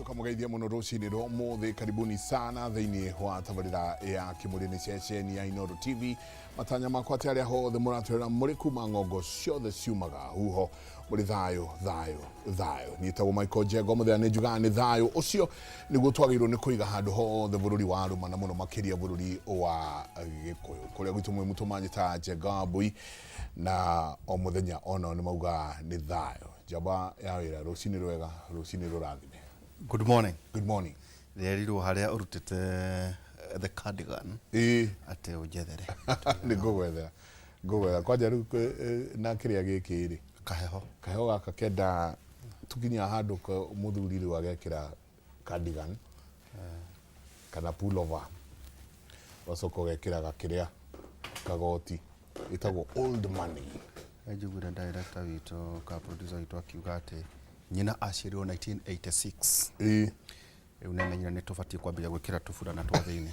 Tukamugeithia muno rucini rwa umuthi. Karibuni sana thiini wa tabarira ya Kimuri ni ceceni ya Inooro TV. Matanya makwa ati aria hothe muratwira muri kuma ng'ongo ciothe ciumaga huho muri thayo thayo thayo. Niĩ tagwo Michael Njenga, mũthenya nĩ njugaga nĩ thayo ũcio nĩguo twagĩrĩirwo nĩ kũiga handũ hothe bũrũri wa rũma na mũno makĩria bũrũri wa Gĩkũyũ kũrĩa gwitũ mwĩ mũtũmanjĩta Njenga wa Mbui, na o mũthenya onao nĩ maugaga nĩ thayo. Njamba ya wĩra, rũcinĩ rwega, rũcinĩ rũrathime. Good morning. Good morning. Rĩerirwo harĩa ũrutĩte the cardigan atĩ ũnjethere. Nĩ ngũgwethera, ngũgwethera kwanja rĩu na kĩrĩa gĩkĩ rĩ. Kaheho. Kaheho gaka kenda tukinya handũ mũthuri rĩu agekĩra cardigan kana pullover, ũgacoka ũgekĩra gakĩrĩa kagoti ĩtagwo old money. Njiguire director witũ ka producer witũ akiuga atĩ nyina aciarirwo 1986. Rĩu nĩamenyire nĩ tũbatiĩ kwambĩrĩria gwĩkĩra tũburana twa thĩinĩ.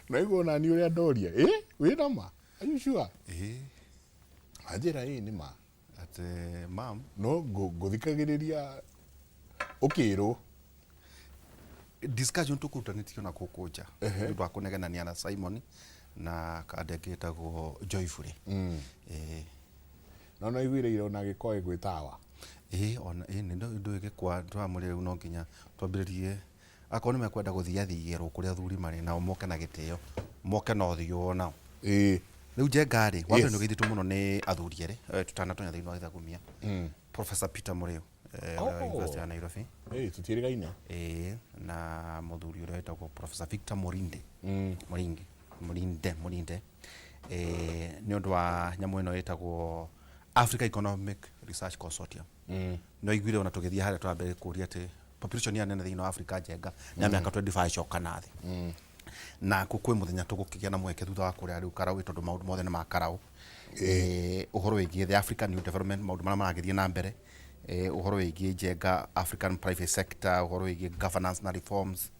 Naigua onani ũrĩa ndoria, ĩ wĩna ma? Are you sure? Ĩĩ. Anjĩra ĩĩ nĩ ma. Atĩ mam. No ngũthikagĩrĩria ũkĩrwo. Discussion tũkũrutanĩtio na gũkũ nja nĩ ũndũ wa kũnegenania na Simon na kanda ĩngĩ ĩtagwo Joyfully. Ĩĩ. No no iguire ira ona gĩkoĩ gwĩ tawa. Ĩĩ ona ĩĩ nĩ ndũĩ gĩkwa tũramũrĩa rĩu no nginya twambĩrĩrie akorwo nĩ mekwenda gũthiathierwo kũrĩa athuri marĩ nao moke na gĩtĩo moke na ũthiũ onao. Rĩu Njenga rĩ, wa mbere nĩ ũgeithĩtio mũno nĩ athuri erĩ tũtanatonya thĩinĩ wa gĩthagumia. Professor Peter Mũrĩu wa University ya Nairobi. Ĩĩ tũtiĩrĩgaine. Ĩĩ na mũthuri ũrĩa wĩtagwo Professor Victor Mũrinde. Mũringi, Mũrinde, Mũrinde. Nĩ ũndũ wa nyamũ ĩno ĩtagwo Africa Economic Research Consortium. Nĩ waiguire ona tũgĩthiĩ harĩa twambere kũria atĩ population ya nene thĩinĩ wa Africa Njenga nĩ ya mĩaka 25 coka na thĩ. Na kwĩ mũthenya tũgũkĩgĩa na mweke thutha wa kũrĩa rĩu Karaũ tondũ maũndũ mothe nĩ ma Karaũ. Ũhoro wĩgiĩ the African New Development maũndũ marĩa maragĩthiĩ na mbere, ũhoro wĩgiĩ Njenga African private sector, ũhoro wĩgiĩ governance na reforms,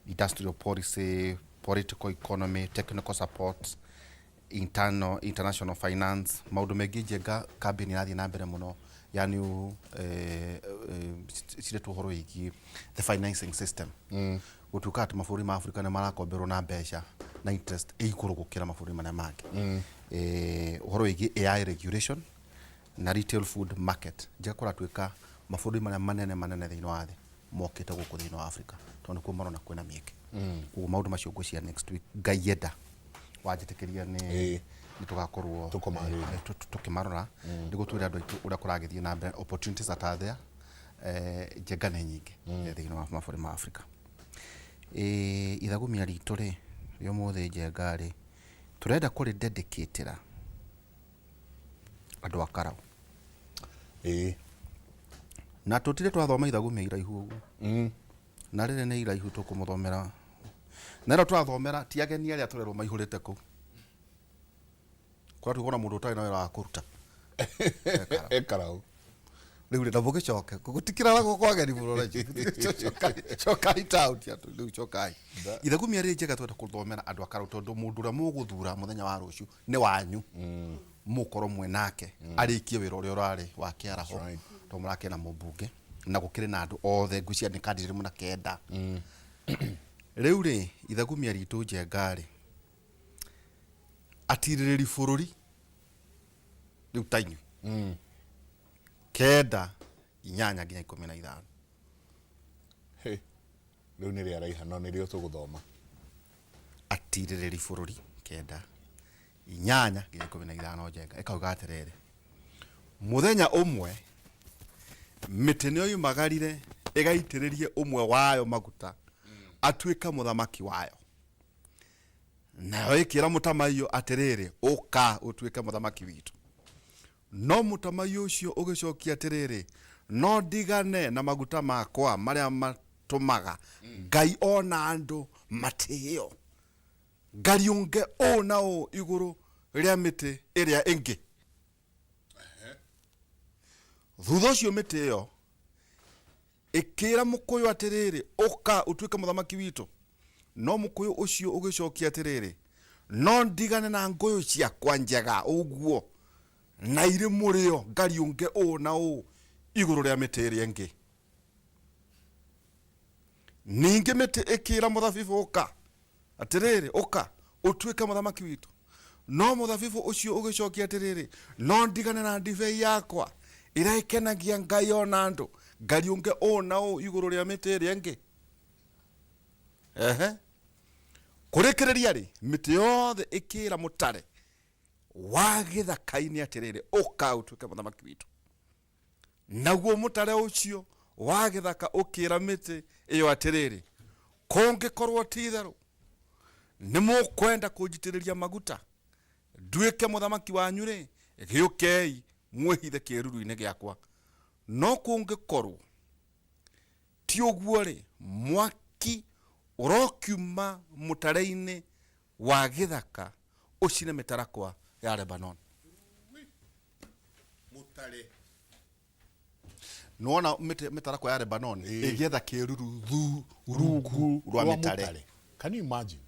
industrial policy, political economy, technical support, internal, international finance, maũndũ maingĩ Njenga campaign ĩrathiĩ na mbere mũno ya new ciretwo ũhoro wĩgiĩ the financing system. Gũtuĩka atĩ mabũrũri ma Africa nĩ marakomberwo na mbeca na interest ĩ igũrũ gũkĩra mabũrũri marĩa mangĩ. Ũhoro wĩgiĩ AI regulation na retail food market. Njenga kũratuĩka mabũrũri marĩa manene manene thĩinĩ wa thĩ mokĩte gũkũ thĩinĩ wa Africa tondũ nĩkuo marona kwĩna mĩeke. Koguo maũndũ macio ngwĩciria next week Ngai enda wanjĩtĩkĩria nĩ nĩ tũgakorwo Tũkũmarĩria. Tũkĩmarora nĩguo twĩre andũ aitũ ũrĩa kũragĩthiĩ na mbere, opportunities that are there. Njenga nĩ nyingĩ thĩinĩ wa mabũrũri ma Africa. Ithagumia ritũ rĩ rĩa ũmũthĩ Njenga rĩ tũrenda kũrĩ dedicate-ĩra andũ a Karau. Na tũtirĩ twathoma ithagumia iraihu ũguo. Na rĩrĩ nĩ iraihu tũkũmũthomera. Na ĩno tũrathomera ti ageni arĩa tũrerwo maihũrĩte kũu. Kũratuĩka ona mũndũ ũtarĩ na wĩra wa kũruta. E Karau. Rĩu rĩ na mũgĩcoke gũtikĩraragwo kwa ageni mũno rĩ. Cokai taũni andũ rĩu cokai. Ithagumia rĩrĩ njega twenda kũthomera andũ a Karau tondũ mũndũ ũrĩa mũgũthura mũthenya wa rũciũ nĩ wanyu. Mũgũkorwo mwĩ nake arĩkie wĩra ũrĩa ũrarĩ wa kĩaraho tondũ mũrakĩrĩ na mũmbunge na gũkĩrĩ na andũ othe ngwĩciria nĩ candidate mũna kenda. Rĩu rĩ ithagumia ritũ Njenga rĩ atirĩrĩri bũrũri rĩu ta inyuĩ 9, 8 nginya 15. Hĩ, rĩu nĩ rĩaraiha no nĩrĩo tũgũthoma. Atirĩrĩri bũrũri 9, 8 nginya 15 Njenga ĩkauga atĩrĩrĩ, mũthenya ũmwe mĩtĩ nĩyoimagarire ĩgaitĩrĩrie ũmwe wayo maguta atuĩke mũthamaki wayo. Nayo ĩkĩra mũtamaiyũ atĩrĩrĩ, ũka ũtuĩke mũthamaki witũ. No mũtamaiyũ ũcio ũgĩcokia atĩrĩrĩ, no ndigane na maguta makwa marĩa matũmaga Ngai o na andũ matĩĩo, ngariũnge ũũ na ũũ igũrũ rĩa mĩtĩ ĩrĩa ĩngĩ? Thutha ũcio mĩtĩ ĩyo Ĩkĩĩra mũkũyũ atĩrĩrĩ, 'Ũka, ũtuĩke mũthamaki witũ. No mũkũyũ ũcio ũgĩcokia atĩrĩrĩ, 'No ndigane na ngũyũ ciakwa njega ũguo na irĩ mũrĩo ngariũnge ũũ na ũũ igũrũ rĩa mĩtĩ ĩrĩa ĩngĩ? Ningĩ mĩtĩ ĩkĩra mũthabibũ, ũka atĩrĩrĩ, ũka ũtuĩke mũthamaki witũ. No mũthabibũ ũcio ũgĩcokia atĩrĩrĩ, no ndigane na ndibei yakwa ĩrĩa ĩkenagia Ngai o na andũ, ngariũnge ũũ na ũũ igũrũ rĩa mĩtĩ ĩrĩa ĩngĩ? Ehe. Kũrĩkĩrĩria rĩ, mĩtĩ yothe ĩkĩra mũtare wa gĩthaka-inĩ atĩrĩrĩ, ũka ũtuĩke mũthamaki witũ. Naguo mũtare ũcio wa gĩthaka ũkĩra mĩtĩ ĩyo atĩrĩrĩ, kũngĩkorwo ti itherũ nĩ mũkwenda kũnjitĩrĩria maguta nduĩke mũthamaki wanyu-rĩ, gĩũkei mwĩhithe kĩĩruru-inĩ gĩakwa. No kũngĩkorwo ti ũguo-rĩ, mwaki ũrokiuma mũtare-inĩ wa gĩthaka ũcine mĩtarakwa ya Lebanon. Mũtare. Nĩwona mĩtarakwa ya Lebanon ĩgĩetha kĩruru thu rungu rwa mĩtare. Can you imagine?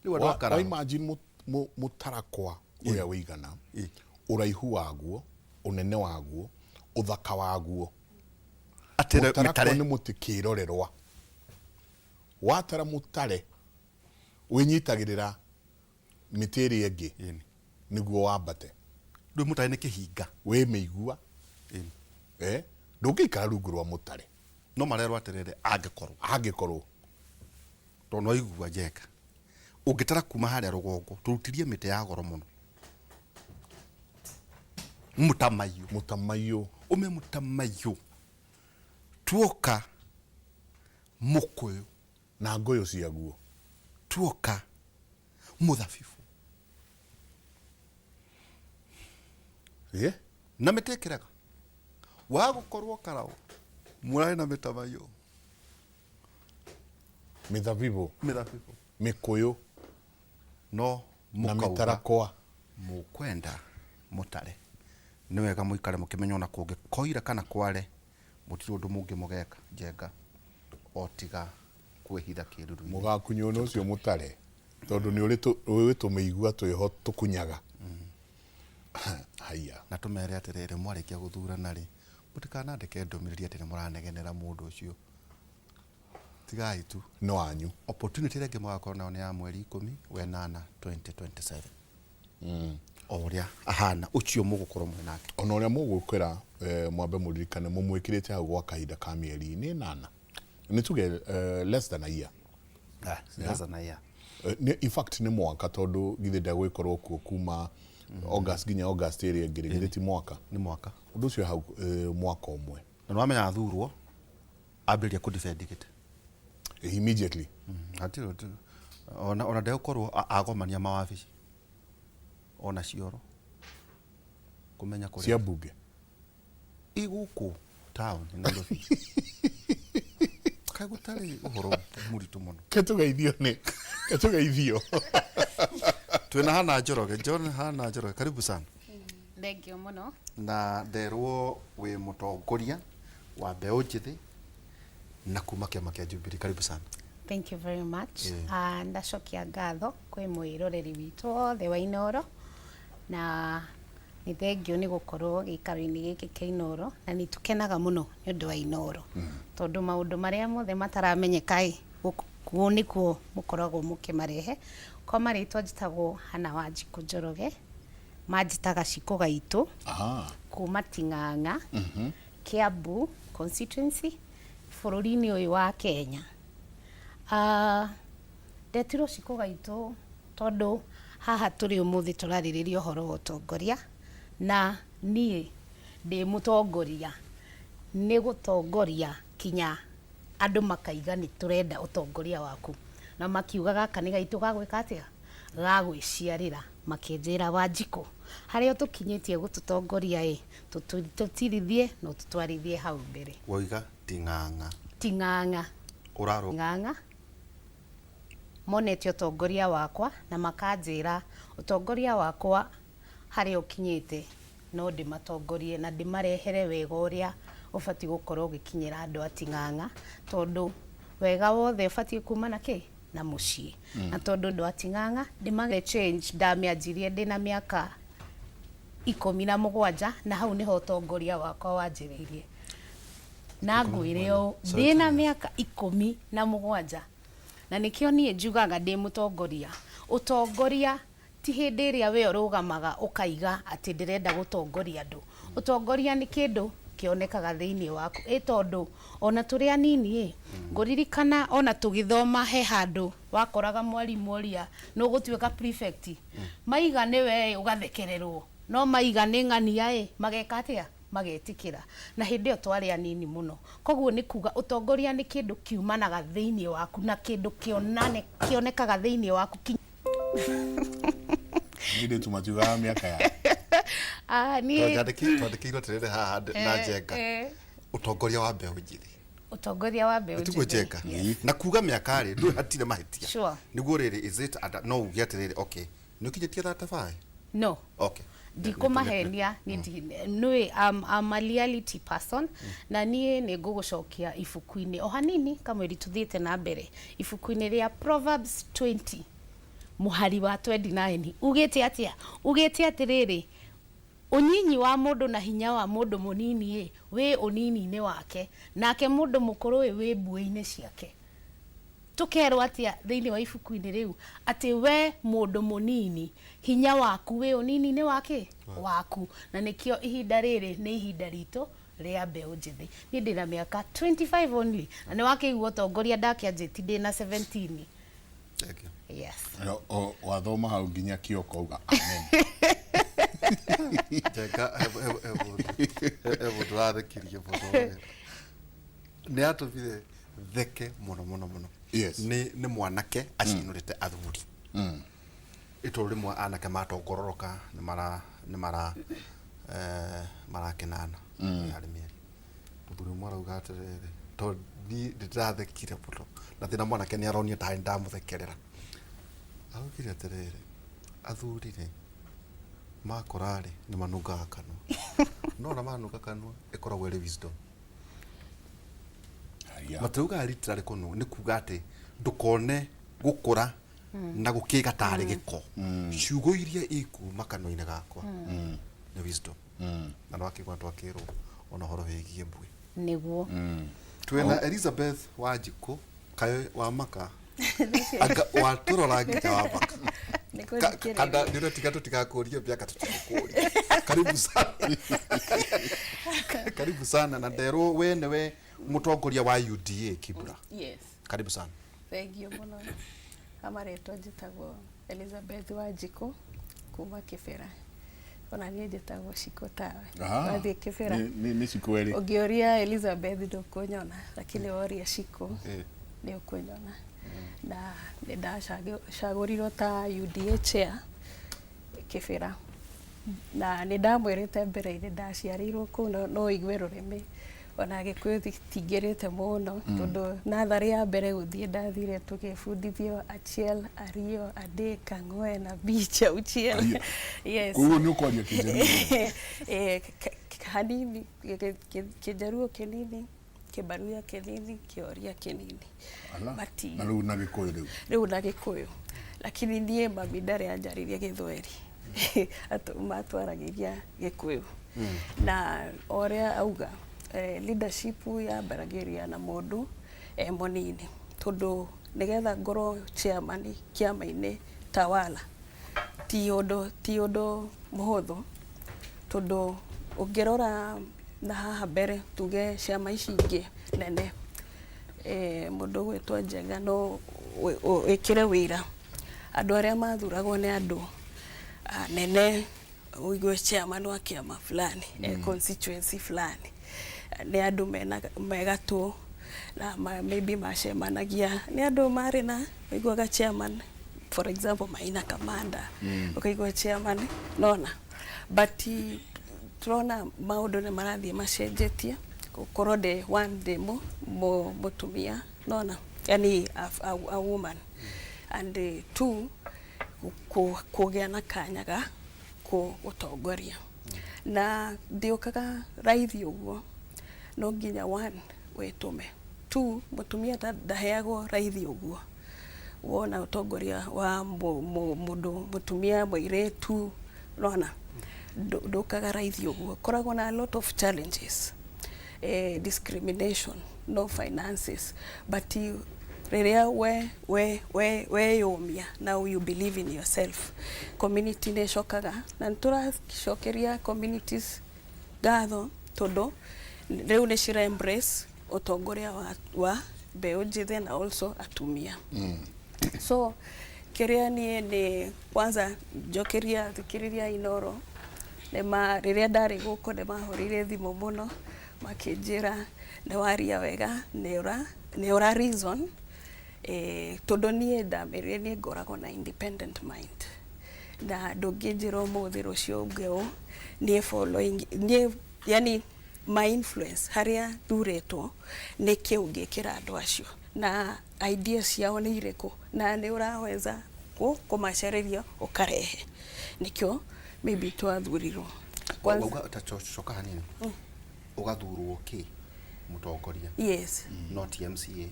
Rĩu andũ a Wa Kararo. imagine mũtarakwa ũrĩa wĩigana, ũraihu waguo, ũnene waguo, ũthaka waguo. Atĩ Mũtarakwa mĩtare. nĩ mũtĩ kĩrorerwa. Watara mũtare wĩnyitagĩrĩra mĩtĩ ĩrĩa ĩngĩ nĩguo wambate. Rĩu mũtare nĩ kĩhinga. Wĩ mĩigua. Ndũngĩikara rungu rwa mũtare. No marerwo atĩrĩrĩ, angĩkorwo. Angĩkorwo. Tondũ no igua Njenga. Ũngĩtara kuma harĩa rũgongo, tũrutirie mĩtĩ ya goro mũno. Mũtamaiyũ. Mũtamaiyũ. Ũme mũtamaiyũ. Tuoka mũkũyũ. Na ngũyũ ciaguo. Tuoka mũthabibũ. Na mĩtĩ ĩkĩrega. Wa gũkorwo Karau, mũrarĩ na mĩtamaiyũ. Mĩthabibũ. Mĩthabibũ. Mĩkũyũ. No Na mũkauga mĩtarakwa. Mũkwenda mũtare. Nĩ wega mũikare mũkĩmenya ona kũngĩkoira kana kware, mũtirĩ ũndũ mũngĩ mũgeka Njenga o tiga kwĩhitha kĩruru-inĩ. Mũgakunywo nĩ ũcio mũtare, tondũ nĩ ũrĩ ũĩ tũmĩigua twĩho tũkunyaga. Haiya. Na tũmere atĩrĩrĩ, mwarĩkia gũthurana rĩ, mũtikanandĩke ndũmĩrĩri atĩ nĩ mũranegenera mũndũ ũcio. Tigai tu. Nĩ wanyu. Opportunity ĩrĩa ĩngĩ mũgakorwo nayo nĩ ya mweri ikũmi wenana 2027. O ũrĩa ahana, ũcio mũgũkorwo mwĩ nake. Ona ũrĩa mũgũkĩra, mwambe mũririkane mũmwĩkĩrĩte hau gwa kahinda ka mĩeri nĩ ĩnana. Nĩ tuge less than a year. Less than a year. In fact nĩ mwaka tondũ githĩ ndegũgĩkorwo kuo kuma August nginya August ĩrĩa ĩngĩ, githĩ ti mwaka? Nĩ mwaka. Ũndũ ũcio hau mwaka ũmwe. Na nĩwamenya athurwo ambĩrĩria kũ defend gĩtĩ. Immediately. Hatirĩ ũndũ. Ona ndegũkorwo agomania mawabici. Ona cioro. Kũmenya kũrĩa. Cia mbunge. Igũkũ town Nairobi. Kaĩ gũtarĩ ũhoro mũritũ mũno. Ketũgeithio nĩ. Ketũgeithio. Twĩna Hannah Njoroge. John Hannah Njoroge, karibu sana. Thank you mũno. Na nderwo wĩ mũtongoria wa mbeũ njĩthĩ na kuma kĩama kĩa Jubilee. Karibu sana. Thank you very much. Ndacokia ngatho kwĩ mwĩroreri witũ wothe wa Inooro na nĩ thengio nĩ gũkorwo gĩikaro-inĩ gĩkĩ kĩa Inooro na nĩ tũkenaga mũno nĩ ũndũ wa Inooro tondũ maũndũ marĩa mothe mataramenyeka ĩ gũkũ nĩkuo mũkoragwo mũkĩmarehe. Kwa marĩtwa njĩtagwo Hannah Wanjikũ Njoroge, manjĩtaga Cikũ Gaitũ kuma Ting'ang'a, Kiambu constituency bũrũri-inĩ ũyũ wa Kenya. Ndetirwo Cikũ Gaitũ tondũ haha tũrĩ ũmũthĩ tũrarĩrĩria ũhoro wa ũtongoria na niĩ ndĩ mũtongoria nĩ gũtongoria kinya andũ makaiga nĩ tũrenda ũtongoria waku na makiuga gaka nĩ gaitũ ga gwĩka atĩa ga gwĩciarĩra makĩnjĩra Wanjikũ harĩa ũtũkinyĩtie gũtũtongoria ĩ tũtirithie na ũtũtwarithie hau mbere. Wauga Ting'ang'a. Ting'ang'a. Ũrarũ. Ting'ang'a. Monete ũtongoria wakwa na makanjĩra ũtongoria wakwa harĩa ũkinyĩte no ndĩmatongorie na ndĩmarehere wega ũrĩa ũbatiĩ gũkorwo ũgĩkinyĩra andũ a Ting'ang'a tondũ wega wothe ũbatiĩ kuma na kĩ na mũciĩ. Na tondũ andũ a Ting'ang'a ndĩmage change ndamĩanjirie ndĩna mĩaka 17 na hau nĩho ũtongoria wakwa wanjĩrĩirie. Na ngwĩre ũũ, ndĩna mĩaka 17, na nĩkĩo niĩ njugaga ndĩ mũtongoria. Ũtongoria ti hĩndĩ ĩrĩa we ũrũgamaga ũkaiga atĩ ndĩrenda gũtongoria andũ. Ũtongoria nĩ kĩndũ kĩonekaga thĩinĩ waku, ĩ tondũ ona tũrĩ anini ĩ, ngũririkana ona tũgĩthoma he handũ wakoraga mwarimũ oria nũgũtuĩka prefect, maiga nĩwe ũgathekererwo, no maiga nĩ ng'ania ĩ, mageka atĩa? Magetĩkĩra. Na hĩndĩ ĩyo twarĩ anini mũno. Koguo nĩ kuga ũtongoria nĩ kĩndũ kiumanaga thĩinĩ waku na kĩndũ kĩonekaga thĩinĩ waku. Airĩtu matiugaga mĩaka ya Ah, niĩ Twandĩkĩirwo atĩrĩrĩ haha na Njenga, ũtongoria wa mbeũ njĩthĩ. Ũtongoria wa mbeũ tiguo? Njĩthĩ. Njenga na kuga mĩaka rĩ, ndũĩ hatirĩ mahĩtia. Sure. Nĩguo rĩrĩ, is it no uge atĩrĩrĩ, okay, nĩ ũkinyĩtie 35? No. Okay. Ndikũmahenia, nĩ I'm a reality person, na niĩ nĩ ngũgũcokia ibuku-inĩ o hanini kamwĩri tũthiĩte na mbere, ibuku-inĩ rĩa Proverbs 20 mũhari wa 29. Ugĩte atĩa? Ugĩte atĩrĩrĩ, ũnyinyi wa mũndũ na hinya wa mũndũ mũnini ĩ wĩ ũnini-inĩ wake, nake mũndũ mũkũrũ ĩ wĩ mbuĩ-inĩ ciake. Tũkerwo atĩa thĩinĩ wa ibuku-inĩ rĩu? Atĩ we mũndũ mũnini, hinya waku wĩ ũnini-inĩ wake waku, na nĩkĩo ihinda rĩrĩ nĩ ihinda ritũ rĩa mbeũ njĩthĩ. Niĩ ndĩna mĩaka 25 only, na nĩ wakĩigua ũtongoria ndakĩanjĩti ndĩna 17. Thank you. Yes. Wathoma hau nginya kĩoko uga amen. Njenga, he mũndũ ũrathekirie mũno, nĩ atũmire theke mũno mũno mũno. Nĩ mwanake acinũrĩte athuri itũũra rĩmwe, anake matongororoka nĩ mara marakenana harĩ mĩeri. Mũthuri ũmwe arauga atĩrĩrĩ, tondũ niĩ ndĩrathekire mũno na thĩna, mwanake nĩ aronio tarĩ ndamũthekerera. Araugire atĩrĩrĩ, athuri rĩ makora rĩ nĩ manungaga kanua, no ona manunga kanua ĩkoragwo ĩrĩ wisdom. Haya. Matiraugaga literally kũnũ, nĩ kuga atĩ ndũkone gũkũra na gũkĩga tarĩ gĩko. Ciugo iria ikuma kanua-inĩ gakwa nĩ wisdom, na nwakĩigua twakĩrwo ona ũhoro wĩgiĩ mbui. Nĩguo. Twĩna Elizabeth Wanjikũ kaĩ wa maka. Anga watũrora nginya wa maka. Kana nĩ ũretiga tũtigakũrie mĩaka? Tũtigũkũria. Karibu sana, karibu sana. Na nderwo we nĩwe mũtongoria wa UDA Kibra. Yes. Karibu sana. Thank you mũno. Amarĩtwa njĩtagwo Elizabeth Wanjikũ kuma Kĩbĩra. Ona niĩ njĩtagwo Shiko tawe. Wathiĩ Kĩbĩra. Nĩ cikũ erĩ. Ũngĩũria Elizabeth ndũkũnyona, lakini woria Shiko nĩ ũkũnyona. Na nĩ ndacagũrirwo ta UDA chair Kĩbĩra. Na nĩ ndamwĩrĩte mbere-inĩ ndaciarĩirwo kũu, no ũigue rũrĩmĩ ona Gĩkũyũ tingĩrĩte mũno, tondũ natharĩ ya mbere gũthiĩ ndathire tũgĩbundithio achiel, ariyo, adek, ang'wen, abich, auchiel. Ariyo. Yes. Koguo nĩ ũkwaria Kĩjaruo? Eh, hanini, Kĩjaruo kĩnini, Kĩbaruya kĩnini, Kĩoria kĩnini. Ala. But Na rĩu na Gĩkũyũ rĩu? Rĩu na Gĩkũyũ, lakini niĩ mami ndarĩ anjarĩria Gĩthweri. Matwaragĩria Gĩkũyũ, na o ũrĩa auga, leadership yambaragĩria na mũndũ e mũnini, tondũ nĩgetha ngorwo chairman kĩama-inĩ tawala ti ũndũ mũhũthũ, tondũ ũngĩrora na haha mbere, tuge ciama ici ingĩ nene, mũndũ ũgwĩtwo Njenga no wĩkĩre wĩra andũ arĩa mathuragwo nĩ andũ nene, ũigue chairman wa kĩama fulani constituency fulani nĩ andũ mena megatũ na maybe macemanagia nĩ andũ marĩ na ũiguaga chairman, for example Maina Kamanda, ũkaigua chairman nona. But turona maũndũ nĩ marathiĩ macenjetie, gũkorwo ndĩ one, ndĩ mũtumia nona, yani a woman, and two, kũgĩa na kanya ga gũtongoria na ndiũkaga raithi ũguo. No nginya one wĩtũme, two, mũtumia ndaheagwo raithi ũguo. Wona ũtongoria wa mũndũ mũtumia mũirĩtu nona ndũkaga raithi ũguo, koragwo na a lot of challenges. Discrimination, no finances, but rĩrĩa we weyũmia, now you believe in yourself, community nĩ ĩcokaga, na nĩ tũracokeria communities ngatho tondũ rĩu nĩ cira embrace ũtongoria wa mbeũ njĩthĩ na also atumia. So kĩrĩa niĩ nĩ kwanza njokeria thikĩrĩria Inoro nĩma rĩrĩa ndarĩ gũkũ nĩ mahũrire thimũ mũno makĩnjĩra nĩ waria wega, nĩ ũra reason, tondũ niĩ ndamerire niĩ ngoragwo na independent mind na ndũngĩnjĩra ũmũthĩ rũciũ uge ũũ. Niĩ following niĩ, yani my influence harĩa thurĩtwo nĩ kĩ ũngĩkĩra andũ acio na ideas ciao nĩ irĩkũ na nĩ ũraweza kũmacereria ũkarehe, nĩkĩo maybe twathurirwo. Wauga ta coka hanini, ũgathurwo kĩ mũtongoria? Yes. No ti MCA?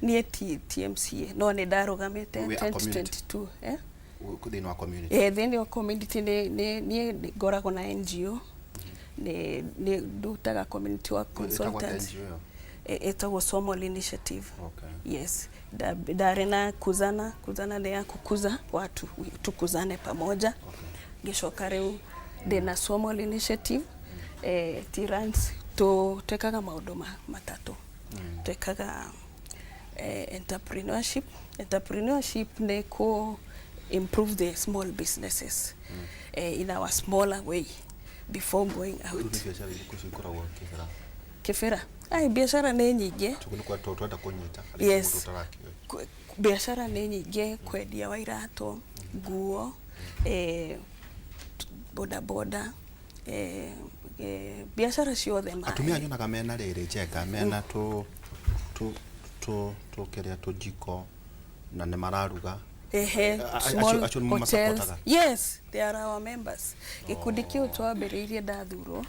Niĩ ti MCA no nĩ ndarũgamĩte. We a community. 2022, eh? Thĩinĩ wa community? Thĩinĩ wa community nĩ niĩ ngoragwo na NGO, nĩ ndutaga community work Ĩtagwo atĩa? Consultant. NGO ĩyo? Ĩtagwo Somol Initiative. Yes. Ndarĩ na kuzana kuzana nĩ ya kukuza watu, tukuzane pamoja. Ngĩcoka rĩu ndĩna Somol Initiative, it runs twĩkaga maũndũ matatũ. Twĩkaga entrepreneurship. Entrepreneurship nĩ ku improve the small businesses in our smaller way before going Rĩu out. nĩ biacara irĩkũ icio ikoragwo Kĩbĩra? Kĩbĩra, ai, biacara nĩ nyingĩ. Tũguo nĩ kwa twenda kũnyita harĩ mũndũ ũtarakĩũĩ. Biacara nĩ nyingĩ, kwendia wa iratũ, nguo, boda boda, biacara ciothe maĩ. Atumia nyonaga mena rĩrĩ njega, mena tũ tũ tũ tũ kĩrĩa tũjiko na nĩ mararuga. Ehe. Small acio nĩ hotels. mũmasapotaga? Yes, they are our members. Gĩkundi kĩu twambĩrĩirie ndathurwo,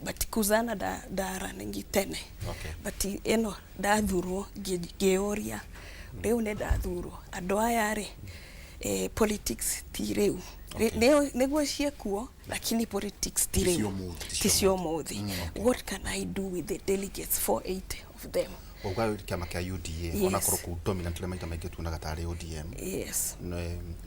but kuzana ndaranĩngi tene. But ĩno ndathurwo ngĩũria rĩu nĩ ndathurwo andũ aya rĩ, politics ti rĩu. Nĩguo ciekuo, lakini politics ti Ti cia rĩu. ũmũthĩ. Ti cia ũmũthĩ. What can I do with the delegates, 480 of them? Wauga kĩama kĩa UDA? Yes. Onakorwo kũu dominantly maita maingĩ tuonaga tarĩ ODM. Yes.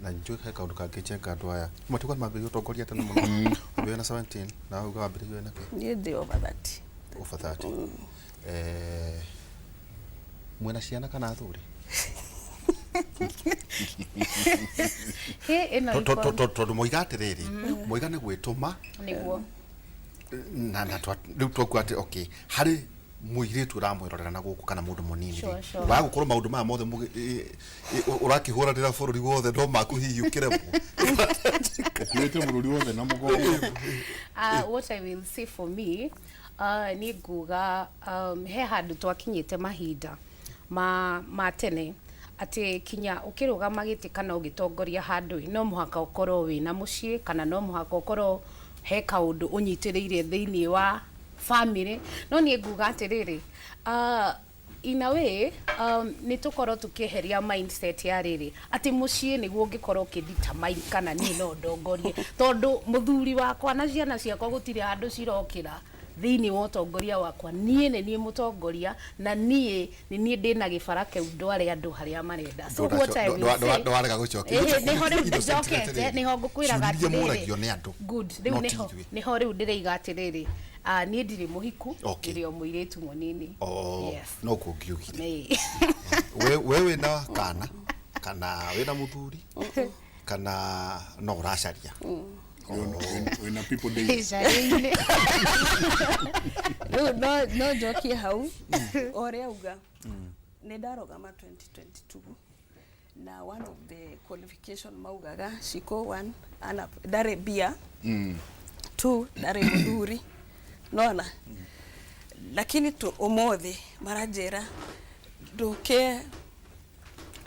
Na njũĩ he kaũndũ kangĩ njenga, andũ aya matiuga nĩ mambĩrĩria ũtongoria tene mũno, wambĩrĩria na 17 na uga wambĩrĩirie na kĩ? Niĩ ndĩ over 30. Over 30. Mwĩna ciana kana athuri? Hĩ, ĩno Tondũ moiga atĩrĩrĩ, moiga nĩ gwĩtũma. Nĩguo. Na rĩu twakuga atĩ okay, harĩ mũirĩtu ũramwĩrorera na gũkũ kana mũndũ mũnini rĩ, waga gũkorwo maũndũ maya mothe ũrakĩhũranĩra bũrũri wothe no maku hihi ũkĩremwo. Ũkuĩte bũrũri wothe na mũgongo. What I will say for me, nĩ nguga he handũ twakinyĩte mahinda ma tene atĩ kinya ũkĩrũgama gĩtĩ kana ũgĩtongoria handũ ĩ, no mũhaka ũkorwo wĩna mũciĩ kana no mũhaka ũkorwo he kaũndũ ũnyitĩrĩire thĩinĩ wa family. No niĩ nguga atĩrĩrĩ, in a way, nĩ tũkorwo tũkĩeheria mindset ya rĩrĩ atĩ mũciĩ nĩguo ũngĩkorwo ũkĩdetermine kana niĩ no ndongorie, tondũ mũthuri wakwa na ciana ciakwa gũtirĩ handũ cirokĩra thĩinĩ wa ũtongoria wakwa. Niĩ nĩ niĩ mũtongoria na niĩ nĩ niĩ ndĩna gĩbara kĩu ndware andũ harĩa marenda. So what I will say, Ndwarega gũcokia. Ĩhĩ, nĩho rĩu Innocent. njokete, nĩho ngũkwĩraga Ciũria iria atĩrĩrĩ. mũragio nĩ andũ. Good, rĩu Not nĩho ithuĩ. nĩho rĩu ndĩraiga atĩrĩrĩ, niĩ ndirĩ mũhiku. Ndĩrĩ o mũirĩtu mũnini. Oh, Yes. no kũngiugire. Ĩĩ. We wĩna kana wĩna mũthuri kana no ũracaria? Wĩna people days? Gĩcagi-inĩ. Rĩu no njokie hau o ũrĩa auga. Nĩ ndarũgama 2022 na one of the qualification maugaga ciko, one, ana ndarĩ mbia, two, ndarĩ mũthuri, nona lakini tu ũmũthĩ maranjĩra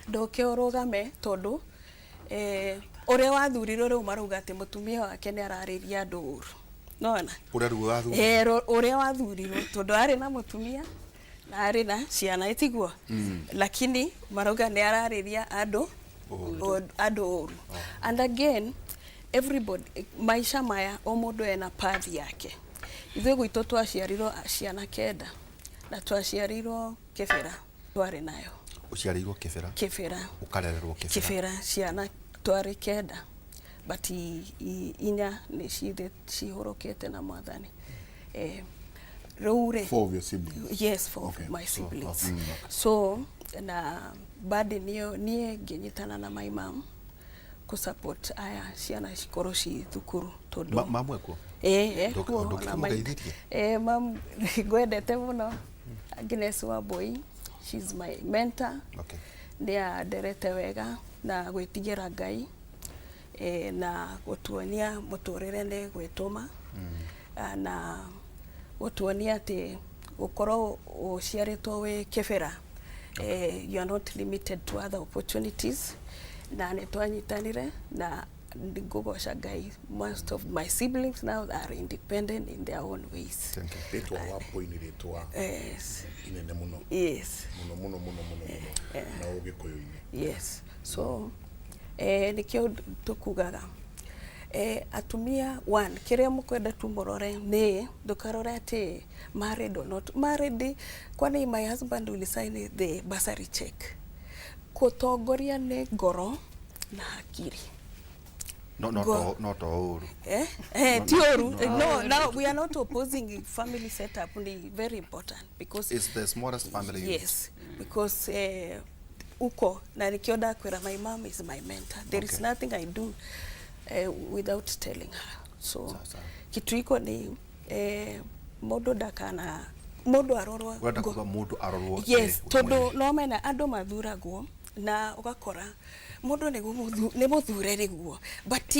ndũke ũrũgame tondũ ũrĩa wathurirwo rĩu marauga atĩ mũtumia wake nĩ ararĩria andũ ũru, nona. Ũrĩa rĩu wathuri? Ũrĩa wathurirwo tondũ arĩ na mũtumia na arĩ na ciana ĩtiguo, lakini marauga nĩ ararĩria andũ ũru. And again, everybody, maisha maya o mũndũ ena path yake. Ithuĩ gwitũ twaciarirwo ciana 9 na twaciarirwo Kĩbĩra, twarĩ nayo. Ũciarĩirwo Kĩbĩra? Kĩbĩra. Ũkarererwo Kĩbĩra? Kĩbĩra, ciana twarĩ 9, but 4 nĩ cihũrũkĩte na Mwathani. Rĩu rĩ, 4 of your siblings? Yes, 4 Okay. of my siblings. Okay. So na bado niĩ ngĩnyitana na my mom kũ support aya ciana cikorwo ci thukuru tondũ Mamu ekuo? Ekuo, Ndũngĩkĩmũgeithĩria? ona mam, ngwendete mũno. Agnes Wambui, she's my mentor. Okay. Nĩ anderete wega na gwĩtigĩra Ngai, na gũtuonia mũtũrĩre nĩ gwĩtũma. Na gũtuonia atĩ gũkorwo ũciarĩtwo wĩ Kĩbĩra, you are not limited to other opportunities. Na nĩ twanyitanire na ngũgoca Ngai, most of my siblings now are independent in their own ways. Thank you. Rĩtwa Wambui nĩ rĩtwa Yes. inene mũno. Yes. Mũno, mũno, mũno, mũno, mũno. Na Ũgĩkũyũ-inĩ. Yes. So, nĩkĩo tũkugaga. Atumia, one, kĩrĩa mũkwenda tu mũrore nĩ ndũkarore atĩ married or not married, kwani my husband will sign the bursary check. Gũtongoria nĩ ngoro na hakiri. No, no, Go. to, no to ũru. Ti ũru. No, now we are not opposing family setup, ni very important because it's the smallest family unit. Yes, because uko na nikio ndakwĩra my mom is my mentor. There is nothing I do without telling her. So Sawa, sawa. kitu iko ni mũndũ ndakana mũndũ arorwo Ũrenda kuga mũndũ arorwo, Yes, tondũ mwene. no mena andũ mathuragwo na ũgakora mũndũ nĩ mũthure nĩguo, but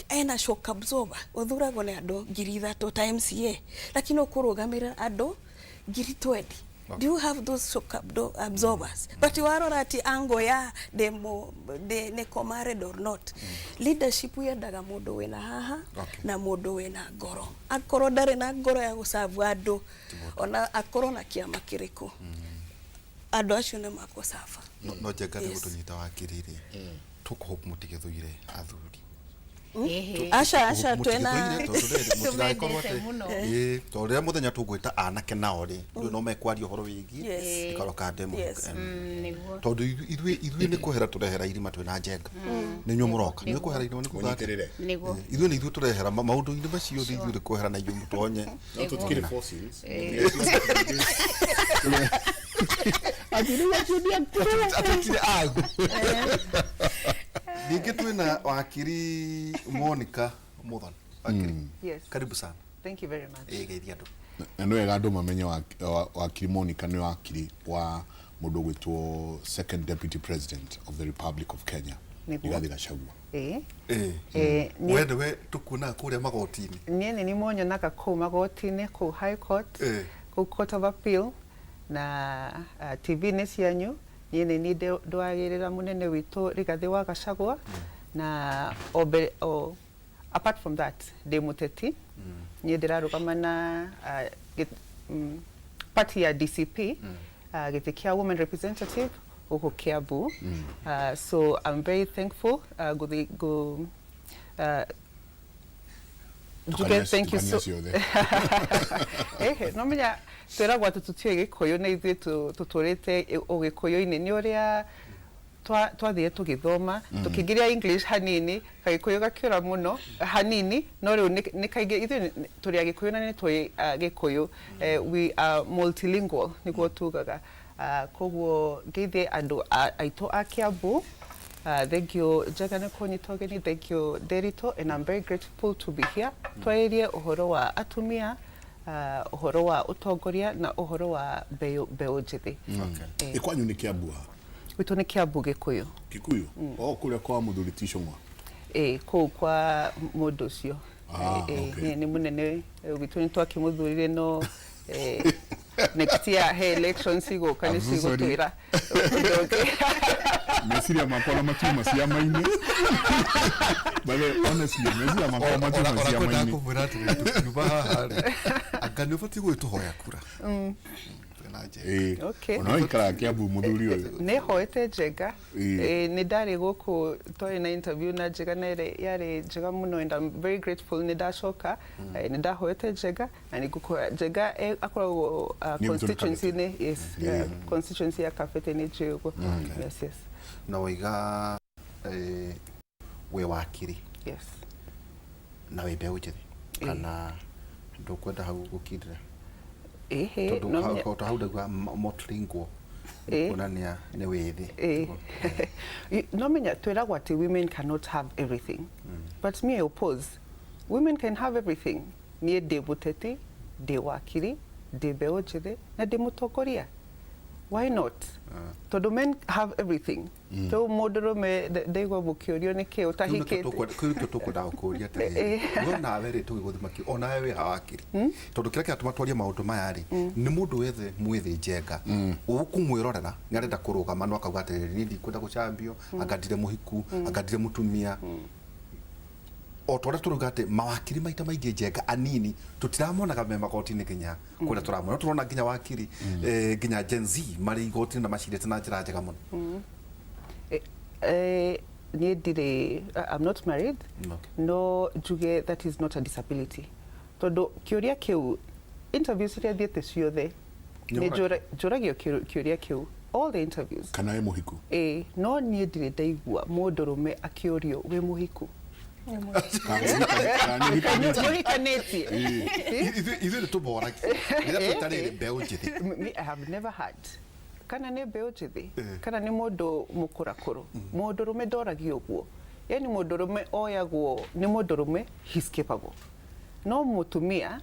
ena shock absorber, ũthuragwo nĩ andũ 3,000 times ye, lakini ũkũrũgamĩrĩra andũ 20,000. Do you have those shock absorbers? But warora ati ango ya demo de niko married or not. Leadership yendaga mũndũ wĩna haha na mũndũ wĩna ngoro. Akorwo ndarĩ na ngoro ya gũcabu andũ, ona akorwo na kĩama kĩrĩkũ, andũ acio nĩ makũcaba. No, no njenga nĩ Yes. gũtũnyita wakiri rĩ, tũkũhope mũtigĩthũire athuri. Ehe. Aca, aca, twĩna Mũtigĩthũire, tondũ rĩrĩ, mũtigakorwo Tũmendete atĩ mũno. Ĩĩ, tondũ rĩrĩa mũthenya tũgwĩta anake nao rĩ, rĩu no mekwaria ũhoro wĩgiĩ Yes. ĩkorwo ka demo. Yes. Nĩguo. Tondũ ithuĩ nĩ kwehera tũrehera irima twĩna njenga. Nĩ inyuĩ mũroka, nĩ kwehera irima nĩ kuga atĩ Mũnyitĩrĩre. Nĩguo. Ithuĩ nĩ ithuĩ tũrehera maũndũ-inĩ macio thĩ, ithuĩ nĩ kwehera na inyuĩ mũtonye. No tũtikĩrĩ fossils. Atũtire agu. Ningĩ twĩna wakiri Monica Muthoni. Wakiri. Yes. Karibu sana. Thank you very much. Geithia andũ. Na nĩ wega andũ mamenye wakiri Monica nĩ wakiri wa mũndũ ũgwĩtwo second deputy president of the Republic of Kenya, Nĩguo. Rigathi Gachagua. We nĩwe tũkuonaga kũrĩa magoti-inĩ. Niĩ nĩ niĩ monyonaga kũu magoti-inĩ, kũu High Court, kũu Court of Appeal na TV-inĩ cianyu. Niĩ nĩ niĩ ndwagĩrĩra mũnene witũ Rigathi wa Gachagua. Na o mbere, o, apart from that, ndĩ mũteti. Niĩ ndĩrarũgama na party ya DCP, gĩtĩ kĩa women representative gũkũ Kiambu. So I'm very thankful. Njuge thank you so Tukania ciothe. Ehe, no menya twĩragwo atĩ tũtiũĩ Gĩkũyũ na ithuĩ tũtũrĩte ũgĩkũyũ-inĩ. Nĩ ũrĩa twathire tũgĩthoma, tũkĩingĩria English hanini, gagĩkũyũ gakĩũra mũno hanini, no rĩu nĩ kaingĩ ithuĩ tũrĩ Agĩkũyũ na nĩ tũĩ Gĩkũyũ. We are multilingual nĩguo tugaga. Koguo ngeithie andũ aitũ a Kiambu. Thank you Njenga nĩ kũnyita ũgeni, thank you Nderitu, and I'm very grateful to be here. Twarĩrie ũhoro wa atumia, ũhoro wa ũtongoria na ũhoro wa mbeũ njĩthĩ. Ĩ kwanyu nĩ Kiambu ha? Gwitũ nĩ Kiambu Gĩkũyũ. Kikuyu? O kũrĩa kwa mũthuri ti Icũng'wa? Ĩ, kũu kwa mũndũ ũcio. Nĩ mũnene gwitũ, nĩ twakĩmũthurire no, next year he elections igũka nĩ I'm so sorry. cigũtwĩra. Meciria makwa na matiuma ciama-inĩ. But honestly, meciria makwa matiuma Ona kwenda ciama-inĩ. kũmwĩra atĩrĩ, tũkiuma haha rĩ, anga nĩ ũbatiĩ gũgĩtũhoya kura. na Njenga. Ĩĩ. Okay. Ona aikaraga Kiambu mũthuri ũyũ. Nĩ hoete Njenga. Ĩĩ. Ĩĩ, nĩ ndarĩ gũkũ twarĩ na interview na Njenga na ĩrĩ yarĩ njega mũno and I'm very grateful nĩ ndacoka. Nĩ ndahoete Njenga na nĩ ngũkũhoya Njenga akoragwo Nĩ mũtũrĩ constituency-inĩ, yes, Yeah. constituency ya Kabete nĩ njũĩ ũguo. Yes. Na waiga wĩ wakiri Yes. na wĩ mbeũ njĩthĩ Ĩĩ. kana ndũkwenda hau gũkindĩra? Ĩhĩ, Tondũ no ta hau ndauga motlingwo Ĩĩ. kuonania nĩ wĩthĩ. Ĩĩ. No menya twĩragwo atĩ women cannot have everything, but me, I oppose. Women can have everything. Niĩ ndĩ mũteti, ndĩ wakiri, ndĩ mbeũ njĩthĩ na ndĩ mũtongoria. Why not? Tondũ men have everything. Rĩu mũndũrũme ndaigua mũkĩũrio nĩ kĩ ũtahikĩte. Kĩu nĩkĩo tũkwendaga gũkũria atĩrĩrĩ, we nawe rĩ, tũgĩgũthima kĩ onawe wĩ haha wakiri, tondũ kĩrĩa kĩratũma twarie maũndũ maya rĩ, nĩ mũndũ wethe mwĩthĩ Njenga ũkũmwĩrorera nĩ arenda kũrũgama no akauga atĩrĩrĩ, niĩ ndikwenda gũcambio, anga ndirĩ mũhiku, anga ndirĩ mũtumia. O ta ũrĩa tũrauga atĩ mawakiri maita maingĩ Njenga anini tũtiramonaga me magoti-inĩ nginya kũrĩa tũramona. Tũrona nginya wakiri nginya Gen Z marĩ igoti-inĩ na macirĩte na njĩra njega mũno. Niĩ ndirĩ, I'm not married. No njuge that is not a disability, tondũ kĩũria kĩu, interviews iria thiĩte ciothe Nĩ nĩ ũragia? Njũragio kĩũria kĩu, all the interviews. Kana wĩ mũhiku? Ĩĩ, no niĩ ndirĩ ndaigua mũndũrũme akĩũrio wĩ mũhiku. Kana nĩ ũhikanĩtie? Nĩ ũhikanĩtie? Ithuĩ nĩ tũmoragia rĩrĩa twĩta rĩrĩ mbeũ njĩthĩ. Me, I have never had, kana nĩ mbeũ njĩthĩ kana nĩ mũndũ mũkũrakũrũ, mũndũrũme ndoragio ũguo. Yani mũndũrũme oyagwo nĩ mũndũrũme, he's capable, no mũtumia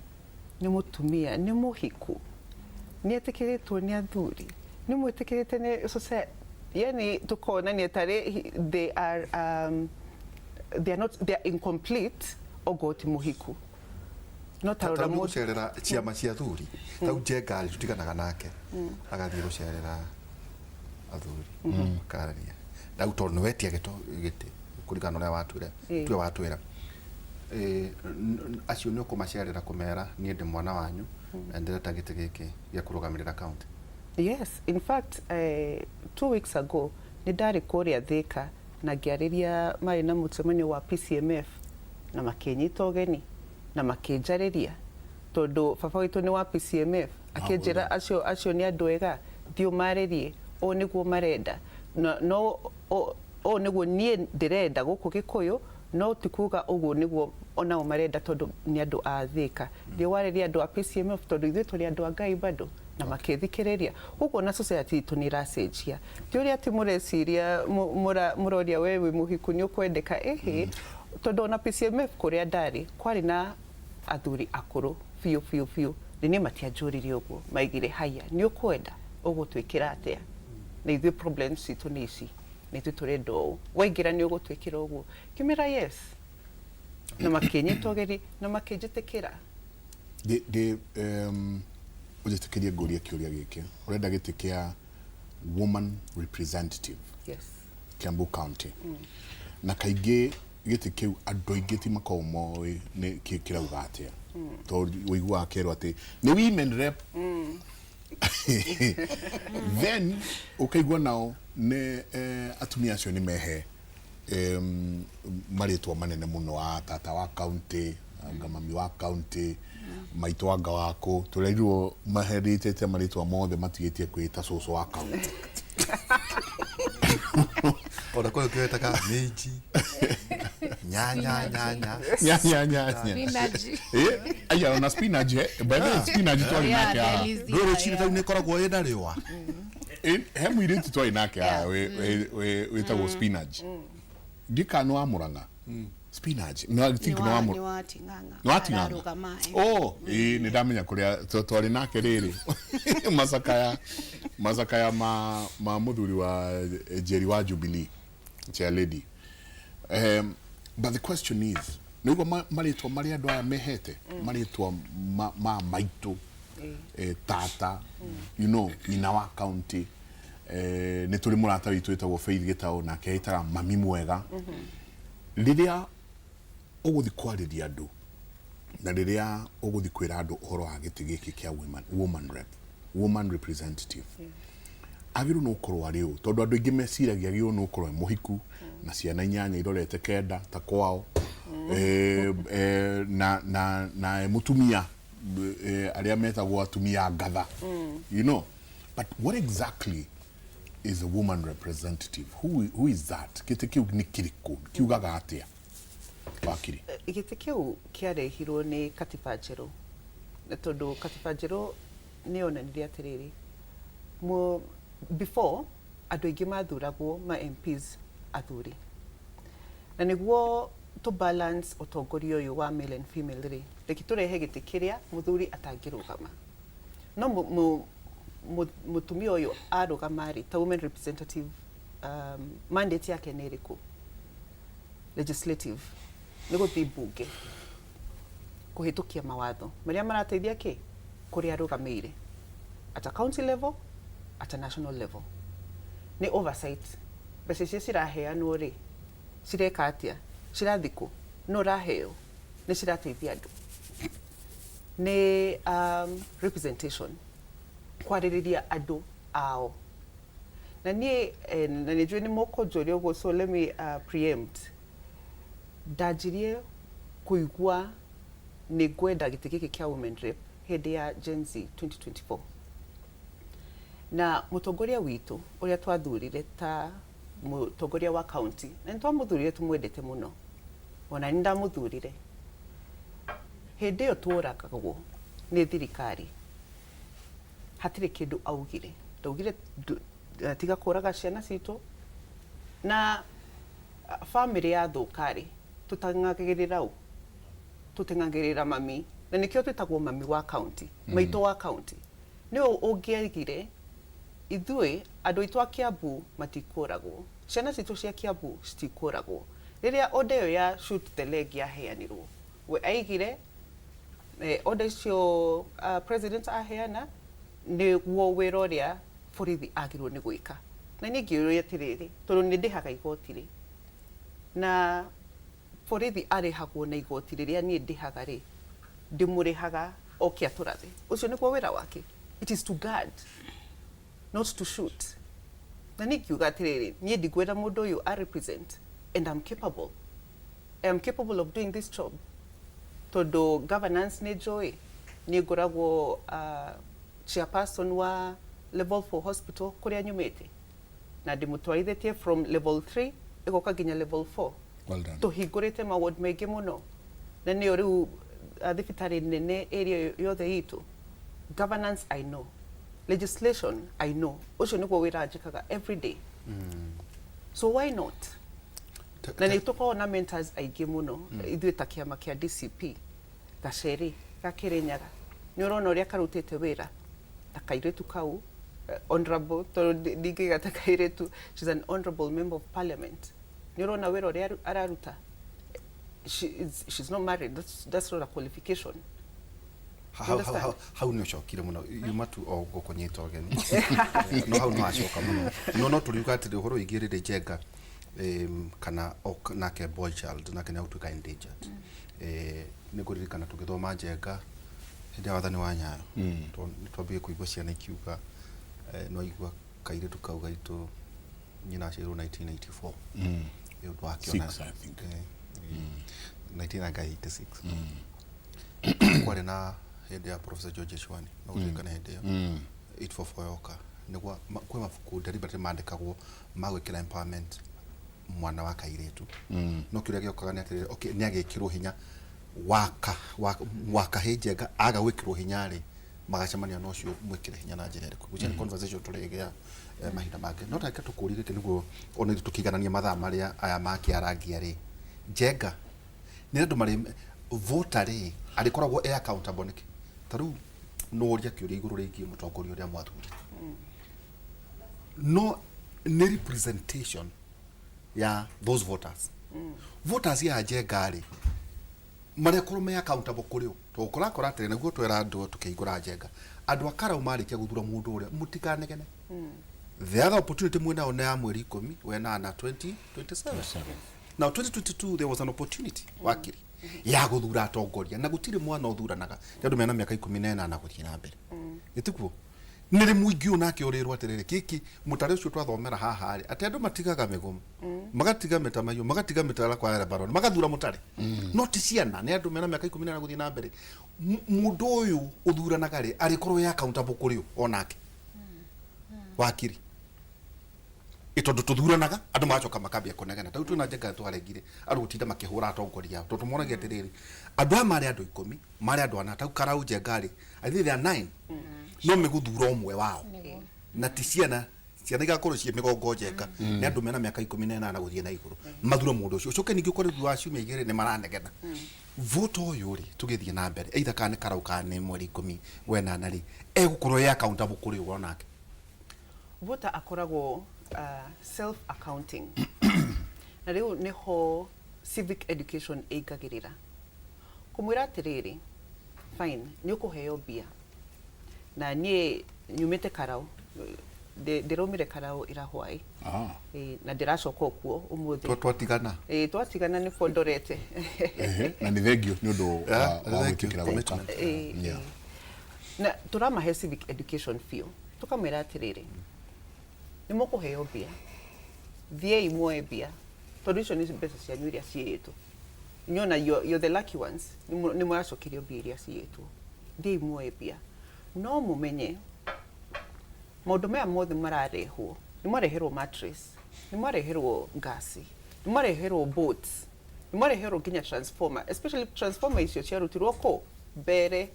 nĩ mũtumia, nĩ mũhiku, nĩ etĩkĩrĩtwo nĩ athuri, nĩ mwĩtĩkĩrĩte nĩ society, yani tũkonania tarĩ they are not, they are incomplete ogo ti mũhiku. No tarora tarĩu nĩ mũndũ gũcerera ciama cia athuri, rĩu Njenga rĩ, tũtiganaga nake agathiĩ gũcerera athuri makararia rĩu, tondũ nĩ wetia gĩtĩ kũringana na ũrĩa watwĩra. Tue watwĩra acio nĩ ũkũmacerera kũmera niĩ ndĩ mwana wanyu na ndĩreta gĩtĩ gĩkĩ gĩa kũrũgamĩrĩra county? Yes, in fact, 2 weeks ago nĩ ndarĩ kũrĩa Thika na ngĩarĩria marĩ na mũcemanio wa PCMF na makĩnyita ũgeni na makĩnjarĩria tondũ baba witũ nĩ wa PCMF, akĩnjĩra acio nĩ andũ ega, thiĩ ũmarĩrie, ũũ nĩguo marenda. No ũũ nĩguo niĩ ndĩrenda gũkũ Gĩkũyũ, no ti kuga ũguo nĩguo onao marenda, tondũ nĩ andũ a Thika. Thiĩ warĩrie andũ a PCMF tondũ ithuĩ tũrĩ andũ a Ngai bado, na makĩthikĩrĩria. Koguo na society itũ nĩ ĩracenjia, ti ũrĩa atĩ mũreciria mũroria we wĩ mũhiku nĩ ũkwendeka, ĩhĩ, tondũ ona PCMF kũrĩa ndarĩ kwarĩ na athuri akũrũ biũ biũ biũ, na niĩ matianjũririe ũguo, maigire haya, nĩ ũkwenda ũgũtwĩkĩra atĩa, na ithuĩ problems citũ nĩ ici na ithuĩ tũrenda ũũ, waingĩra nĩ ũgũtwĩkĩra ũguo? Ngĩmĩra yes, na makĩnyita ũgeni na makĩnjĩtĩkĩra. Ndĩ ũnjĩtĩkĩrie ngũrie kĩũria gĩkĩ. Ũrenda gĩtĩ kĩa woman representative Yes. Kiambu County, na kaingĩ gĩtĩ kĩu andũ aingĩ ti makoragwo moĩ nĩ kĩrauga atĩa, tondũ ũiguaga kerwo atĩ nĩ women rep, then ũkaigua nao nĩ atumia acio nĩ mehe marĩtwa manene mũno, a tata wa county, anga mami wa county, maitũ, anga wakũ, tũrerirwo maherĩtĩte marĩtwa mothe matigĩtie kwĩta cũcũ wa county. Ona kũrĩ kĩwetaga minji, nyanya, nyanya. Nyanya, nyanya. Spinach. Aya, ona spinach, by the way, spinach twarĩ nake haha. there is Rũrũ rũcinĩ tarĩu nĩ ĩkoragwo ĩna rĩũa. He mũirĩtu twarĩ nake haha wĩtagwo spinach, ndikana nĩ wa Mũrang'a, spinach no, I think nĩ wa Nĩ Mũrang'a. wa Ting'ang'a. Nĩ wa Ting'ang'a? Ararũgama, Oh, ĩĩ, nĩ ndamenya kũrĩa twarĩ nake rĩrĩ macakaya ma mũthuri wa Njeri wa Jubilee chair lady. But the question is, nĩguo marĩtwa marĩa andũ aya mehete, marĩtwa ma maitũ, tata, nyina wa county, nĩ tũrĩ mũrata witũ wĩtagwo Faith Gĩtaũ, nake ĩtaga mami mwega. Rĩrĩa ũgũthiĩ kwarĩria andũ na rĩrĩa ũgũthiĩ kwĩra andũ ũhoro wa gĩtĩ gĩkĩ kĩa woman rep. Woman representative agĩrĩirwo nĩ gũkorwo arĩ ũ? Tondũ andũ aingĩ meciragia agĩrĩirwo nĩ gũkorwo e mũhiku na ciana inyanya irorete kenda ta kwao, na e mũtumia, arĩa metagwo atumia ngatha. But what exactly is a woman representative? Who is that? Gĩtĩ kĩu nĩ kĩrĩkũ? Kiugaga atĩa, wakiri? Gĩtĩ kĩu kĩarehirwo nĩ katiba njerũ, na tondũ katiba njerũ nĩ yonanirie atĩrĩrĩ, before andũ aingĩ mathuragwo ma MPs athuri, na nĩguo to balance ũtongoria ũyũ wa male and female rĩ, reke tũrehe gĩtĩ kĩrĩa mũthuri atangĩrũgama, no mũtumia ũyũ arũgama rĩ, ta women representative, mandate yake nĩ ĩrĩkũ? Legislative, nĩ gũthiĩ mbunge kũhĩtũkia mawatho marĩa marateithia kĩ kũrĩa arũgamĩire at a county level, at a national level. Nĩ oversight, mbeca icio ciraheanwo rĩ, cireka atĩa, cirathiĩ kũ, no ũraheo nĩ cirateithia andũ. Nĩ representation, kwarĩrĩria andũ ao. Na niĩ na nĩ njũĩ nĩ mũkũnjũria ũguo, so let me preempt. Ndanjirie kũigua nĩ ngwenda gĩtĩ gĩkĩ kĩa women rep hĩndĩ ya Gen Z 2024, na mũtongoria witũ ũrĩa twathurire ta mũtongoria wa county, na nĩ twamũthurire tũmwendete mũno, ona nĩ ndamũthurire hĩndĩ ĩyo tworagagwo nĩ thirikari, hatirĩ kĩndũ augire. Ndaugire tiga kũraga ciana citũ na family yathũka rĩ, tũtang'agĩrĩra ũ? Tũteng'agĩrĩra mami, na nĩkĩo twĩtagwo mami wa county, maitũ wa county. Nĩ ũngĩaigire ithuĩ andũ aitũ a Kiambu matikũragwo, ciana citũ cia Kiambu citikũragwo. Rĩrĩa order ĩyo ya shoot the leg yaheanirwo, we aigire order icio president aheana nĩguo wĩra ũrĩa borithi agĩrĩirwo nĩ gwĩka. Na niĩ ngĩũria atĩrĩrĩ, tondũ nĩ ndĩhaga igoti rĩ, na borithi arĩhagwo na igoti rĩrĩa niĩ ndĩhaga rĩ, ndĩmũrĩhaga oke atũrathe? Ũcio nĩguo wĩra wake? It is to guard, not to shoot. Na niĩ ngiuga atĩrĩrĩ, niĩ ndigwenda mũndũ ũyũ a represent, and I'm capable, I am capable of doing this job, tondũ governance nĩ njũĩ, niĩ ngoragwo chairperson wa level 4 hospital kũrĩa nyumĩte, na ndĩmũtwarithĩtie from level 3 ĩgoka nginya level 4. Well done. Tũhingũrĩte maward maingĩ mũno, na nĩyo rĩu thibitarĩ nene area yothe itũ. Governance I know, legislation I know, ũcio nĩguo wĩra njĩkaga every day, so why not? Na nĩ tũkoragwo na mentors aingĩ mũno ithuĩ ta kĩama kĩa DCP. Gaceri ga Kĩrĩnyaga, nĩ ũrona ũrĩa karutĩte wĩra na kairĩtu kau, honorable, tondũ ndingĩiga ta kairĩtu, she's an honorable member of parliament. Nĩ ũrona wĩra ũrĩa araruta. She's not married. That's not a qualification. Hau hau nĩ ũcokire mũno, yuma tu o gũkũnyita ũgeni, no hau no acoka mũno, no tũriuga atĩrĩ ũhoro wĩgiĩ rĩrĩ Njenga, kana nake boy child nake nĩ agũtuĩka endangered. Nĩ ngũririkana tũgĩthoma Njenga hĩndĩ ya wathani wa Nyayo, nĩ twambire kũigua ciana ikiuga, no igua kairĩtu kau gaitũ nyina aciarirwo 1984, nĩ ũndũ wakĩona. Six, I think. 1986 kwarĩ na hĩndĩ ya Professor George Eswani, no ũririkane hĩndĩ ĩyo 844 yoka, nĩguo kwĩ mabuku deliberately mandĩkagwo ma gwĩkĩra empowerment mwana wa kairĩtu. No kĩũria gĩũkaga nĩ atĩrĩrĩ, okay, nĩ agĩkĩrwo hinya waka wa kahĩ Njenga aga gwĩkĩrwo hinya rĩ, magacemania na ũcio mwĩkĩre hinya na njĩra ĩrĩkũ? Gwĩciria nĩ conversation tũrĩgĩa mahinda mangĩ, no tareke tũkũrie gĩkĩ nĩguo ona ithuĩ tũkĩiganania mathaa marĩa aya makĩarangia rĩ. Njenga, nĩ andũ marĩ voter rĩ, arĩkoragwo e accountable nĩkĩ? Ta rĩu no ũrie kĩũria igũrũ rĩgiĩ mũtongoria ũrĩa mwathurire, no nĩ representation ya those voters. Voters ya Njenga rĩ, marĩkorwo me accountable kũrĩ ũ? Tondũ ũkorakora atĩrĩ, nĩguo twera andũ tũkĩhingũra Njenga, andũ a Karau marĩkia gũthura mũndũ ũrĩa, mũtikanegene. The other opportunity mwĩnayo nĩ ya mweri 18 wenana 2027. Now 2022 there was an opportunity, wakiri, ya gũthura atongoria, na gũtirĩ mwana ũthuranaga, nĩ andũ mena mĩaka 18 gũthiĩ na mbere, ĩtiguo? Nĩ rĩ mũingĩ ũyũ nake ũrĩrwo atĩrĩrĩ, kĩkĩ mũtare ũcio twathomera haha rĩ, atĩ andũ matigaga mĩgomo, magatiga mĩtamaiyũ, magatiga mĩtarakwa ya Lebanon, magathura mũtare. No ti ciana, nĩ andũ mena mĩaka 14 gũthiĩ na mbere. Mũndũ ũyũ ũthuranaga rĩ, arĩkorwo e accountable kũrĩ ũ onake? Wakiri. Ĩ tondũ tũthuranaga andũ magacoka makambia kũnegena. Ta rĩu twĩna Njenga twaregire andũ gũtinda makĩhũra atongoria ao tondũ monagia atĩrĩrĩ, andũ aya marĩ andũ 10, marĩ andũ ana. Ta rĩu Karau Njenga rĩ, I think there are nine, no mĩgũthura ũmwe wao na ti ciana. Ciana igakorwo ciĩ mĩgongo Njenga, nĩ andũ mena mĩaka 18 gũthiĩ na igũrũ, mathure mũndũ ũcio. Ũcoke ningĩ ũkore thutha wa ciumia 2 nĩ maranegena. Vote ũyũ rĩ, tũgĩthiĩ na mbere, either kana nĩ Karau kana nĩ mweri 18 rĩ, egũkorwo e accountable kũrĩ ũ onake? Voter akoragwo self accounting, na rĩu nĩho civic education ĩingagĩrĩra kũmwĩra atĩrĩrĩ, fine, nĩ ũkũheo mbia. Na niĩ nyumĩte Karau, ndĩraumire Karau ira hwaĩ. Ĩ, na ndĩracoka o kuo ũmũthĩ. Twatigana. Ĩ, twatigana nĩkuo ndorete. Ehe, na nĩ thengio nĩ ũndũ wa thank you. gwĩtĩkĩra gũka. Commitment. Ĩ, na tũramahe civic education biũ, tũkamwĩra atĩrĩrĩ, nĩ mũkũheo mbia, thiĩi muoe mbia, tondũ icio nĩ mbeca cianyu iria ciĩtwo. Inyuĩ you're the lucky ones, nĩ mũracokerio mbia iria ciĩtwo. Thiĩi muoe mbia, no mũmenye maũndũ maya mothe mararehwo, nĩ mwareherwo mattress, nĩ mwareherwo ngasi, nĩ mwareherwo boats, nĩ mwareherwo nginya transformer. Especially transformer icio ciarutirwo kũ mbere.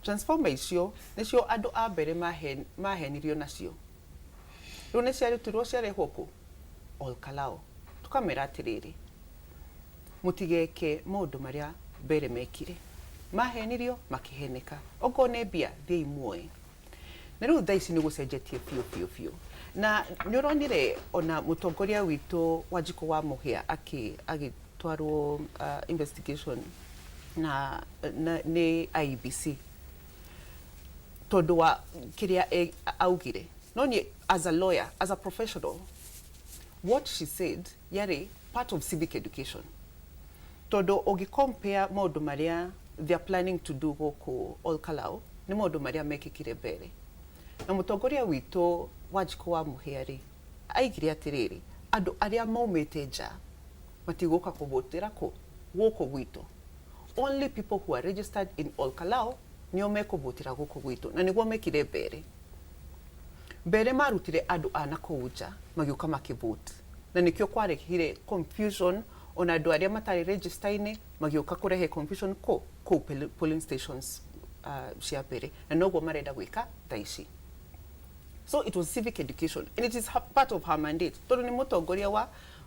Transformer icio nĩcio andũ a mbere mahenirio nacio. Rĩu nĩ ciarutirwo ciarehwo kũ Olkalou. Tũkamera atĩrĩrĩ, mũtigeke maũndũ marĩa mbere mekire, mahenirio makĩheneka. Okorwo nĩ mbia, thiĩi muoe. Na rĩu thaa ici nĩ gũcenjetie biũ biũ biũ, na nĩ ũronire ona mũtongoria witũ Wanjikũ wa Mũhĩa agĩtwarwo investigation na nĩ IEBC tondũ wa kĩrĩa augire. No niĩ as a lawyer, as a professional, what she said yarĩ part of civic education, tondũ ũngĩ compare maũndũ marĩa they are planning to do gũkũ Olkalou nĩ maũndũ marĩa mekĩkire mbere. Na mũtongoria witũ Wanjikũ wa Mũhĩa rĩ, aigire atĩrĩrĩ, andũ arĩa maumĩte nja matigũka kũvotera kũ gũkũ gwitũ. Only people who are registered in Olkalou nĩo mekũvotera gũkũ gwitũ. Na nĩguo mekire mbere. Mbere marutire andũ a na kũu nja magĩũka makĩvote, na nĩkĩo kwarehire confusion. Ona andũ arĩa matarĩ register-inĩ magĩũka kũrehe confusion kũ kũu polling stations cia mbere, na noguo marenda gwĩka thaa ici. So it was civic education and it is part of her mandate, tondũ nĩ mũtongoria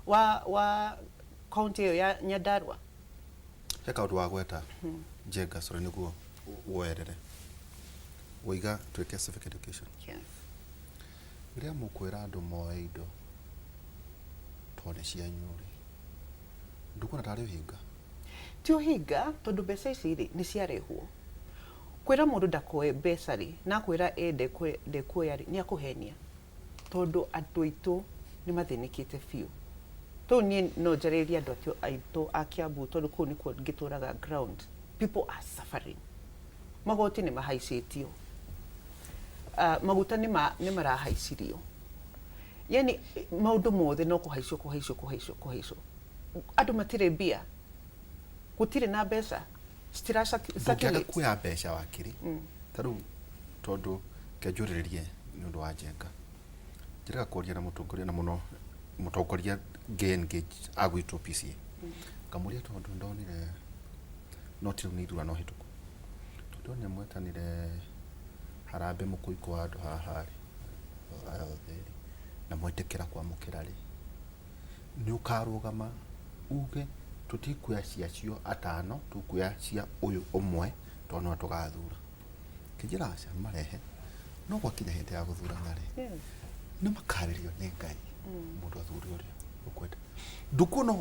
wa county ĩyo ya Nyandarua. He kaũndũ wa gweta Njenga, sorry, nĩguo woerere woiga twĩke civic education. Yes. Rĩrĩa mũkwĩra andũ moe indo tondũ nĩ cianyu rĩ, ndũkuona tarĩ ũhinga? Ti ũhinga, tondũ mbeca ici rĩ, nĩ ciarehwo. Kwĩra mũndũ ndakoe mbeca rĩ, na akwĩra ĩ ndekuoya rĩ, nĩ akũhenia, tondũ andũ aitũ nĩ mathĩnĩkĩte biũ. Tũu niĩ no njarĩrie andũ aitũ a Kiambu, tondũ kũu nĩkuo ngĩtũraga ground. People are suffering. Magoti nĩ mahaicĩtio, maguta nĩ marahaicirio, yani maũndũ mothe no kũhaicio, kũhaicio, kũhaicio, kũhaicio. Andũ matirĩ mbia, gũtirĩ na mbeca, citira Ndũngĩaga circulate. Kuoya mbeca, wakiri, ta rĩu tondũ kenjũrĩrĩrie nĩ ũndũ wa Njenga, njĩraga kwaria na mũtongoria, na mũno mũtongoria ngĩ engage agwĩtwo PCA, ngamũria tondũ ndonire no ti rĩu nĩ ithurano hĩtũku, tondũ ndonire mwetanire harambĩ mũkũikũ wa andũ haha rĩ, aya othe rĩ, na mwetĩkĩra kwamũkĩra rĩ, nĩ ũkarũgama uge tũtikuoya cia cio atano, tũkuoya cia ũyũ ũmwe tondũ nĩwe tũgathura? Kĩnjĩra aca, marehe. No gwakinya hĩndĩ ya gũthurana rĩ, nĩ makarĩrio nĩ Ngai mũndũ athure ũrĩa ũkwenda. Ndũkuona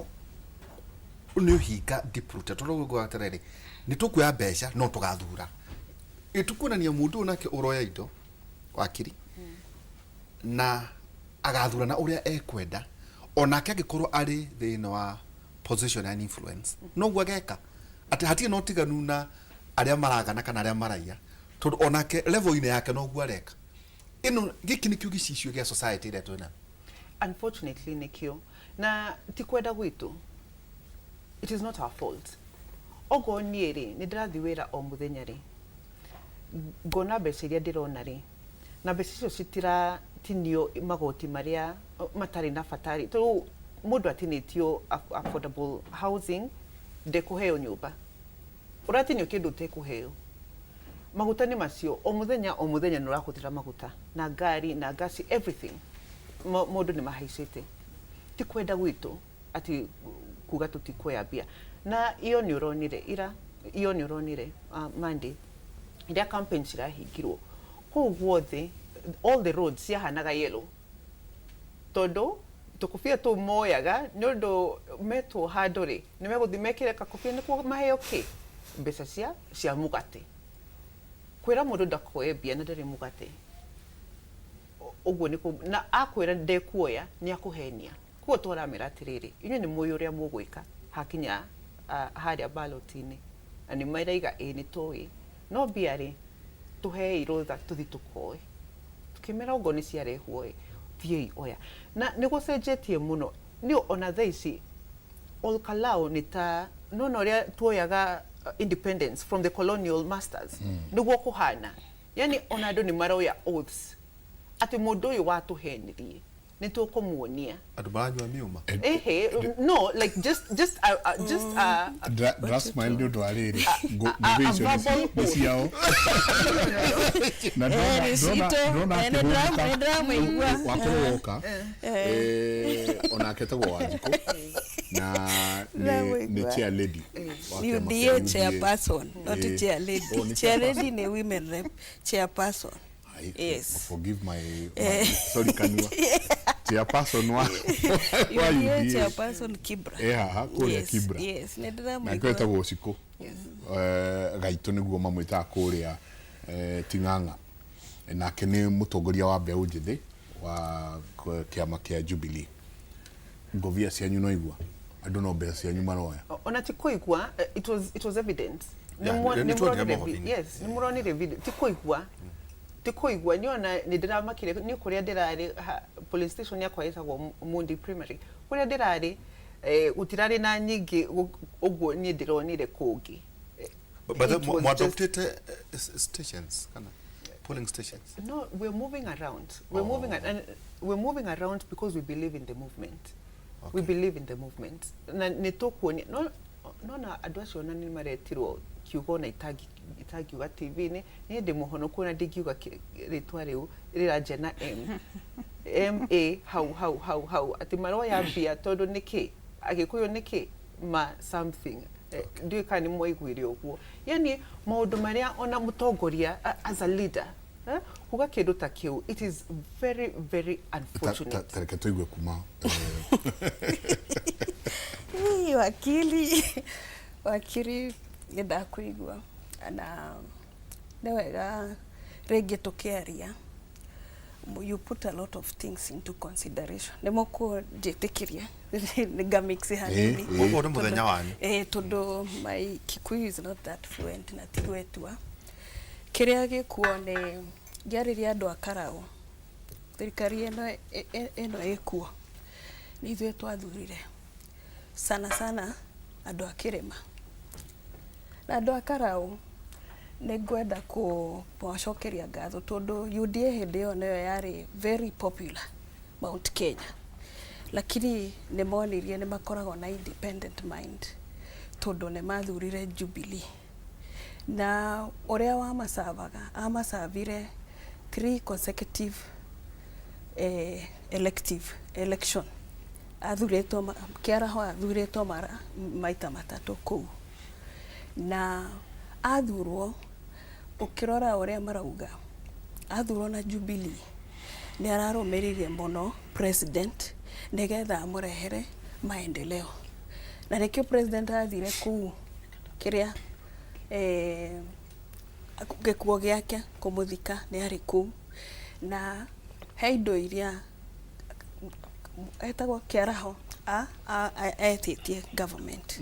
nĩ ũhinga deep rooted? Tondũ ũguo atĩrĩrĩ, nĩ tũkuoya mbeca no tũgathura, ĩtũkuonania mũndũ ũyũ nake ũroya indo, wakiri, na agathurana ũrĩa ekwenda. Onake angĩkorwo arĩ thĩinĩ wa position ya influence, noguo ageka, atĩ hatirĩ na ũtiganu na arĩa maragana kana arĩa maraiya. Tondu onake level-inĩ yake noguo areka. Ĩno gĩkĩ nĩkĩo gĩcicio gĩa society ĩrĩa twĩnayo. Unfortunately nĩkĩo, na ti kwenda gwitũ, it is not our fault. Okorwo niĩ rĩ, nĩ ndĩrathiĩ wĩra o mũthenya rĩ, ngona mbeca iria ndĩrona rĩ, na mbeca icio citiratinio magoti marĩa matarĩ na bata rĩ, tondũ mũndũ atinĩtio affordable housing ndekũheo nyũmba, ũratinio kĩndũ ũtekũheo. Maguta nĩ macio, o mũthenya o mũthenya nĩ ũrahũthĩra maguta na ngari na ngasi, everything mũndũ nĩ mahaicĩte. Ti kwenda gwitũ atĩ kuga tũtikuoya mbia. Na iyo nĩ ũronire ira, iyo nĩ ũronire Monday rĩrĩa campaign cirahingirwo kũu guothe, all the roads ciahanaga yellow, tondũ tũkũbia tũu moyaga nĩ ũndũ metwo handũ rĩ, nĩ megũthiĩ mekĩre kakũbia nĩkuo maheo kĩ mbeca cia mũgate. Kwĩra mũndũ ndakoe mbia na ndarĩ mũgate ũguo nĩ na akwĩra ndekuoya nĩ akũhenia. Koguo tũramera atĩrĩrĩ, inyuĩ nĩ mũĩ ũrĩa mũgwĩka hakinya harĩa ballot-inĩ, na nĩ maraiga ĩĩ nĩ tũĩ, no mbia rĩ, tũhei rũtha tũthi tũkoe. Tukĩmera okorwo nĩ ciarehwo ĩ, thiĩi oya. Na nĩ gũcenjetie mũno nĩ ona thaa ici Ol Kalou nĩ ta nona ũrĩa tuoyaga independence from the colonial masters, nĩguo kũhana. Yani ona andũ nĩ maroya oaths atĩ mũndũ ũyũ watũhenirie nĩ tũkũmuonia. Andũ maranyua miuma. Ehe, no, like just Ndra smile nĩ ũndũ wa rĩrĩ, a ngũbia icio verbal nĩ ciao na Eh, nĩ citũ. ndĩrona Eh, nĩ ndĩramũigua. Wakorwo woka onake etagwo Wanjikũ na nĩ Ndĩramũigua. Chair lady wa kĩama UDA kĩa UDA. Chairperson, not chair Oh, lady. nĩ Chair chairperson. lady ni women rep, chairperson. Yes. Forgive my sorry kanua. Chairperson wa UDA UDA. Chairperson Kibra. Haha kũrĩa Yes, Kibra. Yes, nĩ Na ndĩramũigua. kĩo etagwo Cikũ Gaitũ nĩguo mamwĩtaga kũrĩa Ting'ang'a. Nake nĩ mũtongoria wa mbeũ njĩthĩ wa kĩama kĩa Jubilee. Ngobia cianyu no igua andũ no mbeca cianyu maroya. Ona ti kũigua, it was evident. Yeah, nĩ tuonire mohoro-inĩ. Yes, nĩ mũronire video. Ti kũigua, ti kũigua. Niĩ ona nĩ ndĩramakire niĩ kũrĩa ndĩrarĩ police station yakwa ĩtagwo Mundi Primary, kũrĩa ndĩrarĩ gũtirarĩ na nyingĩ ũguo niĩ ndĩronire kũngĩ. But It was mwadoptete stations kana polling stations? No, we're moving around. We're moving and we're moving around because we believe in the movement. We believe in the movement. Na nĩ tũkuonia no nona andũ acio ona nĩ maretirwo kiugo ona itangiuga TV-inĩ. Niĩ ndĩ mũhonoku, ona ndingiuga rĩtwa rĩu rĩranjia na M M A hau hau hau hau, atĩ maroya mbia tondũ nĩkĩ Agĩkũyũ nĩkĩ ma something. Ndiũĩ kana nĩ mwaiguire ũguo. Yani maũndũ marĩa ona mũtongoria as a leader, kuga kĩndũ ta kĩu, it is very very unfortunate. Tareke tũigue kuma Ii, wakili, nĩ ndakũigua na nĩ wega rĩngĩ tũkĩaria you put a lot of things into consideration. Nĩ mũkũnjĩtĩkĩria ngamix hanini? Ũguo nĩ mũthenya wanyu. Tondũ my Kikuyu is not that fluent na tigwetua kĩrĩa gĩkuo nĩ ngĩarĩria andũ a Karau. Thirikari ĩno ĩno ĩkuo nĩ ithuĩ twathurire, sana sana andũ a kĩrĩma na andũ a Karau. Nĩ ngwenda kũmacokeria ngatho tondũ UDA hĩndĩ ĩyo nĩyo yarĩ very popular Mount Kenya, lakini nĩ monirie nĩ makoragwo na independent mind tondũ nĩ mathurire Jubilee na ũrĩa wamacavaga amacavire three consecutive elective election. Athurĩtwo Kĩaraho athurĩtwo mara maita matatũ kũu na athurwo. Ũkĩrora ũrĩa marauga athurwo na Jubilee nĩ ararũmĩrĩire mũno president nĩgetha amũrehere maendeleo, na nĩkĩo president athire kũu kĩrĩa gĩkuo gĩake kũmũthika nĩ arĩ kũu, na he indo iria etagwo Kĩaraho etĩtie government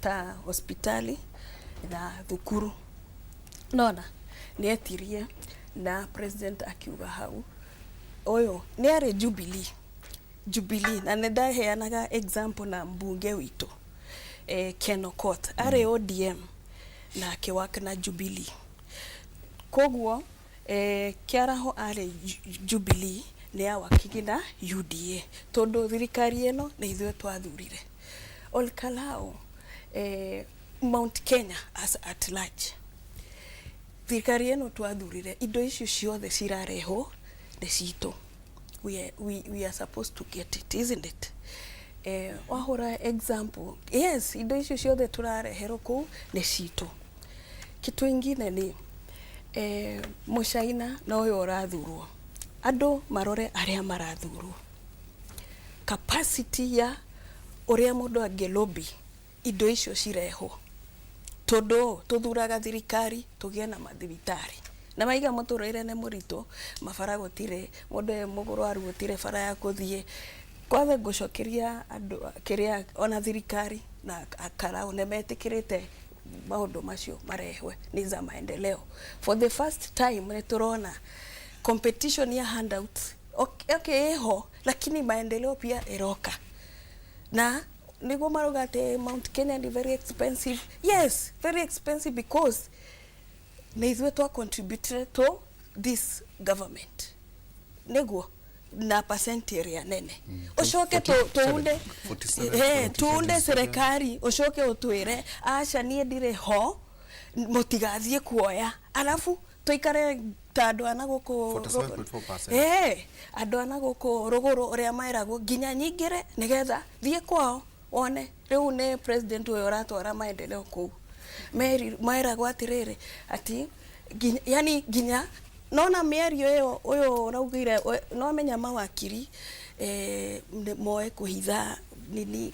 ta hospitali na thukuru. Nona nĩ etirie na president akiuga hau ũyũ nĩ arĩ Jubilee. Jubilee, na nĩ ndaheanaga example na mbunge witũ Ken Okoth arĩ ODM na akĩwaka na Jubilee. Koguo Kĩaraho arĩ Jubilee, nĩ awakigi na UDA, tondũ thirikari ĩno nĩ ithuĩ twathurire. Olkalou, Mount Kenya as at large, thirikari ĩno twathurire, indo icio ciothe cirarehwo nĩ citũ. We are supposed to get it, isn't it? Wahũra example, yes, indo icio ciothe tũrareherwo kũu nĩ citũ. Kitu ingine ni mũcaina na ũyũ ũrathurwo, andũ marore arĩa marathurwo, capacity ya ũrĩa mũndũ angĩ lobby indo icio cirehwo, tondũ tũthuraga thirikari tũgĩe na mathibitarĩ na maiga mũtũrĩre nĩ mũritũ, mabara gũtirĩ, mũndũ e mũrwaru gũtirĩ bara ya kũthiĩ. Kwanza ngũcokeria andũ kĩrĩa ona thirikari na akarau nĩ metĩkĩrĩte maũndũ macio marehwe nĩ za maendeleo. For the first time nĩ tũrona competition ya handouts, okay, ĩho, lakini maendeleo pia ĩroka, na niguo marauga atĩ Mount Kenya ni very expensive. Yes, very expensive, because nĩ ithuĩ twa contribute to this government niguo na percent ĩrĩa nene. Ũcoke tuunde 47, tuunde 47. Serikali ũcoke ũtwĩre aca, niĩ ndirĩ ho, mũtigathiĩ kuoya, alafu tũikare ta andũ ana gũkũ. 47.4%. Andũ ana gũkũ rũgũrũ ũrĩa meragwo nginya nyingĩre nĩgetha thiĩ kwao wone rĩu nĩ president ũyũ ũratwara maendeleo kũu. Meragwo atĩrĩrĩ ati nginya, yani nginya nona mĩario ĩyo ũyũ ũraugire no menya mawakiri moe kũhitha nini,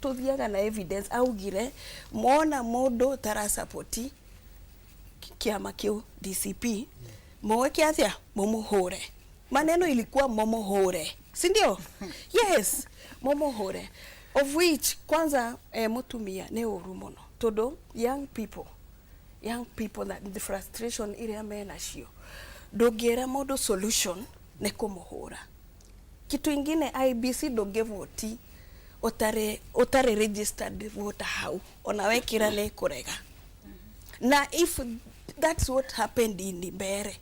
tũthiaga na evidence. Augire mona mũndũ tarasapoti kĩama kĩu DCP, mweke atĩa? Mumuhure. Maneno ilikuwa mumuhure, si ndio? Yes, mumuhure, of which kwanza mutumia nĩ ũru mũno, tondũ young people that the frustration iria menacio, ndũngĩra mũndũ solution nĩ kũmũhũra. Kitu ingine, IEBC, ndũngĩvoti ũtarĩ registered voter hau, ona wekĩra nĩ kũrega. Na if that's what happened in mbere,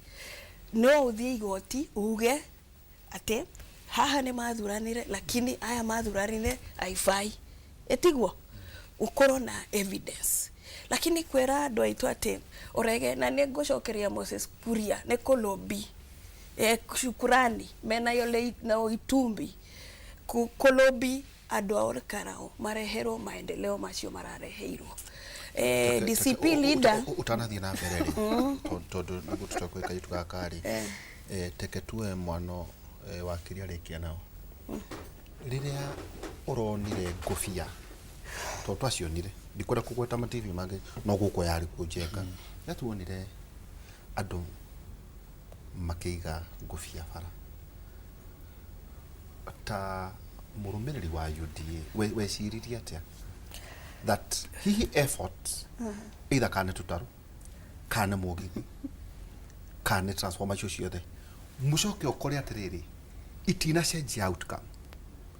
no ũthiĩ igoti uge atĩ haha nĩ mathuranire, lakini aya mathuranire haifai, ĩtiguo ũkorwo na evidence. Lakini kwĩra andũ aitũ atĩ ũrege, na nĩ ngũcokeria Moses Kuria nĩ kũlobby shukurani mena yole na Itumbi kũlobby andũ a Olkarau mareherwo maendeleo macio marareheirwo. DCP leader. Utanathiĩ na mbere rĩ, tondũ nĩguo tũcoke kairĩtu gaka rĩ, teke tuoe mwano wakiri arĩkia nao rĩrĩa ũronire ngũbia, tondũ twacionire, ndikwenda kũgweta ma TV mangĩ, no gũkũ yarĩ kuo Njenga, rĩrĩa tuonire andũ makĩiga ngũbia bara, ta mũrũmĩrĩri wa UDA, weciririe atĩa that hihi effort either kana nĩ tũtarũ, kana nĩ mũgithi, kana nĩ transformer, icio ciothe mũcoke ũkore atĩrĩrĩ itinacenjia outcome,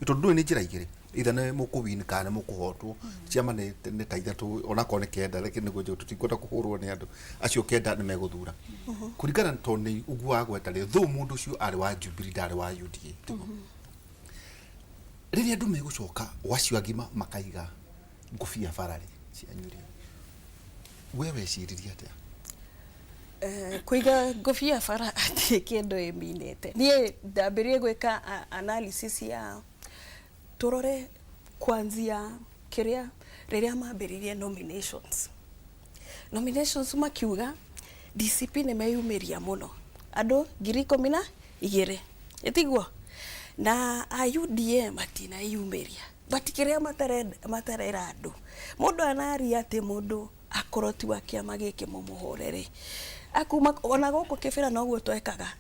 tondũ ndũĩ nĩ njĩra igĩrĩ, either nĩ mũkũwin kana nĩ mũkũhotwo. Ciama nĩ ta ithatũ, onakorwo nĩ kenda, lakini nĩguo njũĩ tũtikwenda kũhũrwo nĩ andũ acio kenda nĩ megũthura kũringana, tondũ nĩ ũguo wagweta rĩ, though mũndũ ũcio arĩ wa Jubilee, ndarĩ wa UDA, tiguo? Rĩrĩa andũ megũcoka o acio agima makaiga ngũbia bara rĩ cianyu rĩ, we weciririe atĩa? Kũiga ngũbia bara atirĩ kĩndũ ĩminĩte. Niĩ ndambĩrĩrie gwĩka analysis ya tũrore kuanzia kĩrĩa rĩrĩa mambĩrĩirie nominations, makiuga DCP nĩ meyumĩria mũno andũ 12,000, ĩtiguo? Na a UDA matinayumĩria, but kĩrĩa matarera andũ, mũndũ anaria atĩ mũndũ akorwo ti wa kĩama gĩkĩ mũmũhũre rĩ, akuma ona gũkũ kĩbĩra noguo twekaga.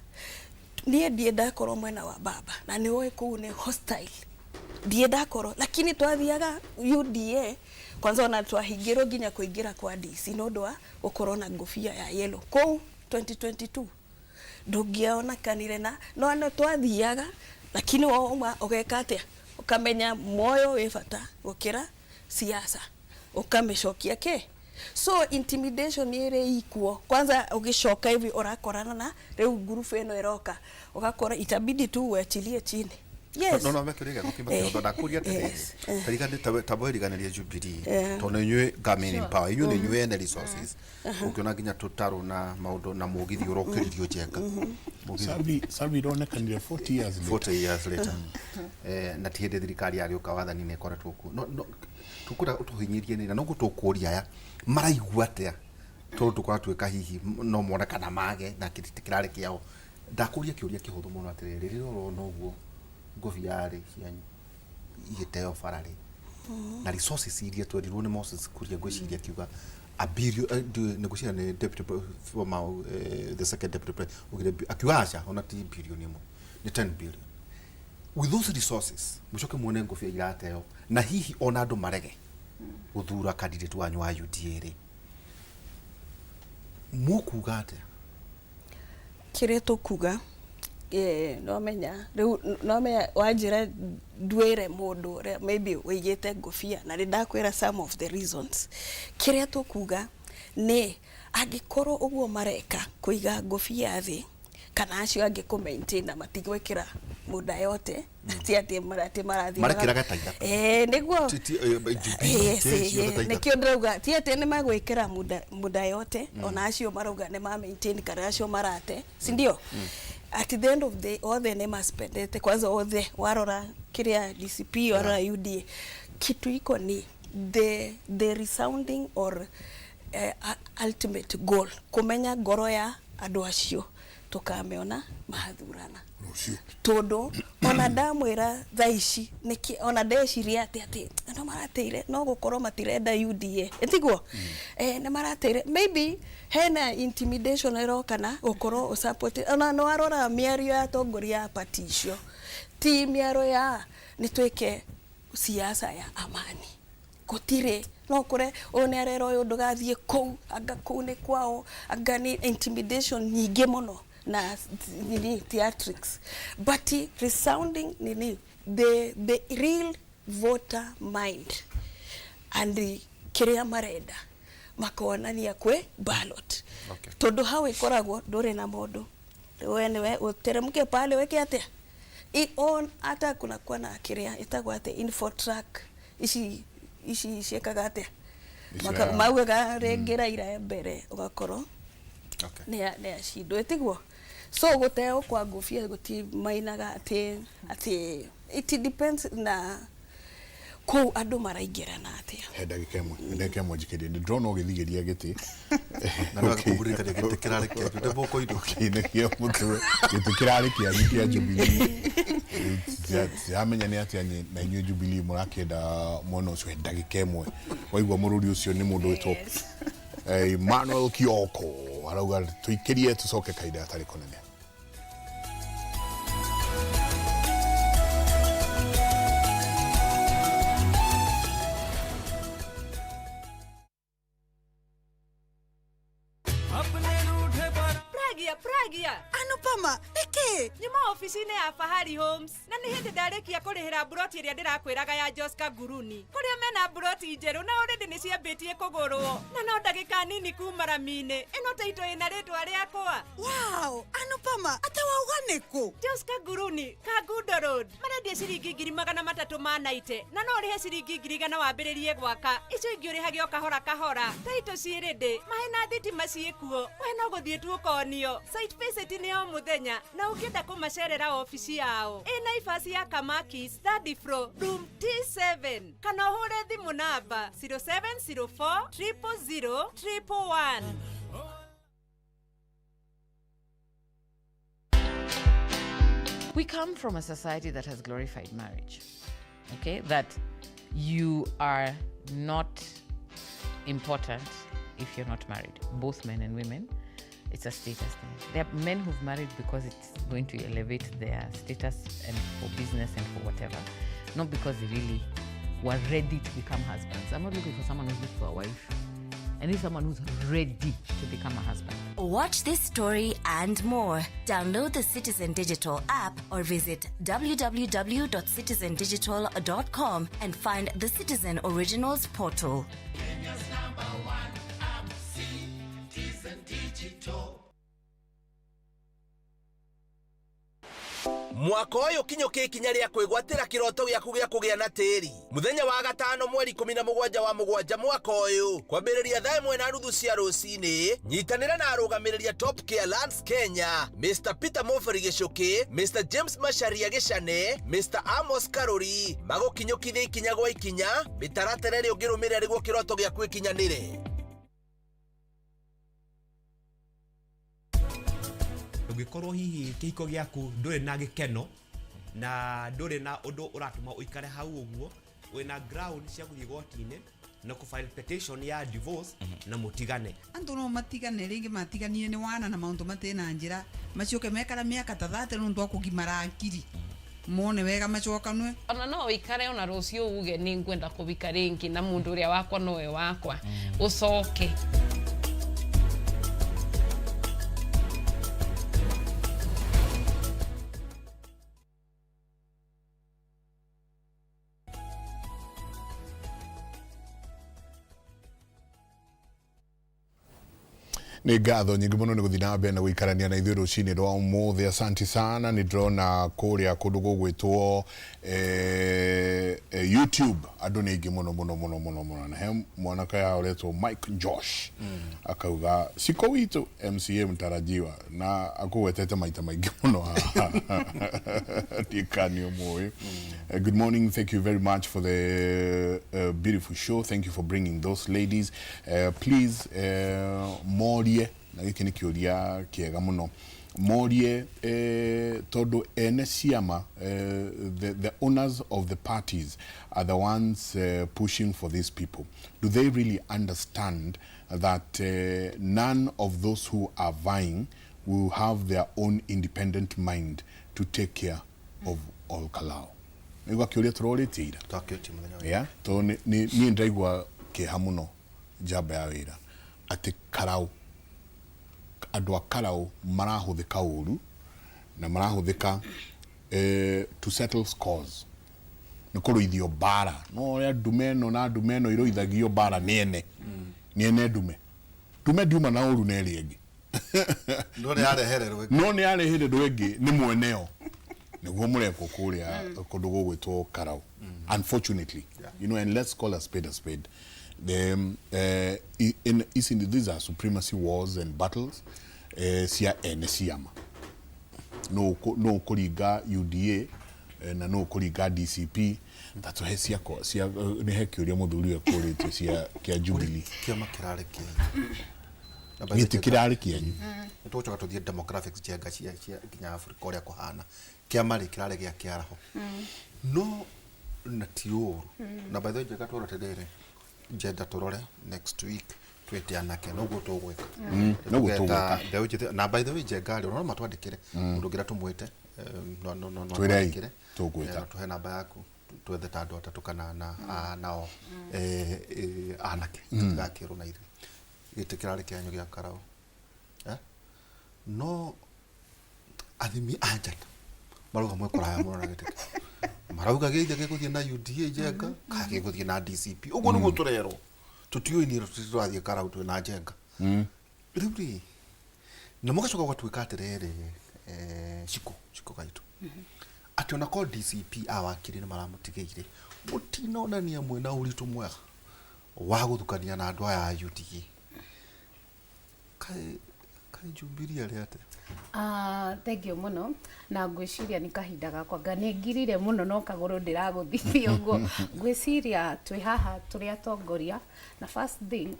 Niĩ ndiĩ ndakorwo mwena wa baba, na nĩ ũĩ kũu nĩ hostile, ndiĩ ndakorwo, lakini twathiaga UDA. Kwanza ona twahingĩrwo nginya kũingĩra kwa DC nĩ ũndũ wa gũkorwo na ngũbia ya yellow kũu 2022 ndũngĩonekanire na no no twathiaga, lakini wauma ũgeka atĩa? Ũkamenya muoyo wĩ bata gũkĩra siasa, ũkamĩcokia kĩ. So intimidation ĩrĩ ikuo. Kwanza ũgĩcoka hivi ũrakorana na rĩu ngurubu ĩno ĩroka, ũgakora itabidi tu uachilie chini. Yes. No mekĩrĩ gĩako kĩmwe ndakũria atĩrĩrĩ, tarigani tamwĩriganĩrie Jubilee, tondũ inyuĩ government in power, inyuĩ nĩ inyuĩ ene resources, ũngĩona nginya tũtarũ na maũndũ na mũgithi ũrokĩririo Njenga. Mũgithi. Salvi ironekanire 40 years later. 40 years later. Na ti hĩndĩ thirikari yagĩũka wathani-inĩ ĩkoretwo kuo. No tũkwenda ũtũhinyĩrie nĩ na noguo tũkũria aya maraigua atĩa, tondũ tũkũratuĩka hihi no mone kana mage na kĩrarĩ kĩao. Ndakũria kĩũria kĩhũthũ mũno atĩrĩrĩ, rĩrĩa ũrona ũguo ngũbia rĩ cianyu igĩteo bara rĩ, na resources iria twerirwo nĩ Moses Kuria, ngwĩciria akiuga a billion, nĩ ngwĩciria nĩ deputy former, the second deputy president ugire akiuga aca ona ti billion ĩmwe, nĩ 10 billion. With those resources mũcoke muone ngũbia irateo na hihi ona andũ marege gũthura candidate wanyu wa UDA rĩ, mũkuga atĩa? Kĩrĩa tũkuga, nomenya rĩu nomenya wanjĩra nduĩre mũndũ ũrĩa maybe ũigĩte ngũbia, na nĩ ndakwĩra some of the reasons. Kĩrĩa tũkuga nĩ angĩkorwo ũguo mareka kũiga ngũbia thĩ kana acio angĩ kũ maintain na matigwĩkĩra muda yote, ti atĩ marathiĩ Marekĩraga ta ithatũ. Nĩguo. Jubilee, Yes, ciothe ta ithatũ. Nĩkĩo ndĩrauga ti atĩ nĩ magwĩkĩra muda yote, ona acio marauga nĩ ma maintain kana acio marate, si ndio? At the end of the othe nĩ maspendete. Kwanza othe warora kĩrĩa DCP, warora UDA, kitu iko ni the resounding or ultimate goal kumenya ngoro ya andũ acio tukamĩona mathurana. Rũciũ. Tondu ona ndamwĩra thaa ici nĩkĩ ona ndeciria atĩ no marateire no gũkorwo matirenda UDA, ĩtiguo nĩ marateire, maybe hena intimidation ĩroka na gũkorwo ũsupport. Ona nĩ warora mĩario ya atongoria a party icio, ti mĩario ya nĩ twĩke siasa ya amani. Gũtirĩ no kũre ũyũ nĩ arera ũyũ ndũgathiĩ kũu, anga kũu nĩ kwao, anga nĩ intimidation nyingĩ mũno na nini theatrics, but resounding nini the real voter mind and kĩrĩa marenda makonania kwĩ ballot. Tondu hau ĩkoragwo ndũrĩ na mũndũ, we nĩwe ũteremke pale weke atĩa. On hata kuna kuwa na kĩrĩa ĩtagwo atĩa, Infotrak, ici ciĩkaga atĩa? Icio ya- Maugaga rĩngĩ Raila e mbere, ũgakorwo nĩ acindwo, ĩtiguo. So gũteo kwa ngũbia gũtimainaga atĩ it depends na kũu andũ maraingĩrana atĩa. He ndagĩka ĩmwe njikĩrie, nĩ ndĩrona ũgĩthigĩria gĩtĩ. Na no agĩkũhurĩka gĩtĩ kĩrarĩ kĩanyu ndĩmũkũinũ. Ũkĩinĩkia mũtwe, gĩtĩ kĩrarĩ kĩanyu kĩa Jubilee. Tiramenya nĩ atĩa na inyuĩ Jubilee mũrakĩenda mwena ũcio. He ndagĩka ĩmwe, waigua mũrũri ũcio nĩ mũndũ wĩtwo Emmanuel Kioko arauga tũikĩrie tũcoke kahinda gatarĩ kũnene. Pragia, Pragia. Anupama, nĩkĩ? Nyuma ofici-inĩ ya Fahari Homes na nĩ hĩndĩ ndarĩkia kũrĩhĩra mburoti ĩrĩa ndĩrakwĩraga ya Joska Nguruni, kũrĩa mena mburoti njerũ na already nĩ ciambĩtie kũgũrwo na no ndagĩka nini kuma rami-inĩ ĩno taito ĩna rĩtwa rĩakwa. Wow, Anupama, ate wauga nĩkũ? Joska Nguruni, Kangundo Road, marendia ciringi 390,000 na no ũrĩhe ciringi 100,000 wambĩrĩrie gwaka, icio ingĩ ũrĩhage o kahora kahora. Taito ciĩ ready, maĩ na thitima ciĩkuo, we no gũthiĩ tu ũkonio. Site visit nĩ o mũthenya na ũngĩenda kũmacerera ofici yao ĩ Naivas ya Kamakis, third floor, room T7, kana ũhũre thimũ namba 0704 000 111. We come from a society that has glorified marriage, okay? That you are not important if you're not married, both men and women. It's a status thing. There are men who've married because it's going to elevate their status and for business and for whatever, not because they really who are ready to become husbands. I'm not looking for someone who's looking for a wife. I need someone who's ready to become a husband. Watch this story and more. Download the Citizen Digital app or visit www.citizendigital.com and find the Citizen Originals portal. Mwaka ũyũ kinyũkia ikinya rĩa kwĩgwatĩra kĩroto gĩaku gĩa kũgĩa na tĩri. Mũthenya wa gatano mweri 17 wa mũgwanja mwaka ũyũ kwambĩrĩria thaa 1:30 cia rũcinĩ, nyitanĩra na arũgamĩrĩria Top Care Lands Kenya, Mr Peter Moferi Gĩcũkĩ, Mr James Macharia Gĩcane, Mr Amos Karũri, magũkinyũkithia ikinya gwa ikinya mĩtaratara ĩrĩa ũngĩrũmĩrĩra nĩguo kĩroto gĩaku gĩkinyanĩre. Ũngĩkorwo hihi kĩhiko gĩaku ndũrĩ na gĩkeno na ndũrĩ na ũndũ ũratũma ũikare hau ũguo, wĩna ground cia gũthiĩ igoti-inĩ na kũ file petition ya divorce na mũtigane. Andu no matigane ringi, matiganire ni wana na maundu matina njira, macoke mekara miaka ta 30 nundu wa kugimara akiri mone wega macokanwe. Ona no wikare ona rucio uge ni ngwenda kubika ringi na mundu uria wakwa nowe wakwa ucoke. Nĩ ngatho nyingĩ mũno nĩ gũthiĩ na mbere na gũikarania na ithuĩ rũcinĩ rwa ũmũthĩ. Asanti sana. Nĩ ndĩrona kũrĩa kũndũ gũgwĩtwo YouTube andũ nĩ aingĩ mũno mũno mũno mũno mũno, na he mwanake haha ũretwo Mike Josh akauga siko witũ MCA mtarajiwa, na akũgwetete maita maingĩ mũno haha ndikani ũmũĩ. Good morning, thank you very much for the beautiful show. Thank you for bringing those ladies. Please morie, na gĩkĩ nĩ kĩũria kĩega mũno, morie tondũ ene ciama, the owners of the parties are the ones pushing for these people. Do they really understand that none of those who are vying will have their own independent mind to take care of Ol Kalou? Nĩgua kĩũria tũrorĩtie ira. Twakĩũtie mũthenya ũyũ. Yeah, tondũ niĩ ndĩraigua kĩeha mũno njamba ya wĩra atĩ Karau, andũ a Karau marahũthĩka ũru na marahũthĩka to settle scores, nĩ kũrũithio mbara. No ũrĩa ndume ĩno na ndume ĩno irũithagio mbara nĩ ene nĩ ene ndume ndume ndiuma na ũru na ĩrĩa ĩngĩ. No nĩ yarehererwo ĩngĩ. No nĩ yarehererwo ĩngĩ nĩ mweneo, nĩguo mũrekwo kũrĩa kũndũ gũgwĩtwo Karau, unfortunately. You know, and let's call a spade a spade. The, in, ici these are supremacy wars and battles cia ene ciama. No no kũringa UDA na no kũringa DCP tatũhe ciakwa cia nĩ he kĩũria mũthuri ũyũ ekũrĩtie cia kĩa Jubilee. Kĩama kĩrarĩ kĩanyu. Gĩtĩ kĩrarĩ kĩanyu. Nĩ tũgũcoka tũthiĩ demographics njenga cia nginya Africa ũrĩa kũhana. Kĩama rĩ kĩrarĩ gĩa kĩaraho. No na ti ũru. Na by the way njenga tũrore atĩrĩrĩ, njenda tũrore next week twĩte anake, noguo tũgwĩka. Noguo Tũgeta tũgwĩka. mbeũ njĩthĩ. Na by the way njenga rĩ, no matwandĩkĩre mũndũ ũngĩra tũmwĩte, no Twĩrei, twandĩkĩre. tũgwĩta. Na tũhe namba yaku, twethe ta andũ atatũ kana ana nao anake tũtigakĩrwo na ithuĩ. Gĩtĩ kĩrarĩ kĩanyu gĩa Karau. No athimi a njata marauga mwĩ kũraya mũno na gĩtĩ kĩu. Marauga gĩithe gĩgũthiĩ na UDA njenga kana gĩgũthiĩ na DCP. Ũguo nĩguo tũrerwo. Tũtiũĩ niĩ tũrathiĩ Karau twĩ na njenga. Rĩu rĩ, na mũgacoka gũgatuĩka atĩrĩrĩ, Shiko gaitũ, atĩ ona korwo DCP a wakiri nĩ maramũtigĩire, mũtinonania mwĩna ũritũ mwega wa gũthukania na andũ aya a UDA. Kaĩ Jubilee arĩ atĩa? Thank you mũno, na ngwĩciria nĩ kahinda gakwa nga nĩ ngirire mũno no kagũrũ ndĩragũthithia ũguo. Ngwĩciria twĩ haha tũrĩ atongoria, na first thing,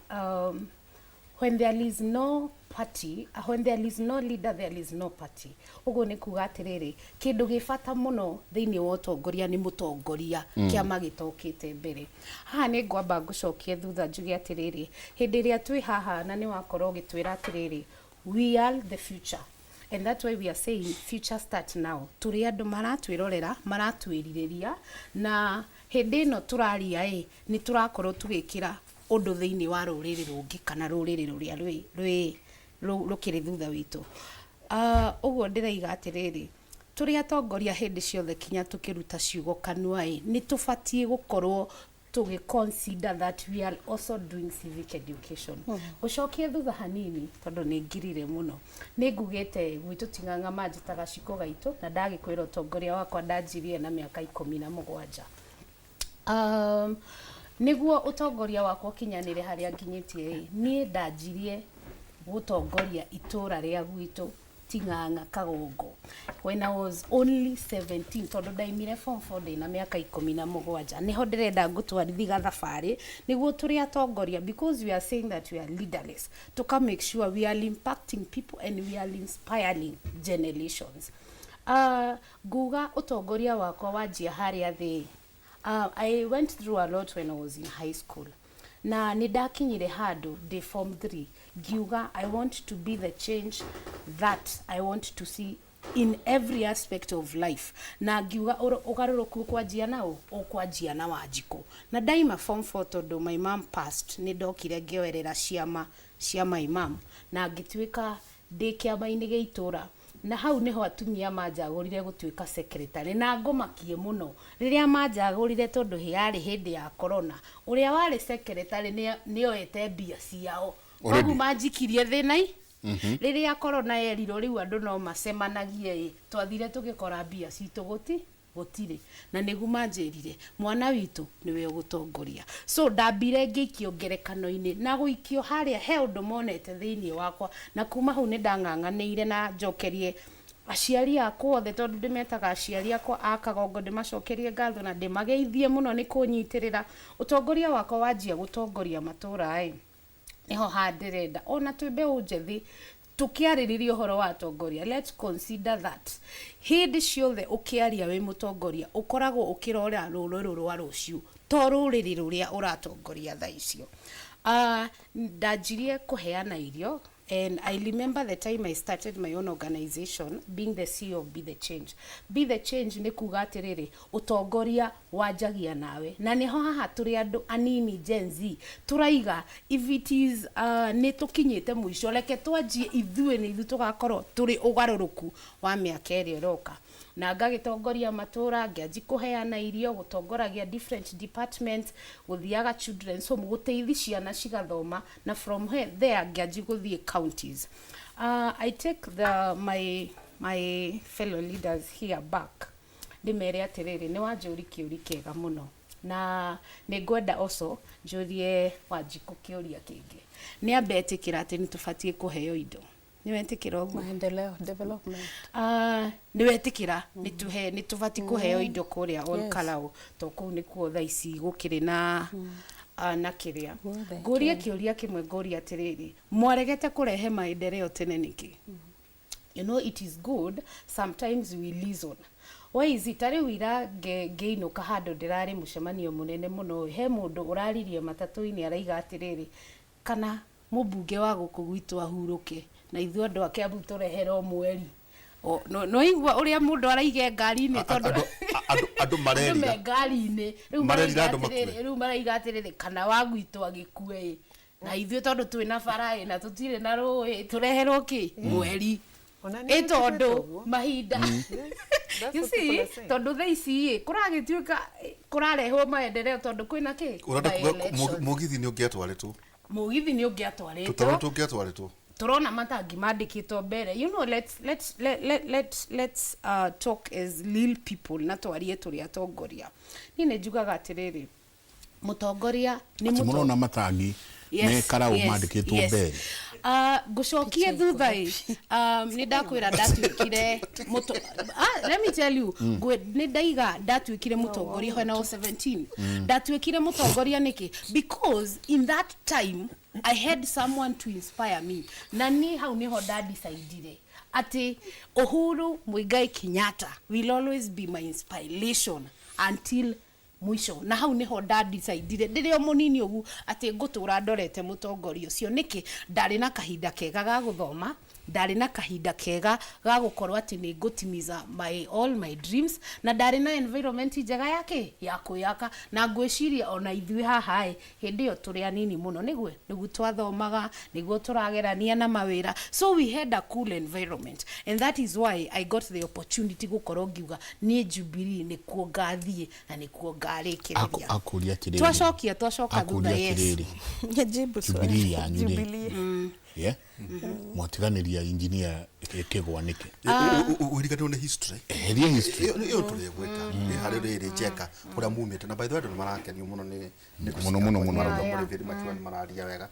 when there is no party, when there is no leader, there is no party. Ũguo nĩ kuga atĩrĩrĩ, kĩndũ gĩ bata mũno thĩinĩ wa ũtongoria nĩ mũtongoria, kĩama gĩtokĩte mbere. Haha nĩ ngwamba ngũcokie thutha njuge atĩrĩrĩ, hĩndĩ ĩrĩa twĩ haha na nĩ wakorwo ũgĩtwĩra atĩrĩrĩ, we are the future. And that's why we are saying future start now. Tũrĩ andũ maratwĩrorera, maratwĩrirĩria, na Hĩndĩ ĩno tũraria ĩ, nĩ tũrakorwo tũgĩkĩra ũndũ thĩinĩ wa rũrĩrĩ rũngĩ kana rũrĩrĩ rũrĩa rwĩ rwĩ rũkĩrĩ thutha witũ. Ũguo ndĩraiga atĩrĩrĩ, tũrĩ atongoria hĩndĩ ciothe kinya tũkĩruta ciugo kanua ĩ, nĩ tũbatiĩ gũkorwo tũgĩ consider that we are also doing civic education. Gũcokia thutha hanini, tondũ nĩ ngirire mũno, nĩ ngugĩte gwitũ Ting'ang'a manjĩtaga Ciko Gaitũ, na ndagĩkwĩra ũtongoria wakwa ndanjirie na mĩaka 17. Nĩguo ũtongoria wakwa ũkinyanĩre harĩa nginyĩtie ĩ, niĩ ndanjirie gũtongoria itũra rĩa gwitũ Ting'ang'a Kagongo when I was only 17, tondũ ndaimire form 4 ndĩna mĩaka 17. Nĩho ndĩrenda ngũtwarithi gathabarĩ nĩguo tũrĩ atongoria, because we are saying that we are leaderless, tuka make sure we are impacting people and we are inspiring generations. Nguga ũtongoria wakwa wanjia harĩa thĩ. I went through a lot when I was in high school, na nĩ ndakinyire handũ ndĩ form 3 ngiuga I want to be the change that I want to see in every aspect of life, na ngiuga ũgarũrũku ũkwanjia na ũkwanjia na Wanjikũ. Na ndaima form 4, tondũ my mom passed, nĩ ndokire ngĩoerera ciama cia my mom na ngĩtuĩka ndĩ kĩama-inĩ gĩa itũra, na hau nĩho atumia manjagũrire gũtuĩka secretary. Na ngũmakie mũno rĩrĩa manjagũrire, tondũ yarĩ hĩndĩ ya corona, ũrĩa warĩ secretary nĩoete mbia ciao. Already. Koguo manjikirie thĩna-i rĩrĩa corona yerirwo rĩu andũ no macemanagie ĩ, twathire tũgĩkora mbia citũ gũtirĩ, na nĩguo manjĩrire mwana witũ nĩwe ũgũtongoria. So ndambire ngĩikio ngerekano-inĩ, na gũikio harĩa he ũndũ monete thĩinĩ wakwa, na kuma hau nĩ ndang'ang'anĩire na njokerie aciari akwa othe, tondũ ndĩmetaga aciari akwa a Kagongo, ndĩmacokerie ngatho na ndĩmageithie mũno nĩ kũnyitĩrĩra. Ũtongoria wakwa wanjia gũtongoria matũra ĩ, niho handĩrenda ona twĩ mbeũ njĩthĩ tũkĩarĩrĩria ũhoro wa atongoria, let's consider that hĩndĩ ciothe ũkĩaria wĩ mũtongoria ũkoragwo ũkĩrora rũrĩrĩ rwa rũciũ, to rũrĩrĩ rũrĩa ũratongoria thaa icio. Ndanjirie kũheana irio, and I remember the time I started my own organization, being the CEO of Be The Change. Be The Change nĩ kuga atĩrĩrĩ, ũtongoria wanjagia nawe, na nĩho haha tũrĩ andũ anini Gen Z tũraiga if it is nĩ tũkinyĩte mũico, reke twanjie ithuĩ, nĩ ithuĩ tũgakorwo tũrĩ ũgarũrũku wa mĩaka ĩrĩa ĩroka. Na ngagĩtongoria matũra, ngĩanji kũheana irio, gũtongoragia different departments, gũthiaga children's home gũteithia ciana cigathoma, na from there ngĩanji gũthiĩ counties. I take the my fellow leaders here back, ndĩmere atĩrĩrĩ, nĩ wanjũri kĩũri kĩega mũno, na nĩ ngwenda also njũrie Wanjikũ kĩũria kĩngĩ. Nĩ ambe etĩkĩra atĩ nĩ tũbatiĩ kũheo indo? Nĩ wetĩkĩra ũguo? Maendeleo, development. Nĩ wetĩkĩra nĩ tũbatiĩ kũheo indo kũrĩa Ol Kalou, to kũu nĩkuo thaa ici gũkĩrĩ na na kĩrĩa. Guothe. Ngũrie kĩũria kĩmwe, ngũrie atĩrĩrĩ, mwaregete kũrehe maendeleo tene nĩkĩ? You know, it is good sometimes we listen. Why is it tarĩu ira ngĩinũka handũ ndĩrarĩ mũcemanio mũnene mũno, he mũndũ ũraririe matatũ-inĩ araiga atĩrĩrĩ, kana mũmbunge wa gũkũ gwitũ ahurũke na ithuĩ andũ a Kiambu tũreherwo mweri. No igua ũrĩa mũndũ araige ngari-inĩ, tondũ andũ andũ me marerira ngari-inĩ rĩu Marerira maraiga andũ makue. atĩrĩrĩ, rĩu maraiga atĩrĩrĩ, kana wa gwitũ agĩkue ĩ, na ithuĩ tondũ twĩna bara ĩ na tũtirĩ na rũĩ, tũreherwo kĩ mweri. Ona nĩ Ĩ tondũ njiguĩte ũguo. mahinda, That's you what people see, are saying. tondũ thaa ici ĩ kũragĩtuĩka kũrarehwo maendeleo tondũ kwĩna kĩ? Ũrenda kuga By-elections. mũgithi nĩ ũngĩatwarĩtwo? Mũgithi nĩ ũngĩatwarĩtwo. Tũtarũ tũngĩatwarĩtwo. Turona matangi mandĩkĩtwo mbere. You know, let's let, let, let, let's talk as real people na twarie tũrĩ atongoria. Niĩ nĩ njugaga atĩrĩrĩ, mũtongoria nĩ Atĩ mũrona matangi me Karau mandĩkĩtwo mbere? Ngũcokie thutha ĩ, nĩ ndakwĩra ndatuĩkire let me tell you, nĩ ndaiga ndatuĩkire mũtongoria when I was 17. Ndatuĩkire mũtongoria nĩkĩ? Because in that time I had someone to inspire me, na niĩ hau nĩho ndadecidire atĩ Uhuru Muigai Kenyatta will always be my inspiration until mwisho. Na hau niho ndadecidire ndĩrĩ o mũnini ũguo atĩ ngũtũra ndorete mũtongoria ũcio. Nĩkĩ? Ndarĩ na kahinda kega ga gũthoma. Ndarĩ na kahinda kega ga gũkorwo atĩ nĩ ngũtimiza my all my dreams, na ndarĩ na environment njega yake ya kwĩyaka. Na ngwĩciria ona ithuĩ haha ĩ, hĩndĩ ĩyo tũrĩ anini mũno, nĩguo twathomaga, nĩguo tũragerania na mawĩra, so we had a cool environment, and that is why I got the opportunity gũkorwo ngiuga niĩ Jubilee nĩkuo ngathiĩ na nĩkuo ngarĩkĩrĩria. Akũria atĩrĩrĩ. Twacokia, twacoka thutha. Akũria Yes. atĩrĩrĩ. Jibu swali. Jubilee yanyu rĩ. Jubilee. Yeah? Mwatiganĩria engineer Kĩgwa nĩkĩ? Ũriganĩrwo nĩ history. Eheria history. Ĩyo tũrĩgwĩta nĩ harĩ rĩrĩ njeka kũrĩa mumĩte, na by the way andũ nĩ marakenio mũno nĩ Mũno, mũno, mũno. Yeah. Mũno makiuga nĩ mararia wega.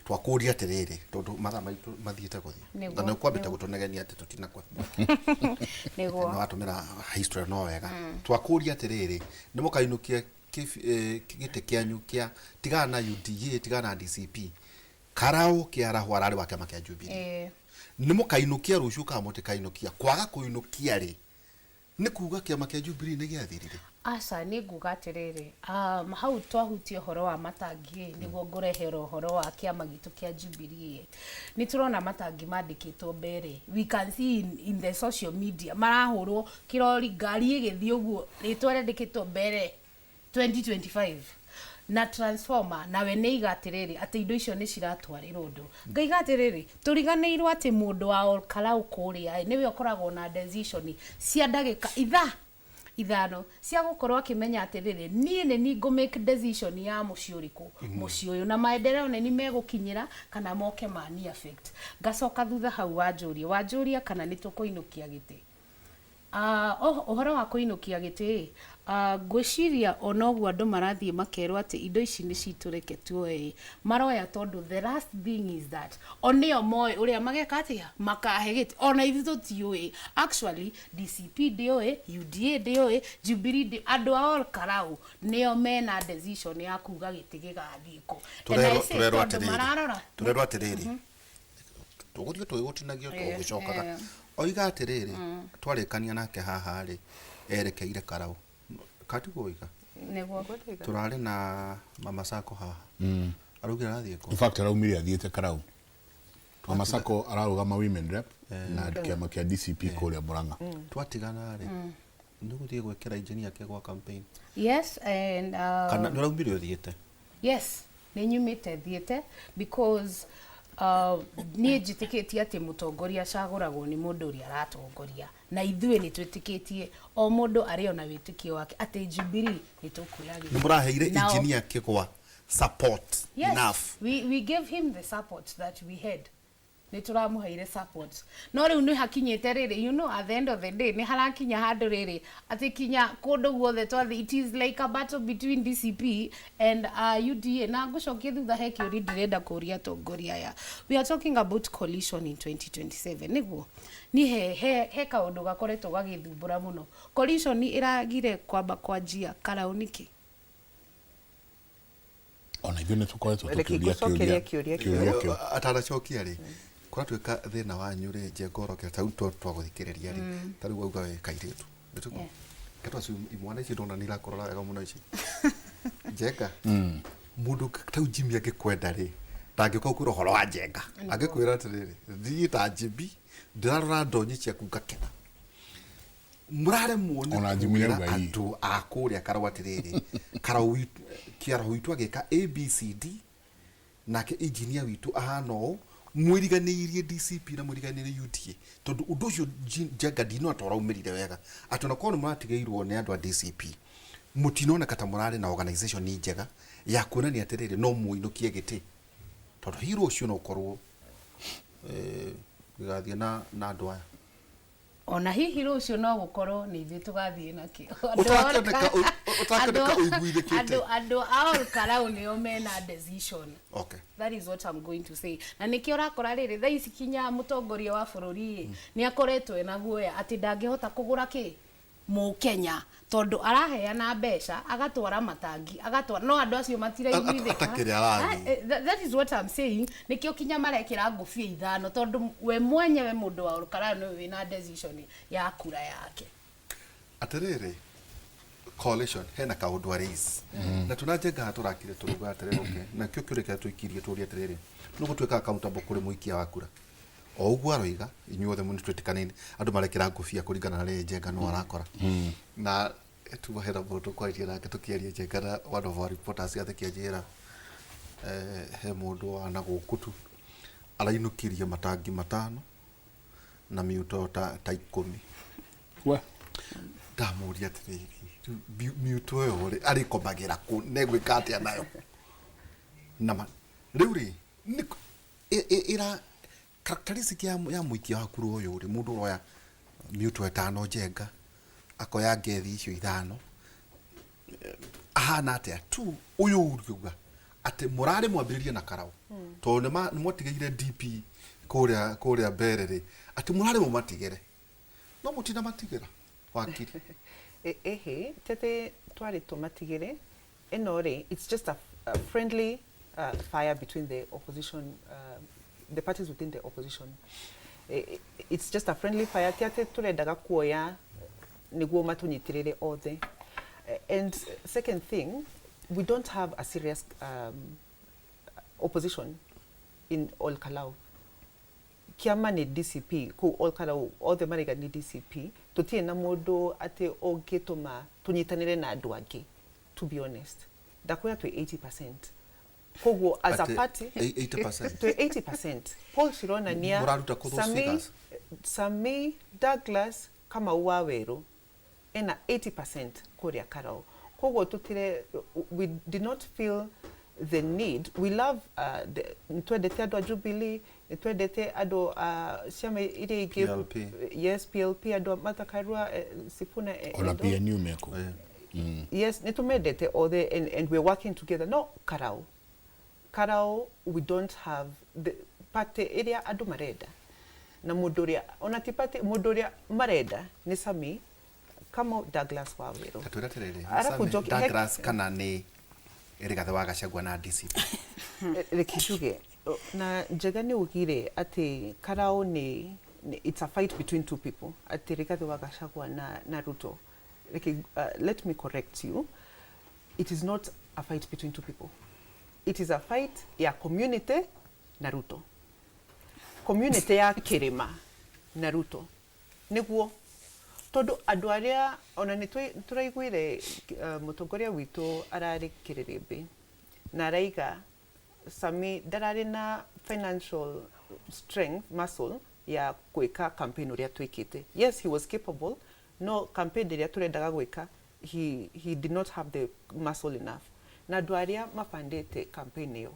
Twakũria atĩrĩrĩ, tondũ mathaa maitũ mathiĩte gũthiĩ Nĩguo, na nĩ kwambĩte nĩguo. gũtũnegenia atĩ tũtinakwa Nĩguo. nĩ watũmĩra history no wega. Twakũria atĩrĩrĩ, nĩ mũkainũkia gĩtĩ kĩanyu kĩa tigana na UDA, tigana na DCP, Karau Kĩaraho ararĩ wa kĩama kĩa Jubilee, nĩ mũkainũkia rũciũ kana mũtikainũkia? Kwaga kũinũkia rĩ, nĩ kuga kĩama kĩa Jubilee nĩ gĩathirire? Aca, nĩ nguga atĩrĩrĩ, hau twahutia ũhoro wa matangi ĩ, nĩguo ngũrehera ũhoro wa kĩama gitũ kĩa Jubilee ĩ. Nĩ tũrona matangi mandĩkĩtwo mbere, we can see in the social media marahũrwo kĩrori, ngari ĩgĩthiĩ ũguo, rĩtwa rĩandĩkĩtwo mbere 2025 na transformer. Nawe nĩ iga atĩrĩrĩ, atĩ indo icio nĩ ciratwarĩrwo ũndũ. Ngaiga atĩrĩrĩ, tũriganĩirwo atĩ mũndũ wa Olkarau kũrĩa ĩ, nĩwe ũkoragwo na decision cia ndagĩka ithaa 5 cia gũkorwo akĩmenya atĩrĩrĩ, niĩ nĩ ni ngũ make decision ya mũciĩ ũrĩkũ, mũciĩ ũyũ na maendeleo nĩ ni megũkinyĩra kana moke mani affect. Ngacoka thutha hau wanjũria kana nĩ tũkũinũkia gĩtĩ. Ũhoro wa kũinũkia gĩtĩ, ngwĩciria ona ũguo andũ marathiĩ makerwo atĩ indo ici nĩ citũ, reke tuoe maroya, tondũ the last thing is that o nĩo moĩ ũrĩa mageka atĩa makahe gĩtĩ. Ona ithuĩ tũtiũĩ actually, DCP ndĩũĩ, UDA ndĩũĩ, Jubilee ndĩ, andũ a Olkarau nĩo mena decision ya kuga gĩtĩ gĩgathiĩ kũ. And I say, Tũrerwo tondũ atĩrĩrĩ, mararora tũrerwo atĩrĩrĩ, tũgũthiĩ tũgĩgũtinagia tũgĩcokaga. Oiga atĩrĩrĩ, twarĩkania nake haha rĩ, erekeire Karau katiguo oiga. Nĩguo. Tũrarĩ na Mama Sako haha, araugire arathiĩ kũ? In fact, araumire athiĩte Karau. Mama Sako ararũgama women rep na kĩama kĩa DCP kũrĩa Murang'a. Twatigana rĩ, nĩ gũthiĩ gwĩkĩra engineer Kĩgwa campaign? Yes, and Kana nĩ ũraumire ũthiĩte? Yes, nĩ nyumĩte thiĩte because niĩ njĩtĩkĩtie atĩ mũtongoria acagũragwo nĩ mũndũ ũrĩa aratongoria, na ithuĩ nĩ twĩtĩkĩtie o mũndũ arĩ ona wĩtĩkio wake atĩ Jubilee nĩ tũkuoya gĩtĩ. Nĩ mũraheire engineer Kĩgwa support Yes, enough? we gave him the support that we had. Nĩ tũramũheire support, no rĩu nĩ hakinyĩte rĩrĩ, at the end of the day nĩ harakinya handũ rĩrĩ atĩ kinya kũndũ guothe twathiĩ, it is like a battle between DCP and UDA. Na ngũcokie thutha, he kĩũria ndĩrenda kũria atongoria aya. We are talking about coalition in 2027. Nĩguo ni he kaũndũ gakoretwo gagĩthumbũra mũno. Coalition ĩragire kwamba kwanjia Karau nĩkĩ? Ona ithuĩ nĩ tũkoretwo Reke tũkĩũria ngũcokerie kĩũria kĩũria kĩu. kĩũria kĩu. Atanacokia rĩ, kũratuĩka thĩna wanyu rĩ, njengoro ta rĩu twagũthikĩrĩria rĩ, ta rĩu wauga wĩ kairĩtu. Nĩtiguo? Ke twacio imwana ici ndona nĩ irakũrora wega mũno ici Njenga. Mũndũ ta rĩu Jimmy angĩkwenda rĩ, ndangĩũka gũkwĩra ũhoro wa Njenga, angĩkwĩra atĩrĩrĩ, thiĩ ta Jimmy, ndĩrarora ndonyi ciaku ngakena. Mũraremwo nĩ Ona Jimmy kwĩra nĩauga ii. andũ a kũrĩa Karau atĩrĩrĩ, Karau Kĩaraho witũ agĩka ABCD, nake engineer witũ ahana ũũ. Mwĩriganĩirie DCP na mwĩriganĩirie UDA, tondũ ũndũ ũcio Njenga ndinona ta ũraumĩrire wega, atĩ ona korwo nĩ mũratigĩirwo nĩ andũ a DCP, mũtinoneka ta mũrarĩ na organization njega ya kuonania atĩrĩrĩ, no mũinũkie gĩtĩ, tondũ hihi rũciũ no ũkorwo gĩgathiĩ na andũ aya. Ona hihi rũciũ no gũkorwo nĩ ithuĩ tũgathiĩ nakĩo. Ũtakĩoneka ũiguithĩkĩte. Andũ a Olkarau nĩo mena decision. That is what I'm going to say. Na nĩkĩo ũrakora rĩrĩ thaa ici kinya mũtongoria wa bũrũri ĩ, nĩ akoretwo ena guoya atĩ ndangĩhota kũgũra kĩ mũkenya, tondũ araheana mbeca, agatwara matangi, agatwara, no andũ acio matiraiguithĩka. Atakĩrĩ arathiĩ. That is what I'm saying. Nĩkĩo kinya marekĩra ngũbia 5, tondũ we mwenyewe mũndũ wa Olkarau nĩwe wĩna decision ya kura yake. Atĩrĩrĩ, coalition hena kaũndũ a raise na tũna Njenga tũrakire tũruga atĩrĩrĩ, okay, na kĩo kĩũria kĩrĩa tũikirie tũrie atĩrĩrĩ, nĩ gũtuĩka accountable kũrĩ mũikia wa kura. O ũguo aroiga inyuothe nĩ twĩtĩkanĩire andũ marekĩra ngũbia kũringana na rĩrĩ Njenga no arakora na tuma hena mũndũ kwaririe nake tũkĩaria Njenga na one of our reporters gathĩ kĩanjĩra he mũndũ wa na gũkũ tu arainũkirie matangi matano na miuto ta 10. We ndamũria atĩrĩrĩ, rĩu miuto ĩyo rĩ arĩkomagĩra kũ negwĩka atĩa nayo na rĩu rĩ ĩra characteristic ya mũikia wa kura ũyũ rĩ, mũndũ ũroya miuto 5 Njenga akoya ngethi icio 5 ahana atĩa tu ũyũ ũriuga atĩ mũrarĩ mwambĩrĩrie na Karau tondũ nĩ mwatigĩire DP kũrĩa mbere rĩ, atĩ mũrarĩ mũmatigĩre no mũtina matigĩra wakiri. Ehe, tete twarĩ tũmatigĩre ĩno rĩ, it's just a friendly fire between the opposition, the parties within the opposition. It's just a friendly fire ti atĩ tũrendaga kuoya nĩguo matũnyitĩrĩre othe. And second thing, we don't have a serious opposition in Ol Kalou. Kiama nĩ DCP kũu Ol Kalou othe maraiga nĩ DCP. Tũtirĩ na mũndũ atĩ ũngĩtũma tũnyitanĩre na andũ angĩ, to be honest. Ndakwĩra twĩ 80%. Koguo as a party 80%? Twĩ 80%. Poll cironania Mũraruta kũ those figures? Sami Douglas Kamau wa Werũ ena 80% kũrĩa Karau. Koguo tutire, we did not feel the need. We love nĩtwendete andũ a Jubilee, nĩtwendete andũ a ciama iria ingĩ. PLP. Yes, PLP, andũ a Martha Karua, Sifuna, ona and all. PNU meko. Yes, nĩtũmendete othe and we're working together. No, Karau. Karau, we don't have the party ĩrĩa andũ marenda. Na mũndũ ũrĩa, ona ti party, mũndũ ũrĩa marenda nĩ Sami Kamau Douglas Waweru. Ta twĩre atĩrĩrĩ, Arabu Sami njoki- Douglas kana nĩ Rigathĩ wa Gachagua na DCP? Reke njuge, na Njega nĩ ugire atĩ Karau nĩ it's a fight between two people, atĩ Rigathĩ wa Gachagua na Ruto. Reke, let me correct you. It is not a fight between two people. It is a fight ya community na Ruto. Community ya Kirima na Ruto. Nĩguo tondũ andũ arĩa ona nĩ tũraiguire mũtongoria witũ ararĩ Kĩrĩrĩmbĩ na araiga Sami ndararĩ na financial strength muscle ya gwĩka campaign ũrĩa twĩkĩte. Yes, he was capable, no campaign ĩrĩa tũrendaga gwĩka he did not have the muscle enough. Na andũ arĩa mabandĩte campaign ĩyo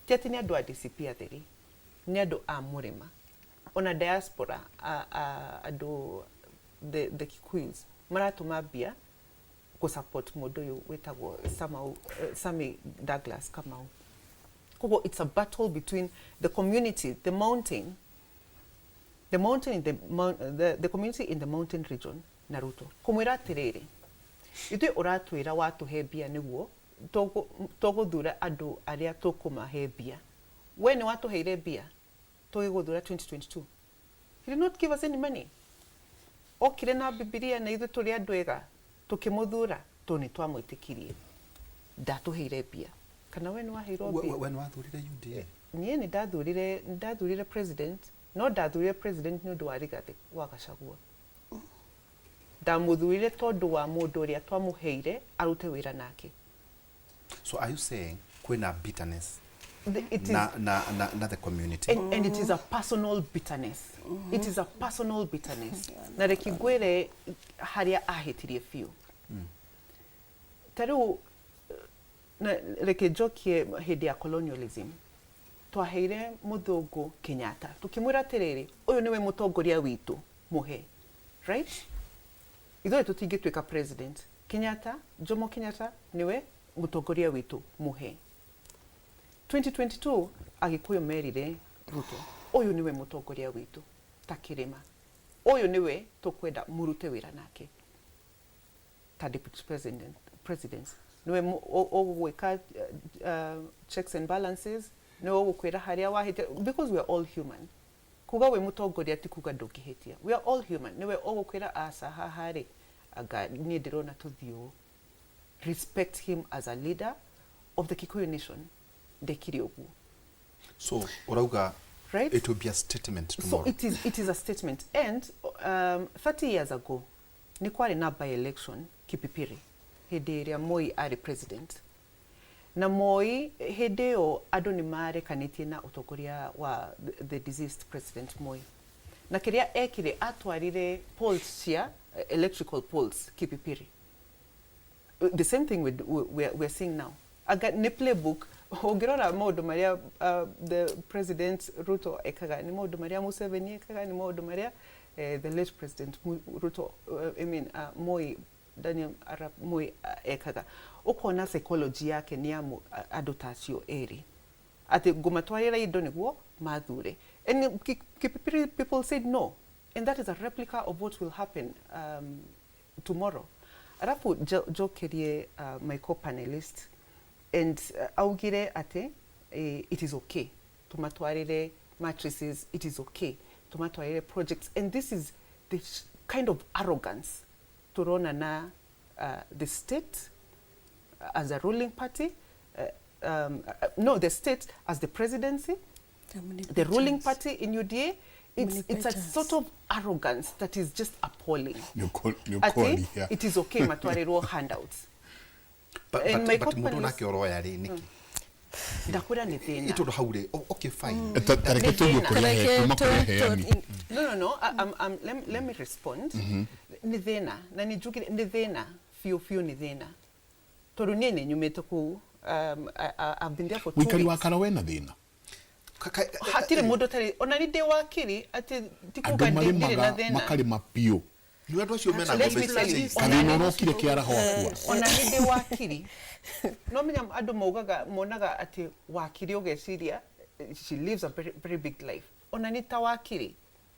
ti atĩ nĩ andũ a DCP atheri, nĩ andũ a mũrĩma ona diaspora andũ the Kikuyus maratũma mbia gũ support mũndũ ũyũ wĩtagwo Sami Douglas Kamau. Koguo it's a battle between the community, the mountain, the mountain in the, the community in the mountain region na Ruto. Kũmwĩra atĩrĩrĩ, ithuĩ ũratwĩra watũhe mbia nĩguo tũgũthura andũ arĩa tũkũmahe mbia. We nĩ watũheire mbia tũgĩgũthura 2022. He did not give us any money. Okire na Bibilia na ithuĩ tũrĩ andũ ega tũkĩmũthura tondũ nĩ twamwĩtĩkirie. Ndatũheire mbia. Kana we nĩ waheirwo mbia? We nĩ wathurire UDA? Niĩ nĩ ndathurire president, no ndathurire president nĩ ũndũ wa Rigathĩ wa Gachagua. Ndamũthurire tondũ wa mũndũ ũrĩa twamũheire arute wĩra nake. So are you saying kwĩna bitterness It is na the community? And it is a personal bitterness. It is a personal bitterness. Na reke ngwĩre harĩa ahĩtirie biũ. Ta rĩu, na reke njokie hĩndĩ ya colonialism. Twaheire mũthũngũ Kenyatta. Tũkĩmwĩra atĩrĩrĩ, ũyũ nĩwe mũtongoria witũ, mũhe. Right? Ithuĩ tũtingĩtuĩka president. Kenyatta, Jomo Kenyatta nĩwe mũtongoria witũ, mũhe. 2022 Agĩkũyũ merire Ruto, ũyũ nĩwe mũtongoria witũ ta Kĩrĩma. Ũyũ nĩwe tũkwenda mũrute wĩra nake ta deputy president. Nĩwe ũgwĩka checks and balances, nĩwe ũgũkwĩra harĩa wahĩtia, because we are all human. Kuga wĩ mũtongoria ti kuga ndũngĩhĩtia. We are all human. Nĩwe ũgũkwĩra aca haha rĩ, anga niĩ ndĩrona tũthiĩ ũũ. Respect him as a leader of the Kikuyu nation. Ndekire ũguo. So, ũrauga Right? It will be a statement So tomorrow. it is a statement. And 30 years ago, nĩ kwarĩ na by election Kipipiri hĩndĩ ĩrĩa Moi arĩ president. Na Moi hĩndĩ ĩyo andũ nĩ marekanĩtie na ũtongoria wa the deceased President Moi. Na kĩrĩa ekire, atwarire poles cia electrical poles Kipipiri. The same thing we're seeing now. Aga nĩ playbook. Ũngĩrora maũndũ marĩa the President Ruto ekaga nĩ maũndũ marĩa Museveni ekaga, nĩ maũndũ marĩa the late President Ruto, I mean, Moi, Daniel Arap Moi, ekaga. Ũkona psychology yake nĩ ya andũ ta acio erĩ, atĩ ngũmatwarĩra indo nĩguo mathure. And Kipipiri people said no, and that is a replica of what will happen tomorrow. Arabu njokerie my co-panelist and augire atĩ it is okay tumatwarĩre mattresses, it is okay tumatwarĩre projects, and this is the kind of arrogance turona na the state as a ruling party, no, the state as the presidency, the ruling party in UDA. It's a sort of arrogance that is just appalling. Nĩ Ati ũkwaria. it is okay matwarirwo handouts. But, And but, my but mũndũ co-panelist- nake ũroya rĩ nĩkĩ? Ndakwĩra nĩ thĩna. Ĩ tondũ hau rĩ, okay, fine. Ta reke Nĩ tũigue thĩna. kũrĩa kuma kũrĩa heani. No. Let me respond. Nĩ thĩna na nĩ njugire nĩ thĩna biũ biũ, nĩ thĩna tondũ niĩ nĩ nyumĩte kũu. I've been there for 2 Mũikari wa weeks. Kara wena thĩna. Hatirĩ mũndũ ũtarĩ, ona nĩ ndĩ wakiri atĩ ti Andũ kuga ndirĩ na marĩmaga thĩna. makarĩma biũ. Nĩ andũ acio mena Let ng'ombe me tell you, ici. Kathĩna ũrokire kĩaraho akua. Ona nĩ ndĩ wakiri, no menya andũ maugaga, monaga atĩ wakiri ũgeciria she lives a very, very big life. Ona nĩ ta wakiri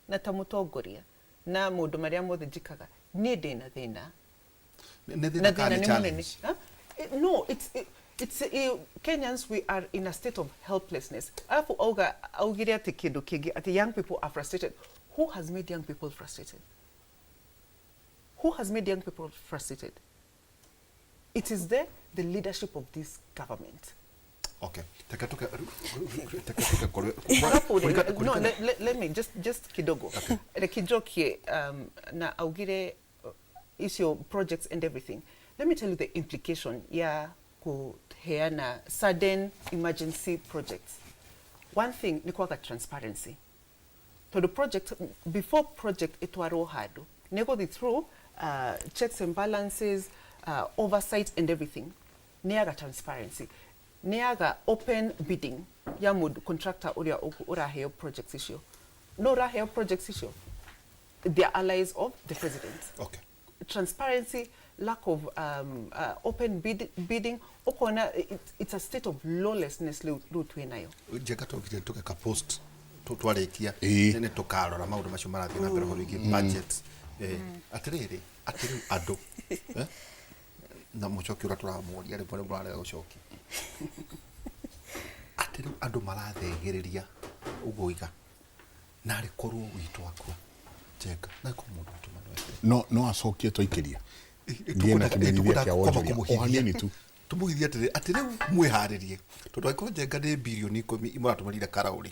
na ta mũtongoria na maũndũ marĩa mothe njĩkaga, niĩ ndĩna thĩna. Nĩ thĩna Na kana thĩna nĩ nĩ challenge? mũnene. Huh? No, it's Kenyans, we are in a state of helplessness. Alafu auga augire atĩ kĩndũ kĩngĩ, atĩ young people are frustrated. Who has made young people frustrated? Who has made young people frustrated? It is the leadership of this government. Okay, teke tuke Alafu, no, let me just kidogo reke njokie na augire icio projects and everything. Let me tell you the implication ya kuheana sudden emergency projects. One thing ni kwaga transparency, tondu project, before project itwarwo handu, nĩ gũthiĩ through checks and balances, oversight and everything. Nĩ yaga transparency, nĩ yaga open bidding ya mũndũ contractor ũrĩa ũraheo projects icio. No ũraheo projects icio, they are allies of the president. Transparency, lack of open bidding, ukona it's a state of lawlessness rĩu twĩ nayo. Njenga tũkire tũgeka post twarĩkia Ĩĩ. nĩ tũkarora maũndũ macio marathiĩ na mbere ũhoro wĩgiĩ budget. Atĩrĩrĩ, atĩ rĩu andũ na mũcoki ũrĩa tũramũria rĩmwe nĩ mũrarega gũcokia, atĩ rĩu andũ marathegĩrĩria ũguo iga narĩ korwo witũ akua, Njenga, narĩ korwo mũndũ witũ Manuel. No acokie twaikĩria ngĩe na kĩmenyithia kĩa wonjoria o hanini tu. Tũmũhithie atĩrĩ, atĩ rĩu mwĩharĩrie tondũ angĩkorwo Njenga nĩ birioni 10 imũratũmĩrire karaũrĩ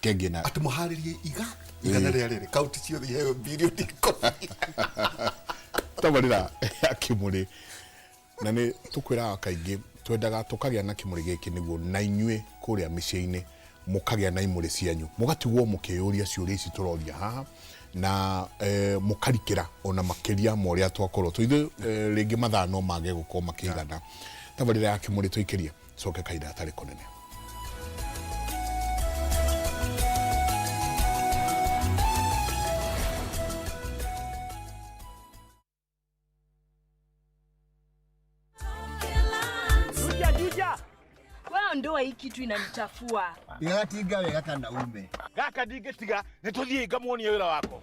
kengĩ na atĩ mũharĩrie iga igana rĩa rĩrĩ kaunti ciothe iheo birioni 10. Tabarĩra ya kĩmũrĩ, na nĩ tũkwĩraga kaingĩ twendaga tũkagĩa na kĩmũrĩ gĩkĩ nĩguo na inyuĩ kũrĩa mĩciĩ-inĩ mũkagĩa na imũrĩ cianyu, mũgatigwo mũkĩyũria ciũria ici tũroria haha na mũkarikĩra ona makĩria ma ũrĩa twakorwo tũ ithuĩ. Rĩngĩ mathaa no mage gũkorwo makĩigana. Tabarĩra ya kĩmũrĩ tũikĩrie coke kahinda gatarĩ kũnene. Juja, juja. Wewe ndoa hii kitu inanichafua. Ndigatinga wega kana ume. Gaka ndingĩtiga nĩ tũthiĩ ngamuonie wĩra wako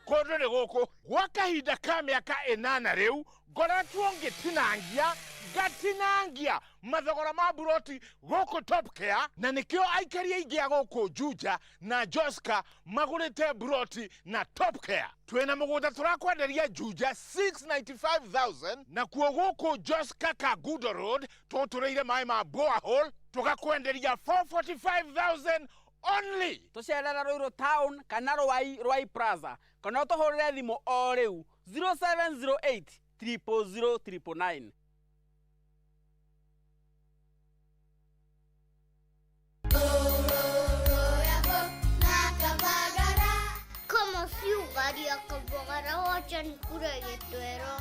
kũndũ nĩ gũkũ gwa kahinda ka mĩaka 8 rĩu ngoretwo ngĩtinangia ngatinangia mathogora ma buroti gũkũ Top Care, na nĩkĩo aikari aingĩ a gũkũ Juja na Joska magũrĩte buroti na Top Care. Twĩna mũgũnda tũrakwenderia Juja 695,000, nakuo gũkũ Joska Kangundo Road tũtũrĩire maĩ ma borehole tũgakwenderia 445,000. Only. Tũcerere Ruiru Town kana Rwai Rwai Plaza kana ũtũhũrĩre thimũ o rĩu 0708 000 999. Kama si ugali ya Kavagara, wacha nikule gitwero.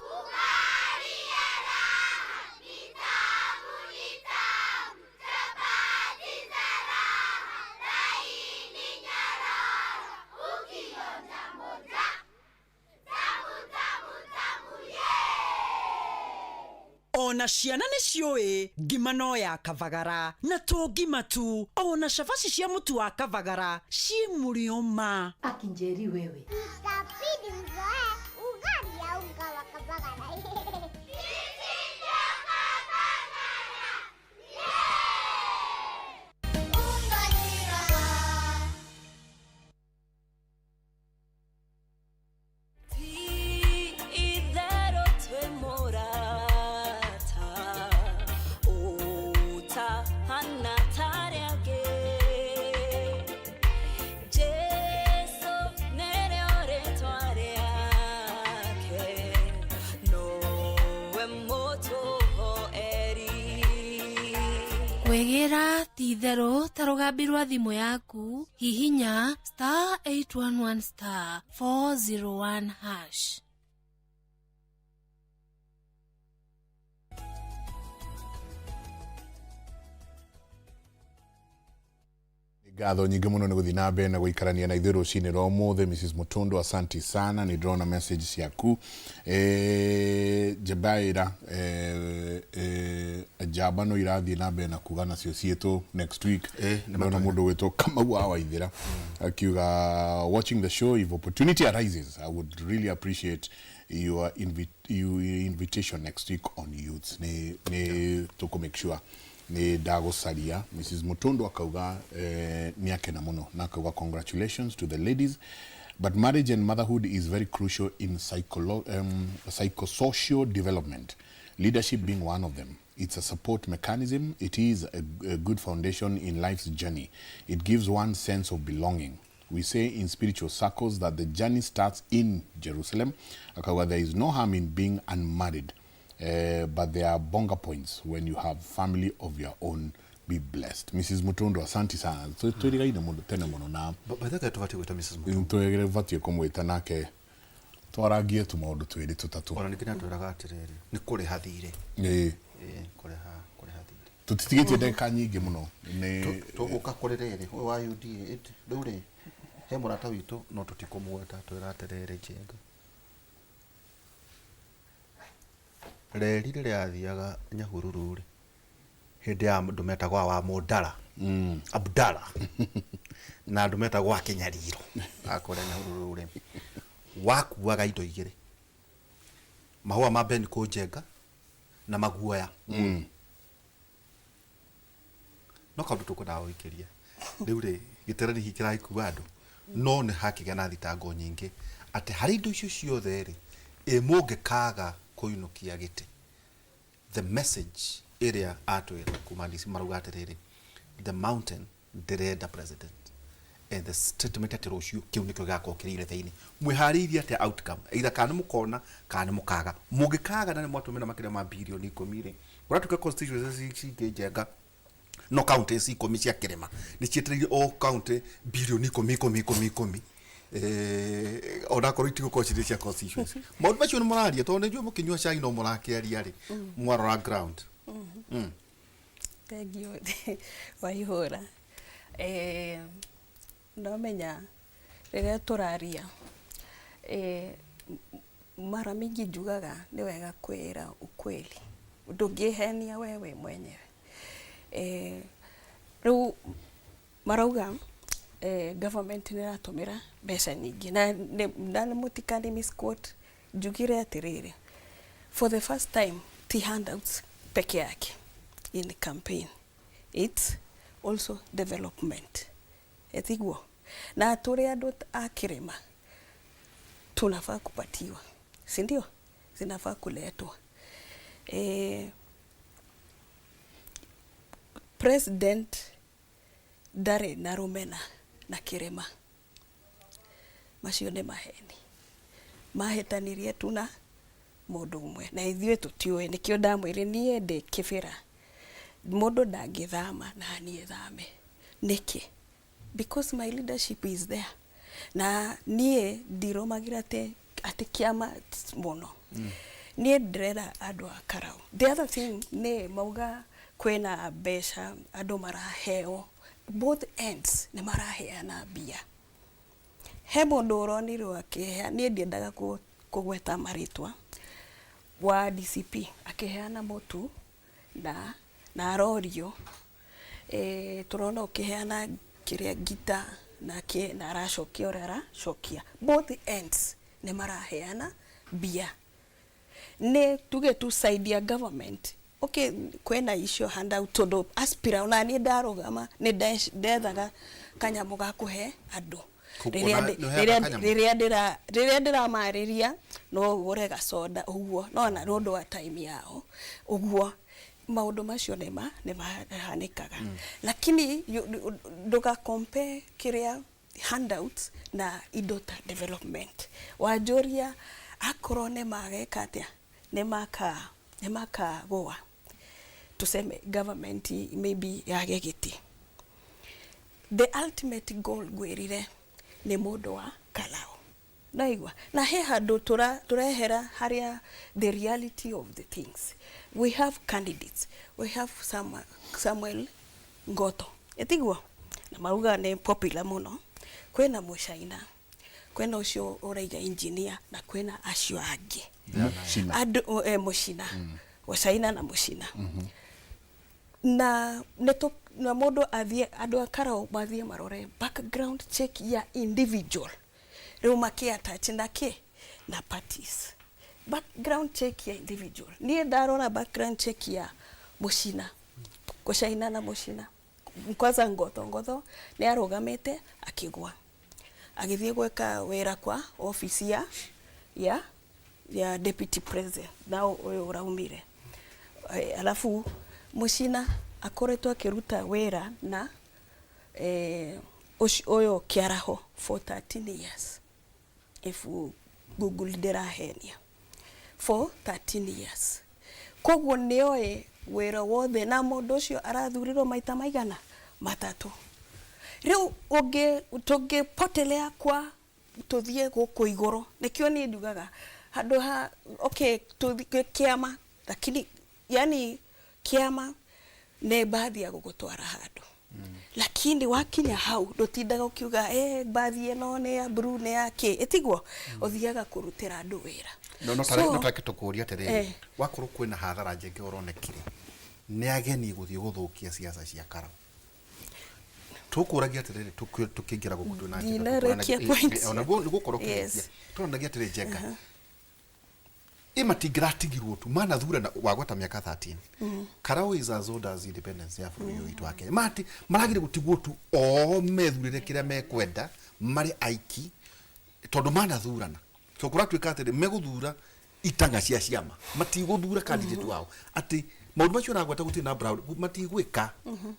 Ona ciana nĩ ciũĩ ngima no ya Kavagara na to ngima tu, ona cabaci cia mũtu wa Kavagara ciĩ mũrĩo ma. Akinjeri wewe. Itabidi mzoe ugali ya unga wa Kavagara. Ti-itherũ twĩ mũrata ũtahana ta arĩa angĩ. Jesũ nĩrĩo rĩtwa rĩake, nowe mũtũhoeri. Kwĩgĩra ti itherũ ta rũgambi rwa thimũ yaku, hihinya star 811 star 401 hash. Ngatho nyingĩ mũno nĩ gũthiĩ na mbere na gũikarania na ithuĩ rũcinĩ rwa ũmũthĩ. Mrs Mutundu, asanti sana, nĩ ndĩrona message ciaku. Njebaĩra njamba no irathiĩ na mbere na kuga nacio ciĩtũ next week. Ndĩrona mũndũ wĩtwo Kamau wa Waithĩra akiuga, watching the show, if opportunity arises I would really appreciate your invitation next week on youths. Nĩ tũkũ make sure nĩ ndagũcaria. Mrs Mutundu akauga nĩ akena mũno na akauga congratulations to the ladies, but marriage and motherhood is very crucial in psychosocial development, leadership being one of them. It's a support mechanism. It is a good foundation in life's journey. It gives one sense of belonging. We say in spiritual circles that the journey starts in Jerusalem. Akauga there is no harm in being unmarried, but there are bonga points when you have family of your own. Be blessed. Mrs Mutundu, asante sana. Twĩrigaine mũno tene mũno na By the way, tũbatiĩ gwĩta Mrs Mutundu. Twĩbatiĩ kũmwĩta nake twarangie tũmaũndũ twĩrĩ tũtatũ. Ona ningĩ nĩatwĩraga atĩrĩrĩ, nĩ kũrĩha thirĩ. Ĩĩ. Ĩĩ, kũrĩha thirĩ. Tũtitigĩtie ndagĩka nyingĩ mũno. Nĩ Tũgũka kũrĩ rĩrĩ, ũyũ wa UDA, rĩu rĩ, he mũrata witũ no tũtikũmũgweta, twĩra atĩrĩrĩ, Njenga. Reri rĩrĩa yathiaga Nyahururu rĩ, hĩndĩ ya andũ metagwo wa Mũndara, Abdala, na andũ metagwo a Kĩnyariro a kũrĩa Nyahururu rĩ, wakuaga indo igĩrĩ, mahũa ma Ben Kũnjenga na maguoya. No kaũndũ tũkwendaga gũikĩria rĩu rĩ, gĩterani hihi kĩragĩkua andũ, no nĩ hakĩgĩa na thitango nyingĩ atĩ harĩ indo icio ciothe rĩ, ĩ mũngĩkaga kũinũkia gĩtĩ, the message ĩrĩa atwĩra kuma DC marauga atĩrĩrĩ, the mountain ndĩrenda president, and the statement atĩ rũciũ kĩu nĩkĩo gĩgakorwo kĩrĩ irebe-inĩ. Mwĩharĩirie atĩa outcome, either kana nĩ mũkona kana nĩ mũkaga? Mũngĩkaga na nĩ mwatũmĩra makĩria ma birioni 10 rĩ, kũratuĩka constituencies cingĩ Njenga no county 10 cia kĩrĩma nĩ cietereire o county birioni 10 10 10 10, onakorwo itigũkorwo cirĩ cia constituency. Maũndũ macio nĩ mũraria tondũ nĩ njũĩ mũkĩnyua cai no mũrakĩaria rĩ, mwarora ground. Thengiũ Waihũra. Nomenya rĩrĩa tũraria, mara mingi njugaga nĩ wega kwĩra ukweli, ndũngĩhenia we wĩ mwenyewe. Rĩu marauga government nĩ ĩratũmĩra mbeca nyingĩ na nĩ mũtikani misquote, njugire atĩrĩrĩ, for the first time ti handouts peke yake in campaign, it's also development, etiguo na tũrĩ andũ a kĩrĩma tunafaa kupatiwa, si ndio? Zinafaa kuletwa. President Ndarĩ na rũmena na kĩrĩma. Macio nĩ maheni. Mahĩtanirie tu na mũndũ ũmwe na ithuĩ tũtiũĩ. Nĩkĩo ndamwĩrire niĩ ndĩ kĩbĩra. Mũndũ ndangĩthama na niĩ thame. Nĩkĩ? Because my leadership is there. Na niĩ ndirũmagĩra atĩ atĩ kĩama mũno. Niĩ ndĩrera andũ a Karau. The other thing nĩ mauga kwĩna mbeca andũ maraheo, both ends nĩ maraheana mbia. He mũndũ ũronirwo akĩhea, niĩ ndiendaga kũgweta marĩtwa, wa DCP akĩheana mũtu na arorio, tũrona ũkĩheana kĩrĩa ngita na kĩ, na aracokia ũrĩa aracokia. Both ends nĩ maraheana mbia. Nĩ tuge tu side ya government, okay, kwĩna icio handout tondũ aspira ona niĩ ndarũgama nĩ ndethaga kanyamũ ga kũhe andũ. Nĩ ũheaga kanyamũ? Rĩrĩa ndĩramarĩria no ũgũre gacoda ũguo, nona nĩ ũndũ wa time yao ũguo, maũndũ macio nĩ mahanĩkaga. Lakini ndũga compare kĩrĩa handouts na indo ta development. Wanjũria akorwo nĩ mageka atĩa, nĩ makagũa, tuseme government maybe yage gĩtĩ, the ultimate goal ngwĩrire nĩ mũndũ wa Karau. Naigua na he handũ tũrehera harĩa the reality of the things. We have candidates, we have Samuel Ngoto, ĩtiguo na mauga nĩ popular mũno, kwĩna Mũcaina, kwĩna ũcio ũraiga engineer, na kwĩna acio angĩ. Mũcina. Andũ, Mũcina. Mũcaina na Mũcina. Na nĩ na mũndũ athiĩ, andũ a Karau mathiĩ marore background check ya individual, rĩu makĩ attach na kĩ na parties. Background check ya individual, niĩ ndarora background check ya Mũcina, Gũcaina na Mũcina, kwanza Ngotho, Ngotho nĩ arũgamĩte akĩgwa, agĩthiĩ gwĩka wĩra kwa office ya deputy president na ũyũ ũraumire. Alafu Mũcina akoretwo akĩruta wĩra na ũyũ Kĩaraho for 13 years, if Google ndĩrahenia, for 13 years. Koguo nĩoĩ wĩra wothe, na mũndũ ũcio arathurirwo maita maigana matatũ. Rĩu ũngĩ tũngĩpotelea kwa tũthiĩ gũkũ igũrũ, nĩkĩo niĩ njugaga handũ ha okay tũthiĩ kĩama, lakini yani kĩama nĩ mbathi ya gũgũtwara handũ, lakini wakinya hau ndũtindaga ũkiuga mbathi ĩno nĩ ya blue, nĩ ya kĩ, ĩtiguo ũthiaga kũrutĩra andũ wĩra. No no tareke tũkũrie atĩrĩrĩ, wakorwo kwĩna hathara njenge ũronekire nĩ ageni gũthiĩ gũthũkia siasa cia Karau, tũkũragia atĩrĩrĩ, tũkĩingĩra gũkũ twĩna Njenga, Ndinarĩkia points. Ona nĩguo gũkorwo ũkĩrĩkia. Tũronagia atĩrĩ, Njenga, ĩ matingĩratigirwo tu manathurana wagweta mĩaka 13. Karau is as old as independence ya bũrũri ũyũ witũ wa Kenya. Mati maragire gũtigwo tu o methurĩre kĩrĩa mekwenda marĩ aiki, tondũ manathurana, so kũratuĩka atĩrĩ megũthura itanga cia ciama, matigũthura candidate wao, atĩ maũndũ macio ũragweta gũtirĩ na Brown matigwĩka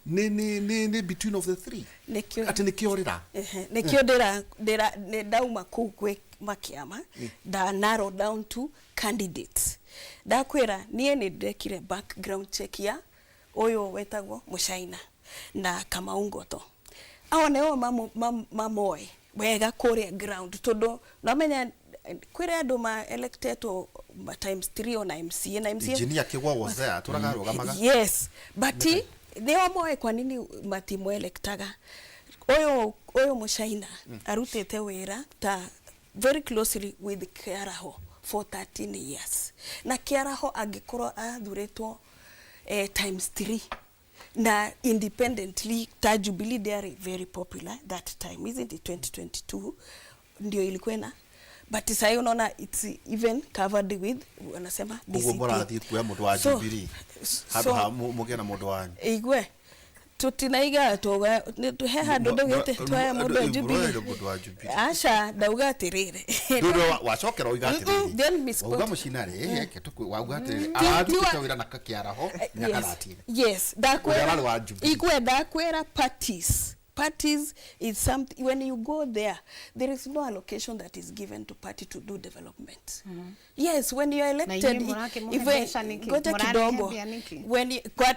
nĩ between of the three. Nĩkĩo atĩ nĩkĩo rĩra. Ehe, nĩkĩo ndĩra nĩ ndauma kũu gwĩ makĩama, nda narrow down to candidates. Ndakwĩra niĩ nĩ ndekire background check ya ũyũ wetagwo Mũcaina na Kamau Ngoto. Ao nĩo mamoĩ wega kũrĩa ground, tondũ nomenya kwĩrĩ andũ ma electetwo times 3 ona MCA na MCA. Engineer Kĩgwa was there, atũraga arũgamaga. Yes, but nĩo moĩ kwa nini matimũelectaga. Ũyũ Mũcaina arutĩte wĩra ta very closely with Kĩaraho for 13 years, na Kĩaraho angĩkorwo athurĩtwo times 3 na independently ta Jubilee, they are very popular that time, isn't it? 2022 ndio ilikuwa na, but sasa unaona it's even covered with wanasema Koguo DCP. mũrathiĩ kuoya mũndũ wa Jubilee handũ ha mũgĩe na mũndũ wanyu. Igwe tutinaiga tuga he handũ ndaugĩte twaya mũndũ wa Jubilee. Mũndũ wa Jubilee. Aca, ndauga atĩrĩrĩ. Ndũrĩ wacokera oiga atĩrĩrĩ. Don't misquote. Wauga mũcina rĩ, reke wauga atĩrĩrĩ, ararutĩte wĩra na Kĩaraho mĩaka 13. Yes, Ũrĩa ndakwĩra warĩ wa Jubilee. Igwe, ndakwĩra parties. Parties is something, when you go there, there is no allocation that is given to party to do development. Yes, when you are Na elected, inyuĩ mũrakĩmũhe if mbeca nĩkĩ? ngoja Mũrarehe kidogo mbia nĩkĩ? when you, kwa,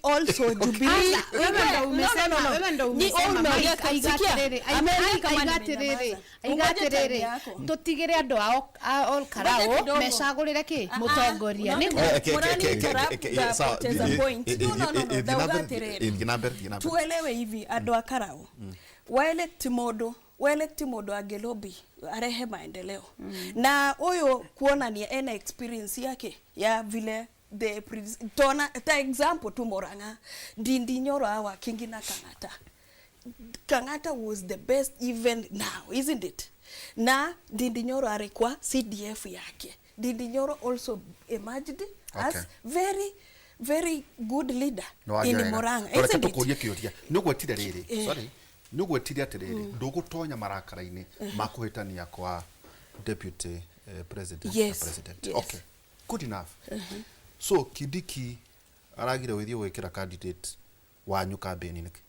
also Jubilee. Asa, wewe ndo umesema, wewe ndo umesema, Mike, aiga atĩrĩrĩ, aiga atĩrĩrĩ, aiga atĩrĩrĩ, tũtigĩre andũ a Ol Kalou Ngoja kidogo. mecagũrĩre kĩ Ah, ah, mũtongoria unaona nĩguo Murani interrupt the point. No, no, no, no, ndauga atĩrĩrĩ. Thiĩ na mbere, thiĩ na mbere. Tuelewe hivi andũ a Karau waelect mũndũ, waelect mũndũ angĩlobby arehe maendeleo na ũyũ kuonania ena experience yake ya vile the tona ta example tu Murang'a, Ndindi Nyoro awa Kingi na Kang'ata. Kang'ata was the best even now, isn't it? Na Ndindi Nyoro alikuwa CDF yake. Ndindi Nyoro also emerged as Okay. very very good leader Nĩ waria in wega. Murang'a, Reke isn't it? tũkũrie kĩũria. Nĩ ũgwetire rĩrĩ, sorry, nĩ ũgwetire atĩrĩrĩ, ndũgũtonya marakara-inĩ ma kũhĩtania kwa deputy president na Yes, president. yes. Okay, good enough. So Kindiki aragire wĩthiĩ gwĩkĩra candidate wanyu kambĩni nĩkĩ?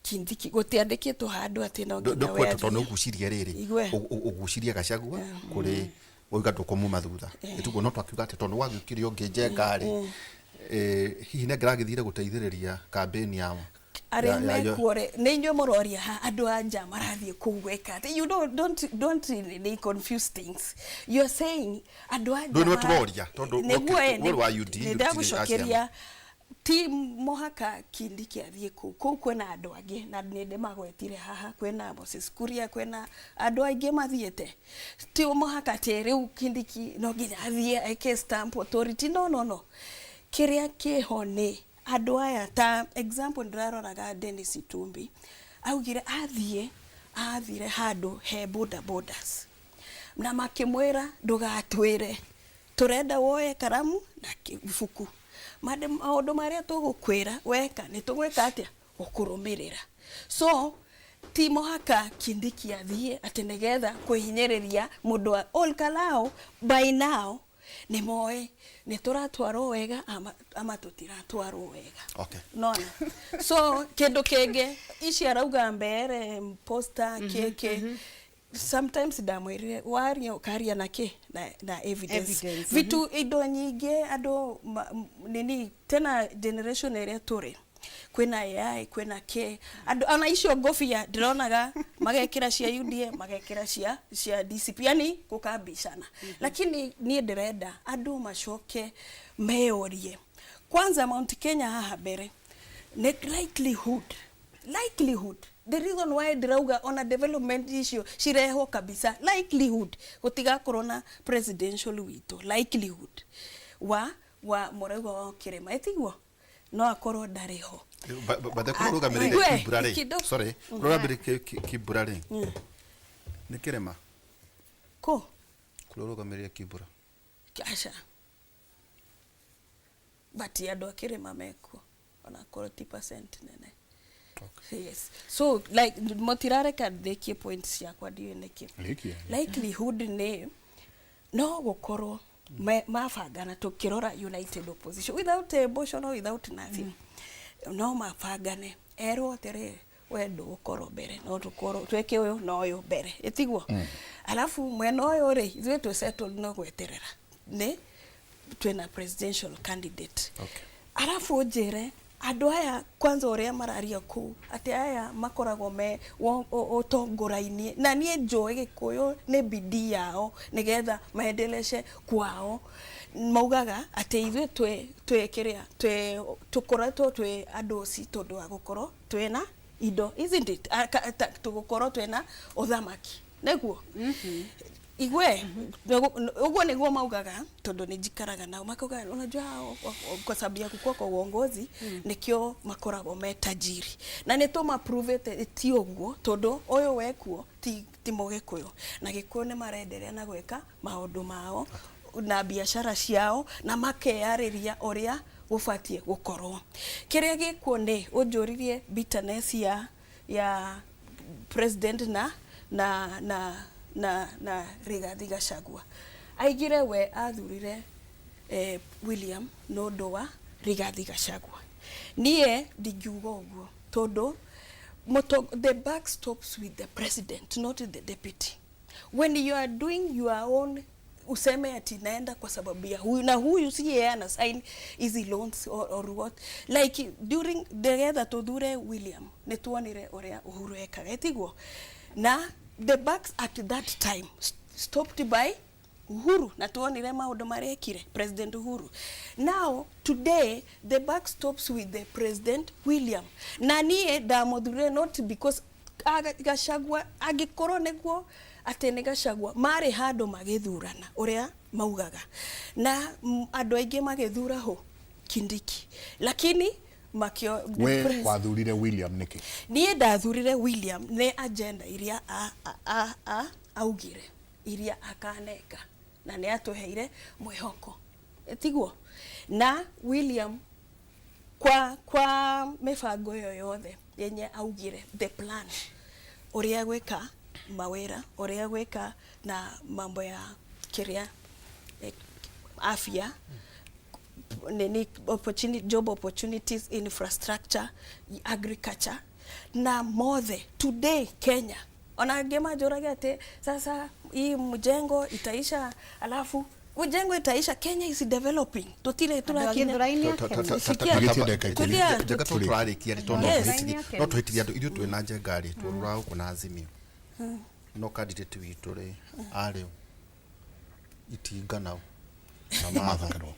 Kindiki gũtiandĩkĩtwo handũ atĩ no nginya we Ndũkwenda tondũ athiĩ. nĩ ũgucirie rĩrĩ, Igwe. ũgucirie Gachagua kũrĩ wauga ndũkũmuma thutha. Ĩtiguo no twakiuga atĩ tondũ wagĩũkire ũngĩ Njenga rĩ, hihi nĩ angĩragĩthire gũteithĩrĩria kambĩni ya arĩa mekuo rĩ nĩ inyuĩ mũroria ha andũ a nja marathiĩ kũu gwĩka atĩ. You don't really confuse things you are saying. Andũ a nja Ndũĩ nĩwe tũroria, tondũ nĩguo we wa UDA, nĩ gũtirĩ ndagũcokeria, ti mũhaka Kindiki athiĩ kũu. Kũu kwĩna andũ angĩ na nĩ ndĩmagwetire haha, kwĩna Moses Kuria, kwĩna andũ aingĩ mathiĩte. Ti mũhaka atĩ rĩu Kindiki no nginya athiĩ eke stamp authority. No, no, no, kĩrĩa kĩho nĩ andũ aya, ta example ndĩraroraga Dennis Itumbi augire athiĩ, athire handũ he boda bodas na makĩmwĩra ndũgatwĩre, tũrenda woe karamu na ibuku. Mande maũndũ marĩa tũgũkwĩra weka nĩ tũgwĩka atĩa gũkũrũmĩrĩra. So ti mũhaka Kindiki athiĩ atĩ nĩgetha kwĩhinyĩrĩria mũndũ wa Ol Kalou. By now nĩ moĩ nĩ tũratwarwo wega ama tũtiratwarwo wega. Okay. Nona so kĩndũ kĩngĩ ici arauga mbere poster kĩkĩ, sometimes ndamwĩrire waria ũkaria na kĩ na evidence, Evidence, vitu indo nyingĩ andũ nini tena generation ĩrĩa tũrĩ kwĩna AI, kwĩna kĩ, andũ ona icio ngobia ndĩronaga magekĩra cia UDA, magekĩra cia DCP, yani gũkambicana. Lakini niĩ ndĩrenda andũ macoke meyorie kwanza Mount Kenya haha mbere nĩ likelihood. The reason why ndĩrauga ona development icio cirehwo kabisa, likelihood gũtigakorwo na presidential witũ, likelihood wa mũraigwa wa kĩrĩma ĩtiguo no akorwo ndarĩ ho. Bathe Ah, kũrũgamĩrĩire igwe, Kibra rĩ, sorry, kũrũgamĩrĩire Kibra rĩ, nĩ kĩrĩma? Kũ? Kũrũgamĩrĩire Kibra. Aca, but andũ a kĩrĩma mekuo onakorwo ti percent nene. Yes, so like mũtirareka ndĩkie point ciakwa, ndiũĩ nĩkĩ. Rĩkia. Likelihood nĩ no gũkorwo mabangana tukirora united opposition without emotion or without nothing, no mabangane erwo atĩrĩrĩ, we ndũgũkorwo mbere, no tũkorwo twĩke ũyũ na ũyũ mbere ĩtiguo. Alafu mwena ũyũ rĩ, ithuĩ twĩ settled, no gweterera nĩ twĩna presidential candidate. Alafu ũnjĩre andũ aya kwanza ũrĩa mararia kũu atĩ aya makoragwo me ũtongorainĩ na niĩ njũĩ Gĩkũyũ nĩ bidii yao nĩgetha maendeleshe kwao, maugaga atĩ ithuĩ twĩ kĩrĩa twĩ tũkoretwo twĩ andũ oci tondũ wa gũkorwo twĩna indo, isn't it? Tũgũkorwo twĩna ũthamaki nĩguo igwe ũguo nĩguo maugaga tondũ nĩ njikaraga nao, makauga unajua hao kwa sababu ya kukua kwa uongozi nĩkĩo makoragwo me tajiri, na nĩ tũmapruvĩte ti ũguo tondũ ũyũ wekuo ti mũgĩkũyũ na Gĩkũyũ nĩ marenderea na gwĩka maũndũ mao na biacara ciao na makeyarĩria ũrĩa gũbatiĩ gũkorwo. Kĩrĩa gĩkuo nĩ ũnjũririe bitterness ya president na Rigathi Gachagua, aigire we athurire William nĩ ũndũ wa Rigathi Gachagua. Niĩ ndingiuga ũguo tondũ The buck stops with the president, not the deputy. When you are doing your own, useme ati naenda kwa sababu ya huyu na huyu, si yeye ana sign hizi loans or what. Like during the tuthure William, nĩ tuonire ũrĩa Uhuru ekaga, tiguo? Na the bucks at that time stopped by Uhuru, na tuonire maũndũ marĩa ekire President Uhuru. Now today the buck stops with the President William, na niĩ ndamũthurire not because Gachagua, angĩkorwo nĩguo atĩ nĩ Gachagua marĩ handũ magĩthurana ũrĩa maugaga na andũ aingĩ magĩthura ho Kindiki, lakini makio We wathurire William nĩkĩ? Niĩ ndathurire William nĩ agenda iria a augire iria akaneka, na nĩ atũheire mwĩhoko, tiguo? Na William kwa mĩbango ĩyo yothe yenye augire, the plan ũrĩa gwĩka mawĩra, ũrĩa gwĩka na mambo ya kĩrĩa afya, nini, opportunity, job opportunities, infrastructure, agriculture na mothe. Today Kenya, ona angĩ manjũragia atĩ sasa hii mjengo itaisha, alafu mjengo itaisha. Kenya is developing, tutire turakinya. Tũtigĩtie ndagĩka 10. Tulia. Njenga to tũrarĩkia rĩ, tondũ no tũhĩtithie andũ. Ithuĩ twĩ na Njenga rĩ, tũrũraga gũkũ na Azimio, no candidate witũ rĩ, arĩ Itinga nao na Martha Karua.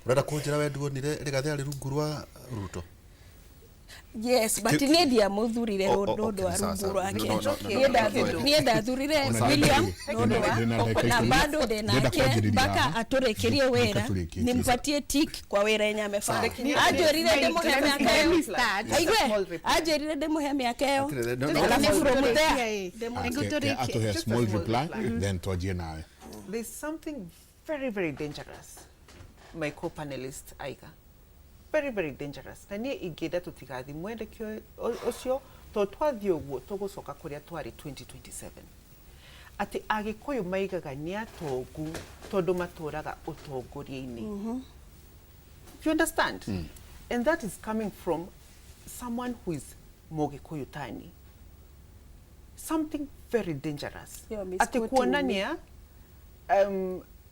Ũrenda kũnjĩra we nduonire Rigathĩ arĩ rungu rwa Ruto? Yes, but niĩ ndiamuthurire Oh, nĩ ũndũ okay, wa sawa, rungu sawa. rwake. No, no, no, no, Niĩ no, no, no. niĩ ndathurire Ona William ndĩna nĩ ũndũ wa ndĩna ndagĩka na 10. bado Ndĩrenda ndĩnake kwanjĩrĩria mpaka haha. atũrĩkĩrie wĩra, Tũrĩkĩtie. nimpatie tick kwa wĩra yenye amefanya. Anjĩrire ndĩmũhe mĩaka ĩyo, aigue, anjĩrire ndĩmũhe mĩaka ĩyo, Atĩrĩrĩ, no, no, alafu from there Atũhe a small reply, then twanjie nawe. There's something very, very dangerous, my co-panelist aiga. Very, very dangerous. Na niĩ ingĩenda tũtigathiĩ mwendekeo ũcio, tondũ twathiĩ ũguo tũgũcoka kũrĩa twarĩ 2027, atĩ Agĩkũyũ maigaga nĩ atongu tondũ matũraga ũtongoria-inĩ. You understand? And that is coming from someone who is Mũgĩkũyũ tani. Something very dangerous. You're Atĩ misquoting. Kuonania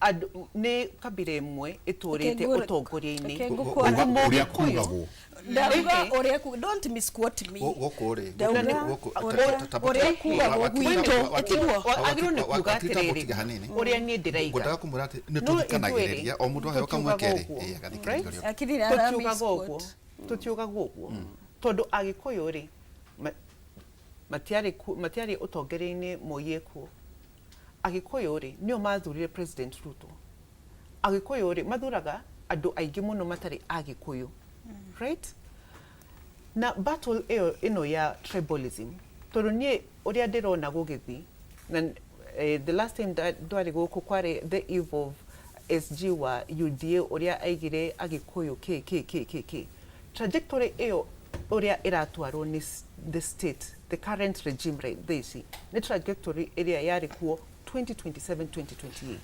andũ nĩ kabira ĩmwe ĩtũrĩte ũtongoria-inĩ. Okay, ngũkũ- Atĩ Ũrĩa Mũgĩkũyũ- kugagwo. Ndauga ũrĩa don't misquote me. Gũkũ rĩ, Ndauga gũkũ ũrĩa kugagwo gwitũ, tiguo? Agĩrĩirwo nĩ kuga Wakiri atĩrĩrĩ, hanini. Ũrĩa niĩ ndĩraiga. Ngwendaga kũmwĩra atĩ nĩ No tũthikanagĩrĩria ithuĩ o mũndũ aheo kamweke rĩ, tũtiugaga ũguo, ĩĩ, agathikĩrĩria right? ũrĩa ũngĩ. Akiri ara Tũtiugaga ũguo, misquote. tũtiugaga ũguo tondũ Agĩkũyũ rĩ, matiarĩ ũtongoria-inĩ Moi ekuo. Agĩkũyũ rĩ, nĩo mathurire President Ruto. Agĩkũyũ rĩ, mathuraga andũ aingĩ mũno matarĩ Agĩkũyũ, right? Na battle ĩyo ĩno ya tribalism, tondũ niĩ ũrĩa ndĩrona gũgĩthiĩ na the last time ndwarĩ gũkũ kwarĩ the eve of SG wa UDA, ũrĩa aigire Agĩkũyũ kĩ kĩ kĩ kĩ kĩ trajectory ĩyo ũrĩa ĩratwarwo nĩ the state, the current regime, right, thaa ici nĩ trajectory ĩrĩa yarĩ kuo 2027 2028.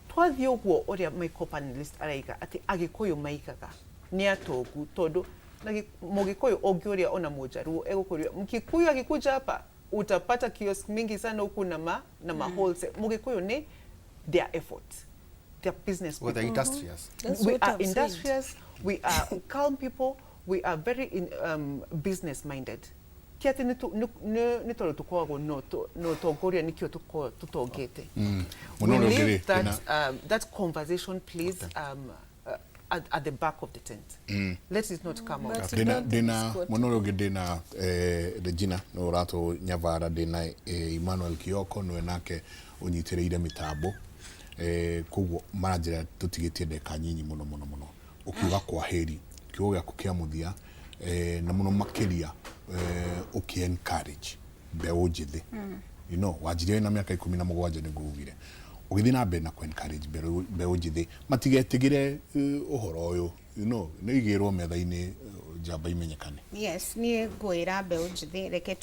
Twathiĩ ũguo ũrĩa my co-panelist araiga atĩ Agĩkũyũ maigaga nĩ atongu tondũ na Mũgĩkũyũ ũngĩũria ona Mũjaruo egũkũria, Mkikuyu akikuja hapa utapata kiosk mingi sana huku na ma wholesale. Mũgĩkũyũ nĩ their effort, their business Well, they're people. industrious. That's We what are I've said. industrious, we are calm people, we are very business minded. Ti atĩ nĩ tondũ tũkoragwo na ũtongoria nĩkĩo tũkoragwo tũtongete. We Mũno ũrĩa ũngĩ leave rĩ, that, that conversation, please, at the back of the tent. Let it not come out. But ndina don't ndina misquote. mwena ũrĩa ũngĩ ndina Regina nĩ ũratũ nyavara, ndina Emmanuel Kioko nĩwe nake ũnyitĩrĩire mĩtambo, koguo maranjĩra tũtigĩtie ndagĩka nyinyi mũno mũno mũno. Ũkiuga kwa heri, kiugo gĩaku kĩa mũthia, na mũno makĩria ũkĩ encourage mbeũ njĩthĩ. Wanjirie wĩna mĩaka 17 nĩguo ugire ũgĩthiĩ na mbere na kũ encourage mbeũ njĩthĩ matigetigĩre ũhoro ũyũ. You know, nĩ igĩrwo metha-inĩ, njamba imenyekane. Yes, niĩ ngwĩra mbeũ njĩthĩ, reke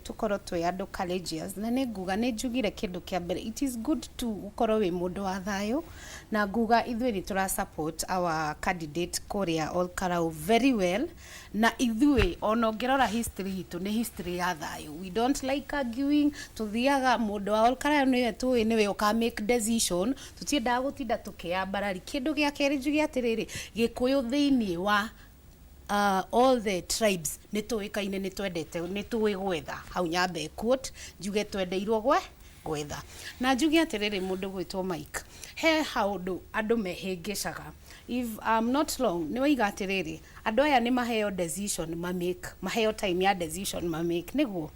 tũkorwo twĩ andũ courageous, na nĩ nguga nĩ njugire kĩndũ kĩa mbere, it is good to gũkorwo wĩ mũndũ wa thayũ, na nguga ithuĩ nĩ tũra support our candidate kũrĩa Ol Kalou very well, na ithuĩ ona ũngĩrora history itũ nĩ history ya thayũ. We don't like arguing. Tũthiaga mũndũ wa Ol Kalou nĩwe tũĩ nĩwe ũka make decision, tũtiendaga gũtinda tũkĩambarari. Kĩndũ gĩa kerĩ, njuge atĩrĩrĩ, Gĩkũyũ thĩinĩ wa all the tribes nĩ tũĩkaine nĩ twendete, nĩ tũĩ gwetha. Hau nyambe quote njuge twendeirwo gwetha, na njuge atĩrĩrĩ, mũndũ gwĩtwo Mike, he haũndũ andũ mehĩngĩcaga. If I'm not wrong, nĩ waiga atĩrĩrĩ, andũ aya nĩ maheo decision mamake, maheo time ya decision mamake, nĩguo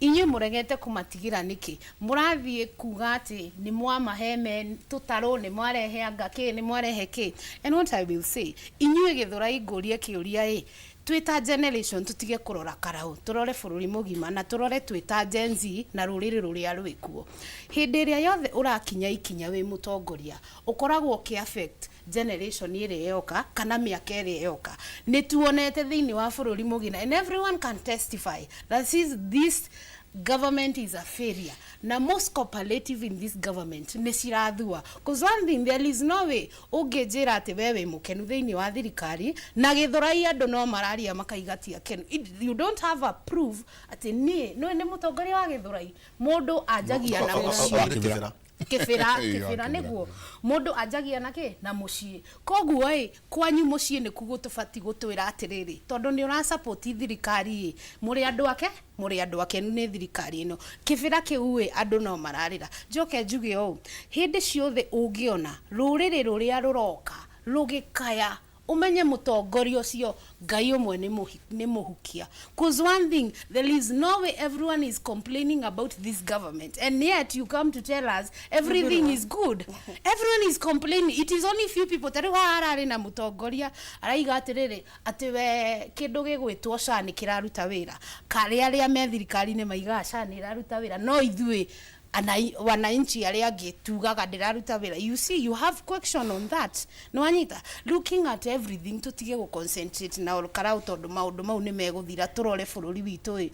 inyuĩ mũregete kũmatigĩra nĩkĩ? Mũrathiĩ kuga atĩ nĩ mwamahe me tũtarũ, nĩ mwarehe anga kĩ, nĩ mwarehe kĩ. And what I will say, inyuĩ Gĩthũrai, ngũrie kĩũria ĩ, twĩ ta generation tũtige kũrora Karau, tũrore bũrũri mũgima, na tũrore twĩ ta Gen Z na rũrĩrĩ rũrĩa rwĩkuo. Hĩndĩ ĩrĩa yothe ũrakinya ikinya wĩ mũtongoria, ũkoragwo ũkĩ affect generation ĩrĩa yoka kana mĩaka ĩrĩa yoka. Nĩ tuonete thĩinĩ wa bũrũri mũgima, and everyone can testify that is this government is a failure, na most cooperative in this government nĩ cirathua, cause one thing, there is no way ũngĩnjĩra atĩ we wĩ mũkenu thĩinĩ wa thirikari, na Gĩthũrai andũ no mararia makaiga ti akenu. You don't have a proof atĩ niĩ nĩ mũtongoria wa Gĩthũrai. Mũndũ anjagia na mũciĩ. Kĩbĩra. Kĩbĩra. Ĩĩ, Kĩbĩra. wa Kĩbĩra. Nĩguo mũndũ anjagia na kĩ na mũciĩ. Koguo ĩ, kwanyu mũciĩ nĩkuo tũbati gũtwĩra atĩrĩrĩ, tondũ nĩ ũra support thirikari ĩ, mũrĩ andũ ake, mũrĩ andũ akenu nĩ thirikari ĩno. Kĩbĩra kĩu ĩ, andũ no mararĩra. Njoke njuge ũũ, hĩndĩ ciothe ũngĩona rũrĩrĩ rũrĩa rũroka rũgĩkaya, ũmenye mũtongoria ũcio Ngai ũmwe nĩ mũhukia, cause one thing, there is no way everyone is complaining about this government and yet you come to tell us everything is good. Everyone is complaining, it is only few people. Ta rĩu haha hararĩ na mũtongoria araiga atĩrĩrĩ, atĩ we kĩndũ gĩgwĩtwo SHA nĩ kĩraruta wĩra, karĩa arĩa me thirikari-inĩ maigaga SHA nĩ ĩraruta wĩra, no ithuĩ wananchi arĩa angĩ tugaga ndĩraruta wĩra. You see, you have question on that. Nĩwanyita? Looking at everything, tũtige gũ concentrate na Ol Kalou, tondũ maũndũ mau nĩ megũthira. Tũrore bũrũri witũ ĩ.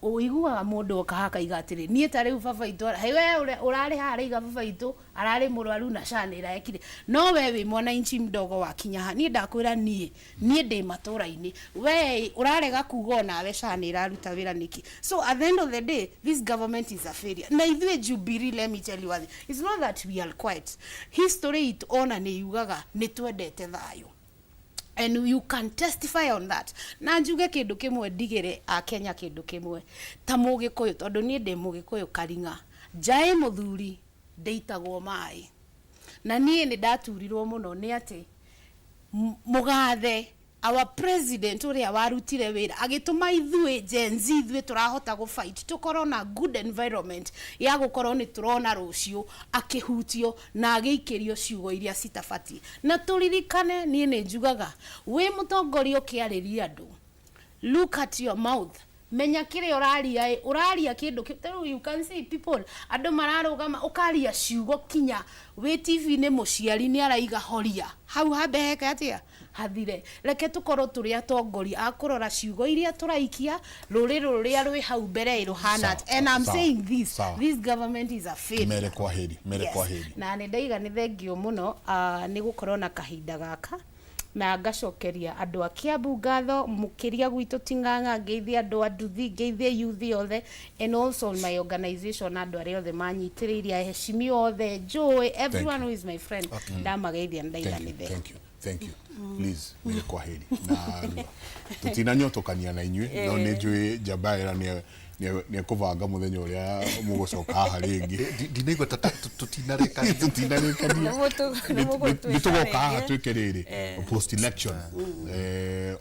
Ũiguaga mũndũ oka haha akaiga atĩrĩ, niĩ ta rĩu baba itũ, hey, we ũrarĩ haha araiga baba itũ ararĩ mũrwaru na SHA nĩ ĩraekire, no we wĩ mwananchi mdogo wakinya haha, niĩ ndakwĩra, niĩ ndĩ matũra-inĩ, we ũrarega kuga onawe SHA nĩ ĩraruta wĩra nĩkĩ? So at the end of the day, this government is a failure. Na ithuĩ Jubilee, let me tell you one thing, it's not that we are quiet. History itũ ona nĩ yugaga nĩ twendete thayũ, and you can testify on that. Na njuge kĩndũ kĩmwe, ndigĩre akenya kĩndũ kĩmwe ta Mũgĩkũyũ, tondũ niĩ ndĩ Mũgĩkũyũ karing'a njaĩ, mũthuri ndĩitagwo maĩ, na niĩ nĩ ndaturirwo mũno nĩ atĩ mũgathe our president ũrĩa warutire wĩra agĩtũma ithuĩ Gen Z, ithuĩ tũrahota gũ fight tũkorwo na good environment ya gũkorwo nĩ tũrona rũciũ, akĩhutio na agĩikĩrio ciugo iria citabatiĩ. Na tũririkane, niĩ nĩ njugaga, wĩ mũtongoria ũkĩarĩria andũ, look at your mouth, menya kĩrĩa ũraria ĩ, ũraria kĩndũ rĩu you can see people, andũ mararũgama, ũkaria ciugo kinya wĩ TV-inĩ, mũciari nĩ araiga horia hau, hambe heke atĩa hathire. Reke tũkorwo tũrĩ atongoria a kũrora ciugo iria tũraikia, rũrĩrĩ rũrĩa rwĩ hau mbere ĩ rũhana atĩa. And I'm Sawa, saying this, sawa. this government is a failure. Mere kwa heri, mere. Yes. Kwa heri. Na nĩ ndaiga nĩ thengio mũno, nĩ gũkorwo na kahinda gaka, na ngacokeria andũ a Kiambu ngatho, mũkĩria gwitũ Ting'ang'a, ngeithie andũ a nduthi, ngeithie youth othe, and also my organization, andũ arĩa othe manyitĩrĩirie, aheshimiwa othe njũĩ, everyone who is my friend. Ndamageithia, ndaiga Thank nĩ you, thengio. thank you, thank you. Liz, mere kwa heri na tũtinanyotũkania na inyuĩ, no nĩ njũĩ njamba ĩra nĩ ekũbanga mũthenya ũrĩa mũgũcoka haha rĩngĩ. Ndinaigua ta tũtinarĩkania. Tũtinarĩkania. Nĩ tũgoka haha twĩke rĩrĩ post election,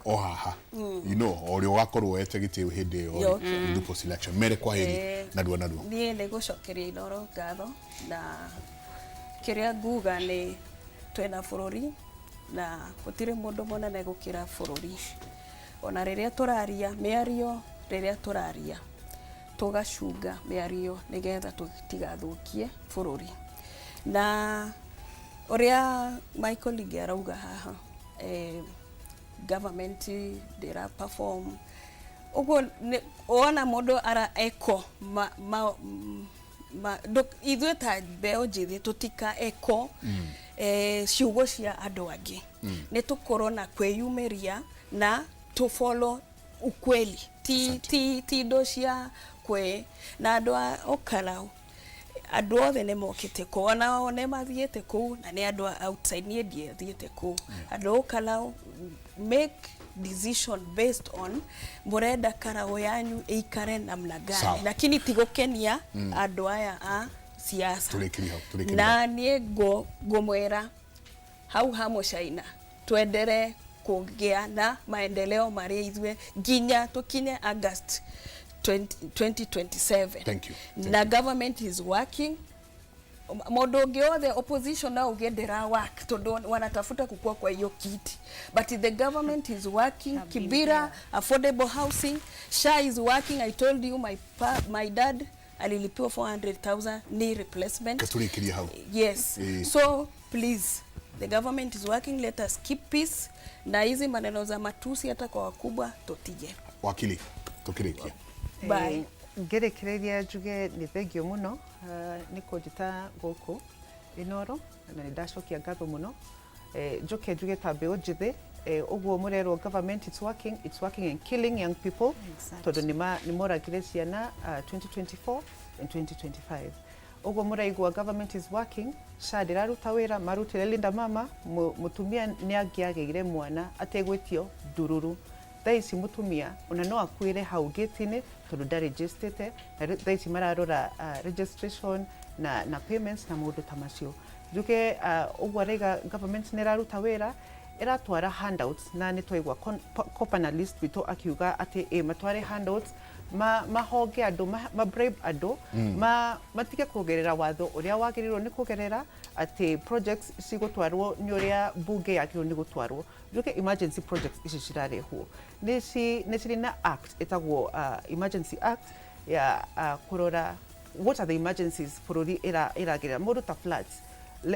o haha, o ũrĩa ũgakorwo wete gĩtĩo hĩndĩ ĩyo. Okay. Rĩ post election, mere kwa heri. Narua narua. Niĩ nĩ gũcokeria Inooro ngatho, na kĩrĩa nguga nĩ twĩna bũrũri na gũtirĩ mũndũ mũnene gũkĩra bũrũri. Ona rĩrĩa tũraria mĩario, rĩrĩa tũraria tũgacunga mĩario nĩgetha tũtigathũkie bũrũri. Na ũrĩa Michael Ingi arauga haha, Government ndĩra perform ũguo. Wona mũndũ ara eko ma, ma, ma, ithuĩ ta mbeũ njĩthĩ tũtika eko ciugo cia andũ angĩ. Nĩ tũkorwo na kwĩyumĩria na tũ follow ukweli, ti indo cia kwĩ na andũ a Olkalou. Andũ othe nĩ mokĩte kũu, onao nĩ mathiĩte kũu, na nĩ andũ a outside. Niĩ ndiathiĩte kũu. Andũ a Olkalou, make decision based on mũrenda Karau yanyu ĩikare namna gani. Sawa. Lakini ti gũkenia andũ aya a siasa. Tũrĩkĩrie hau, tũrĩkĩrie hau. Na niĩ ngũmwĩra hau ha Mũcaina twendere kũgĩa na maendeleo marĩa ithuĩ nginya tũkinye August 20, 2027. Thank you. Thank Na government is working. Mũndũ ũngĩ wothe opposition no uge ndĩra work tondũ wanatafuta kukua kwa hiyo kiti, but the government is working. Kibera affordable housing, SHA is working. I told you my dad alilipiwa 400,000 knee replacement. Tũrĩkĩrie hau. Yes. So please, the government is working. Let us keep peace, na hizi maneno za matusi hata kwa wakubwa tutige. Wakili, tũkĩrĩkia. Bye. Ngĩrĩkĩrĩria njuge nĩ thengio mũno nĩ kũnjĩta gũkũ Inoro, na nĩ ndacokia ngatho mũno. Njoke njuge ta mbeũ njĩthĩ, ũguo mũrerwo government it's working, it's working and killing young people. Tondũ nĩ moragire ciana 2024 and 2025. Ũguo mũraigua government is working, SHA ndĩraruta wĩra. Marutire Linda Mama, mũtumia nĩ angĩagĩire mwana ategwĩtio ndururu. Thaa ici mũtumia ona no akuĩre hau gate-inĩ tondũ ndarejistĩte. Na thaa ici mararora registration na payments na maũndũ ta macio. Njuge ũguo araiga government nĩ ĩraruta wĩra, ĩratwara handouts, na nĩ twaigua co-panelist witũ akiuga atĩ ĩ matware handouts, mahonge andũ, ma bribe andũ, matige kũgerera watho ũrĩa wagĩrĩirwo nĩ kũgerera atĩ projects cigũtwarwo nĩ ũrĩa bunge yagĩrĩirwo nĩ gũtwarwo. Njuge emergency projects ici cirarehwo nĩ cirĩ na act ĩtagwo Emergency Act ya kũrora what are the emergencies bũrũri ĩragerera. Mũndũ ta floods,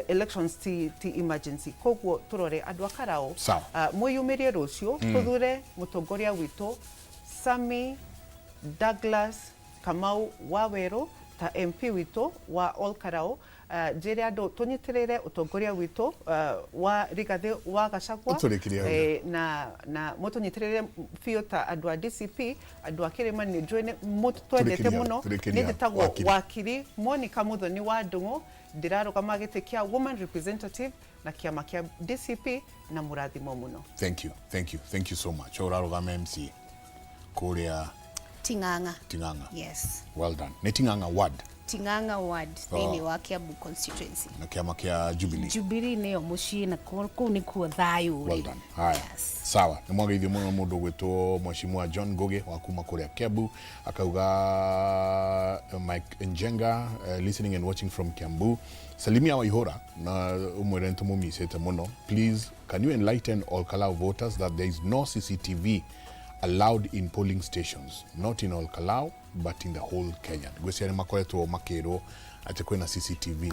elections ti emergency. Koguo tũrore andũ a Karao. Sawa. Mwĩyumĩrie rũciũ, tũthure mũtongoria witũ Sami Douglas Kamau Wawerũ ta MP witũ wa Ol Kalou. Njĩre andũ tũnyitĩrĩre ũtongoria witũ wa Rigathĩ wa Gachagua. Tũrĩkĩrie hau. Na mũtũnyitĩrĩre biũ ta andũ a DCP, andũ a kĩrĩma. Nĩ njũĩ nĩ mũtwendete Tũrĩkĩrie hau, mũno. tũrĩkĩrie Nĩ hau. njĩtagwo Wakiri. Wakiri Monica Muthoni wa Ndung'u, ndĩrarũgama gĩtĩ kĩa woman representative na kĩama kĩa DCP, na mũrathimo mũno. Thank you, thank you, thank you so much. Ũrarũgama MC kũrĩa Ting'ang'a. Ting'ang'a. Yes. Well done. Nĩ Ting'ang'a ward? Ting'ang'a ward, thĩinĩ wa Kiambu constituency. Na kĩama kĩa Jubilee. Jubilee nĩyo mũciĩ, na kũu nĩkuo thayũ ũrĩ. Well done. Haya, sawa, nĩ mwageithio mũno. Mũndũ ũgwĩtwo Mheshimiwa John Ngugi wa kuma kũrĩa Kiambu akauga Mike Njenga, listening and watching from Kiambu. Salimia Waihora na umwĩre nĩtũmũmicĩte mũno. Please, can you enlighten Ol Kalou voters that there is no CCTV allowed in polling stations, not in Ol Kalou but in the whole Kenya? Ngwĩciria nĩ makoretwo makĩrwo atĩ kwĩna CCTV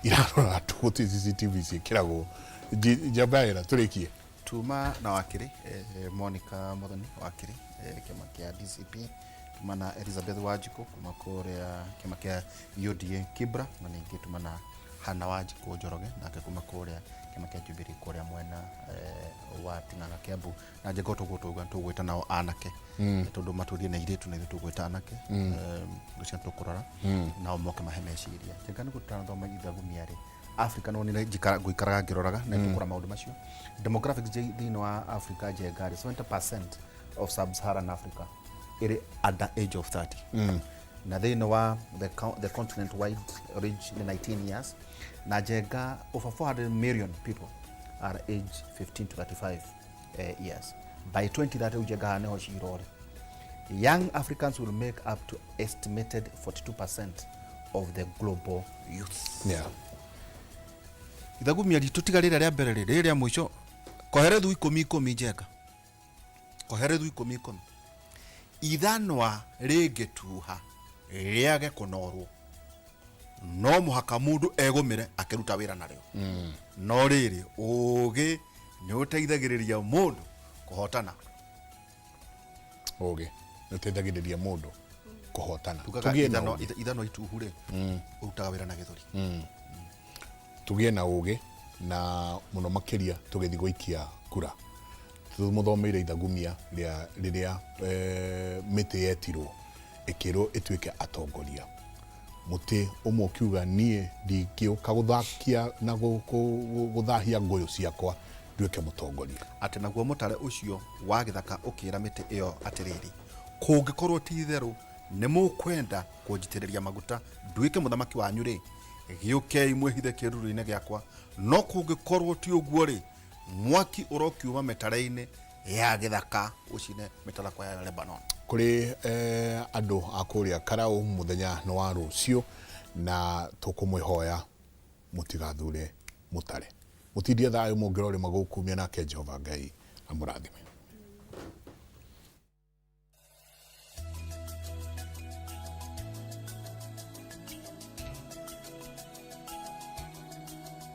irarora andũ. Gũtirĩ CCTV ciĩkĩragwo. Njamba ĩra tũrĩkie. Tuma na wakiri Monica Muthoni, wakiri, kĩama kĩa DCP. Tuma na Elizabeth Wanjikũ kuma kũrĩa kĩama kĩa UDA Kibra, na ningĩ tuma na Hana Wanjikũ Njoroge nake kuma kũrĩa kĩama kĩa Jubilee kũrĩa mwena wa Ting'ang'a, Kiambu. Na njengo tũgũtũga tũgwĩta nao anake, tondũ matũrie na airĩtu na ithuĩ tũgwĩta anake. Ngwĩciria tũkũrora nao moke mahe meciria. Njenga nĩ gũtarathoma ithagumia rĩ Africa no nĩ ngũikaraga ngĩroraga na tũkũra maũndũ macio demographics thĩinĩ wa Africa. Njenga rĩ, 70% of sub-Saharan Africa ĩrĩ under age of 30, na thĩinĩ wa the continent wide range nĩ 19 years. Na njenga over 400 million people are age 15 to 35 years. By 2030, njenga haha nĩho cirore, young Africans will make up to estimated 42% of the global youth. Ithagumia ritũ tiga rĩrĩa rĩa mbere rĩ, rĩrĩa rĩa mũico koherethu ikũmi ikũmi. Njenga koherethu ikũmi ikũmi. Ithanwa rĩngĩtuha rĩage kũnorwo, no mũhaka mũndũ egũmĩre akĩruta wĩra narĩo. No rĩrĩ, ũgĩ nĩ ũteithagĩrĩria mũndũ. Kũhotana. Ũgĩ nĩ ũteithagĩrĩria mũndũ kũhotana. Tugaga Tũgĩe na ithano ũũgĩ. Ithano ituhu rĩ, ũrutaga wĩra na gĩthũri. Tũgĩe na ũgĩ na mũno makĩria tũgĩthiĩ gũikia kura, tũmũthomeire ithagumia rĩa rĩrĩa mĩtĩ yetirwo ĩkĩrwo ĩtuĩke atongoria. Mũtĩ ũmwe ũkiuga, "Niĩ ndingĩũka gũthakia na gũthahia ngũyũ ciakwa nduĩke mũtongoria." Atĩ naguo mũtare ũcio wa gĩthaka ũkĩĩra mĩtĩ ĩyo atĩrĩrĩ, "Kũngĩkorwo ti itherũ nĩ mũkwenda kũnjitĩrĩria maguta nduĩke mũthamaki wanyu-rĩ, gĩũkei mwĩhithe kĩĩruru-inĩ gĩakwa, no kũngĩkorwo ti ũguo-rĩ, mwaki ũrokiuma mĩtare-inĩ ya gĩthaka ũcine mĩtarakwa ya Lebanon." Kũrĩ andũ a kũrĩa Karau, mũthenya nĩ wa rũciũ na tũkũmwĩhoya mũtigathure mũtare. Mũtindie thayũ, mũngĩrorĩma gũkumia, nake Jehova Ngai amũrathime.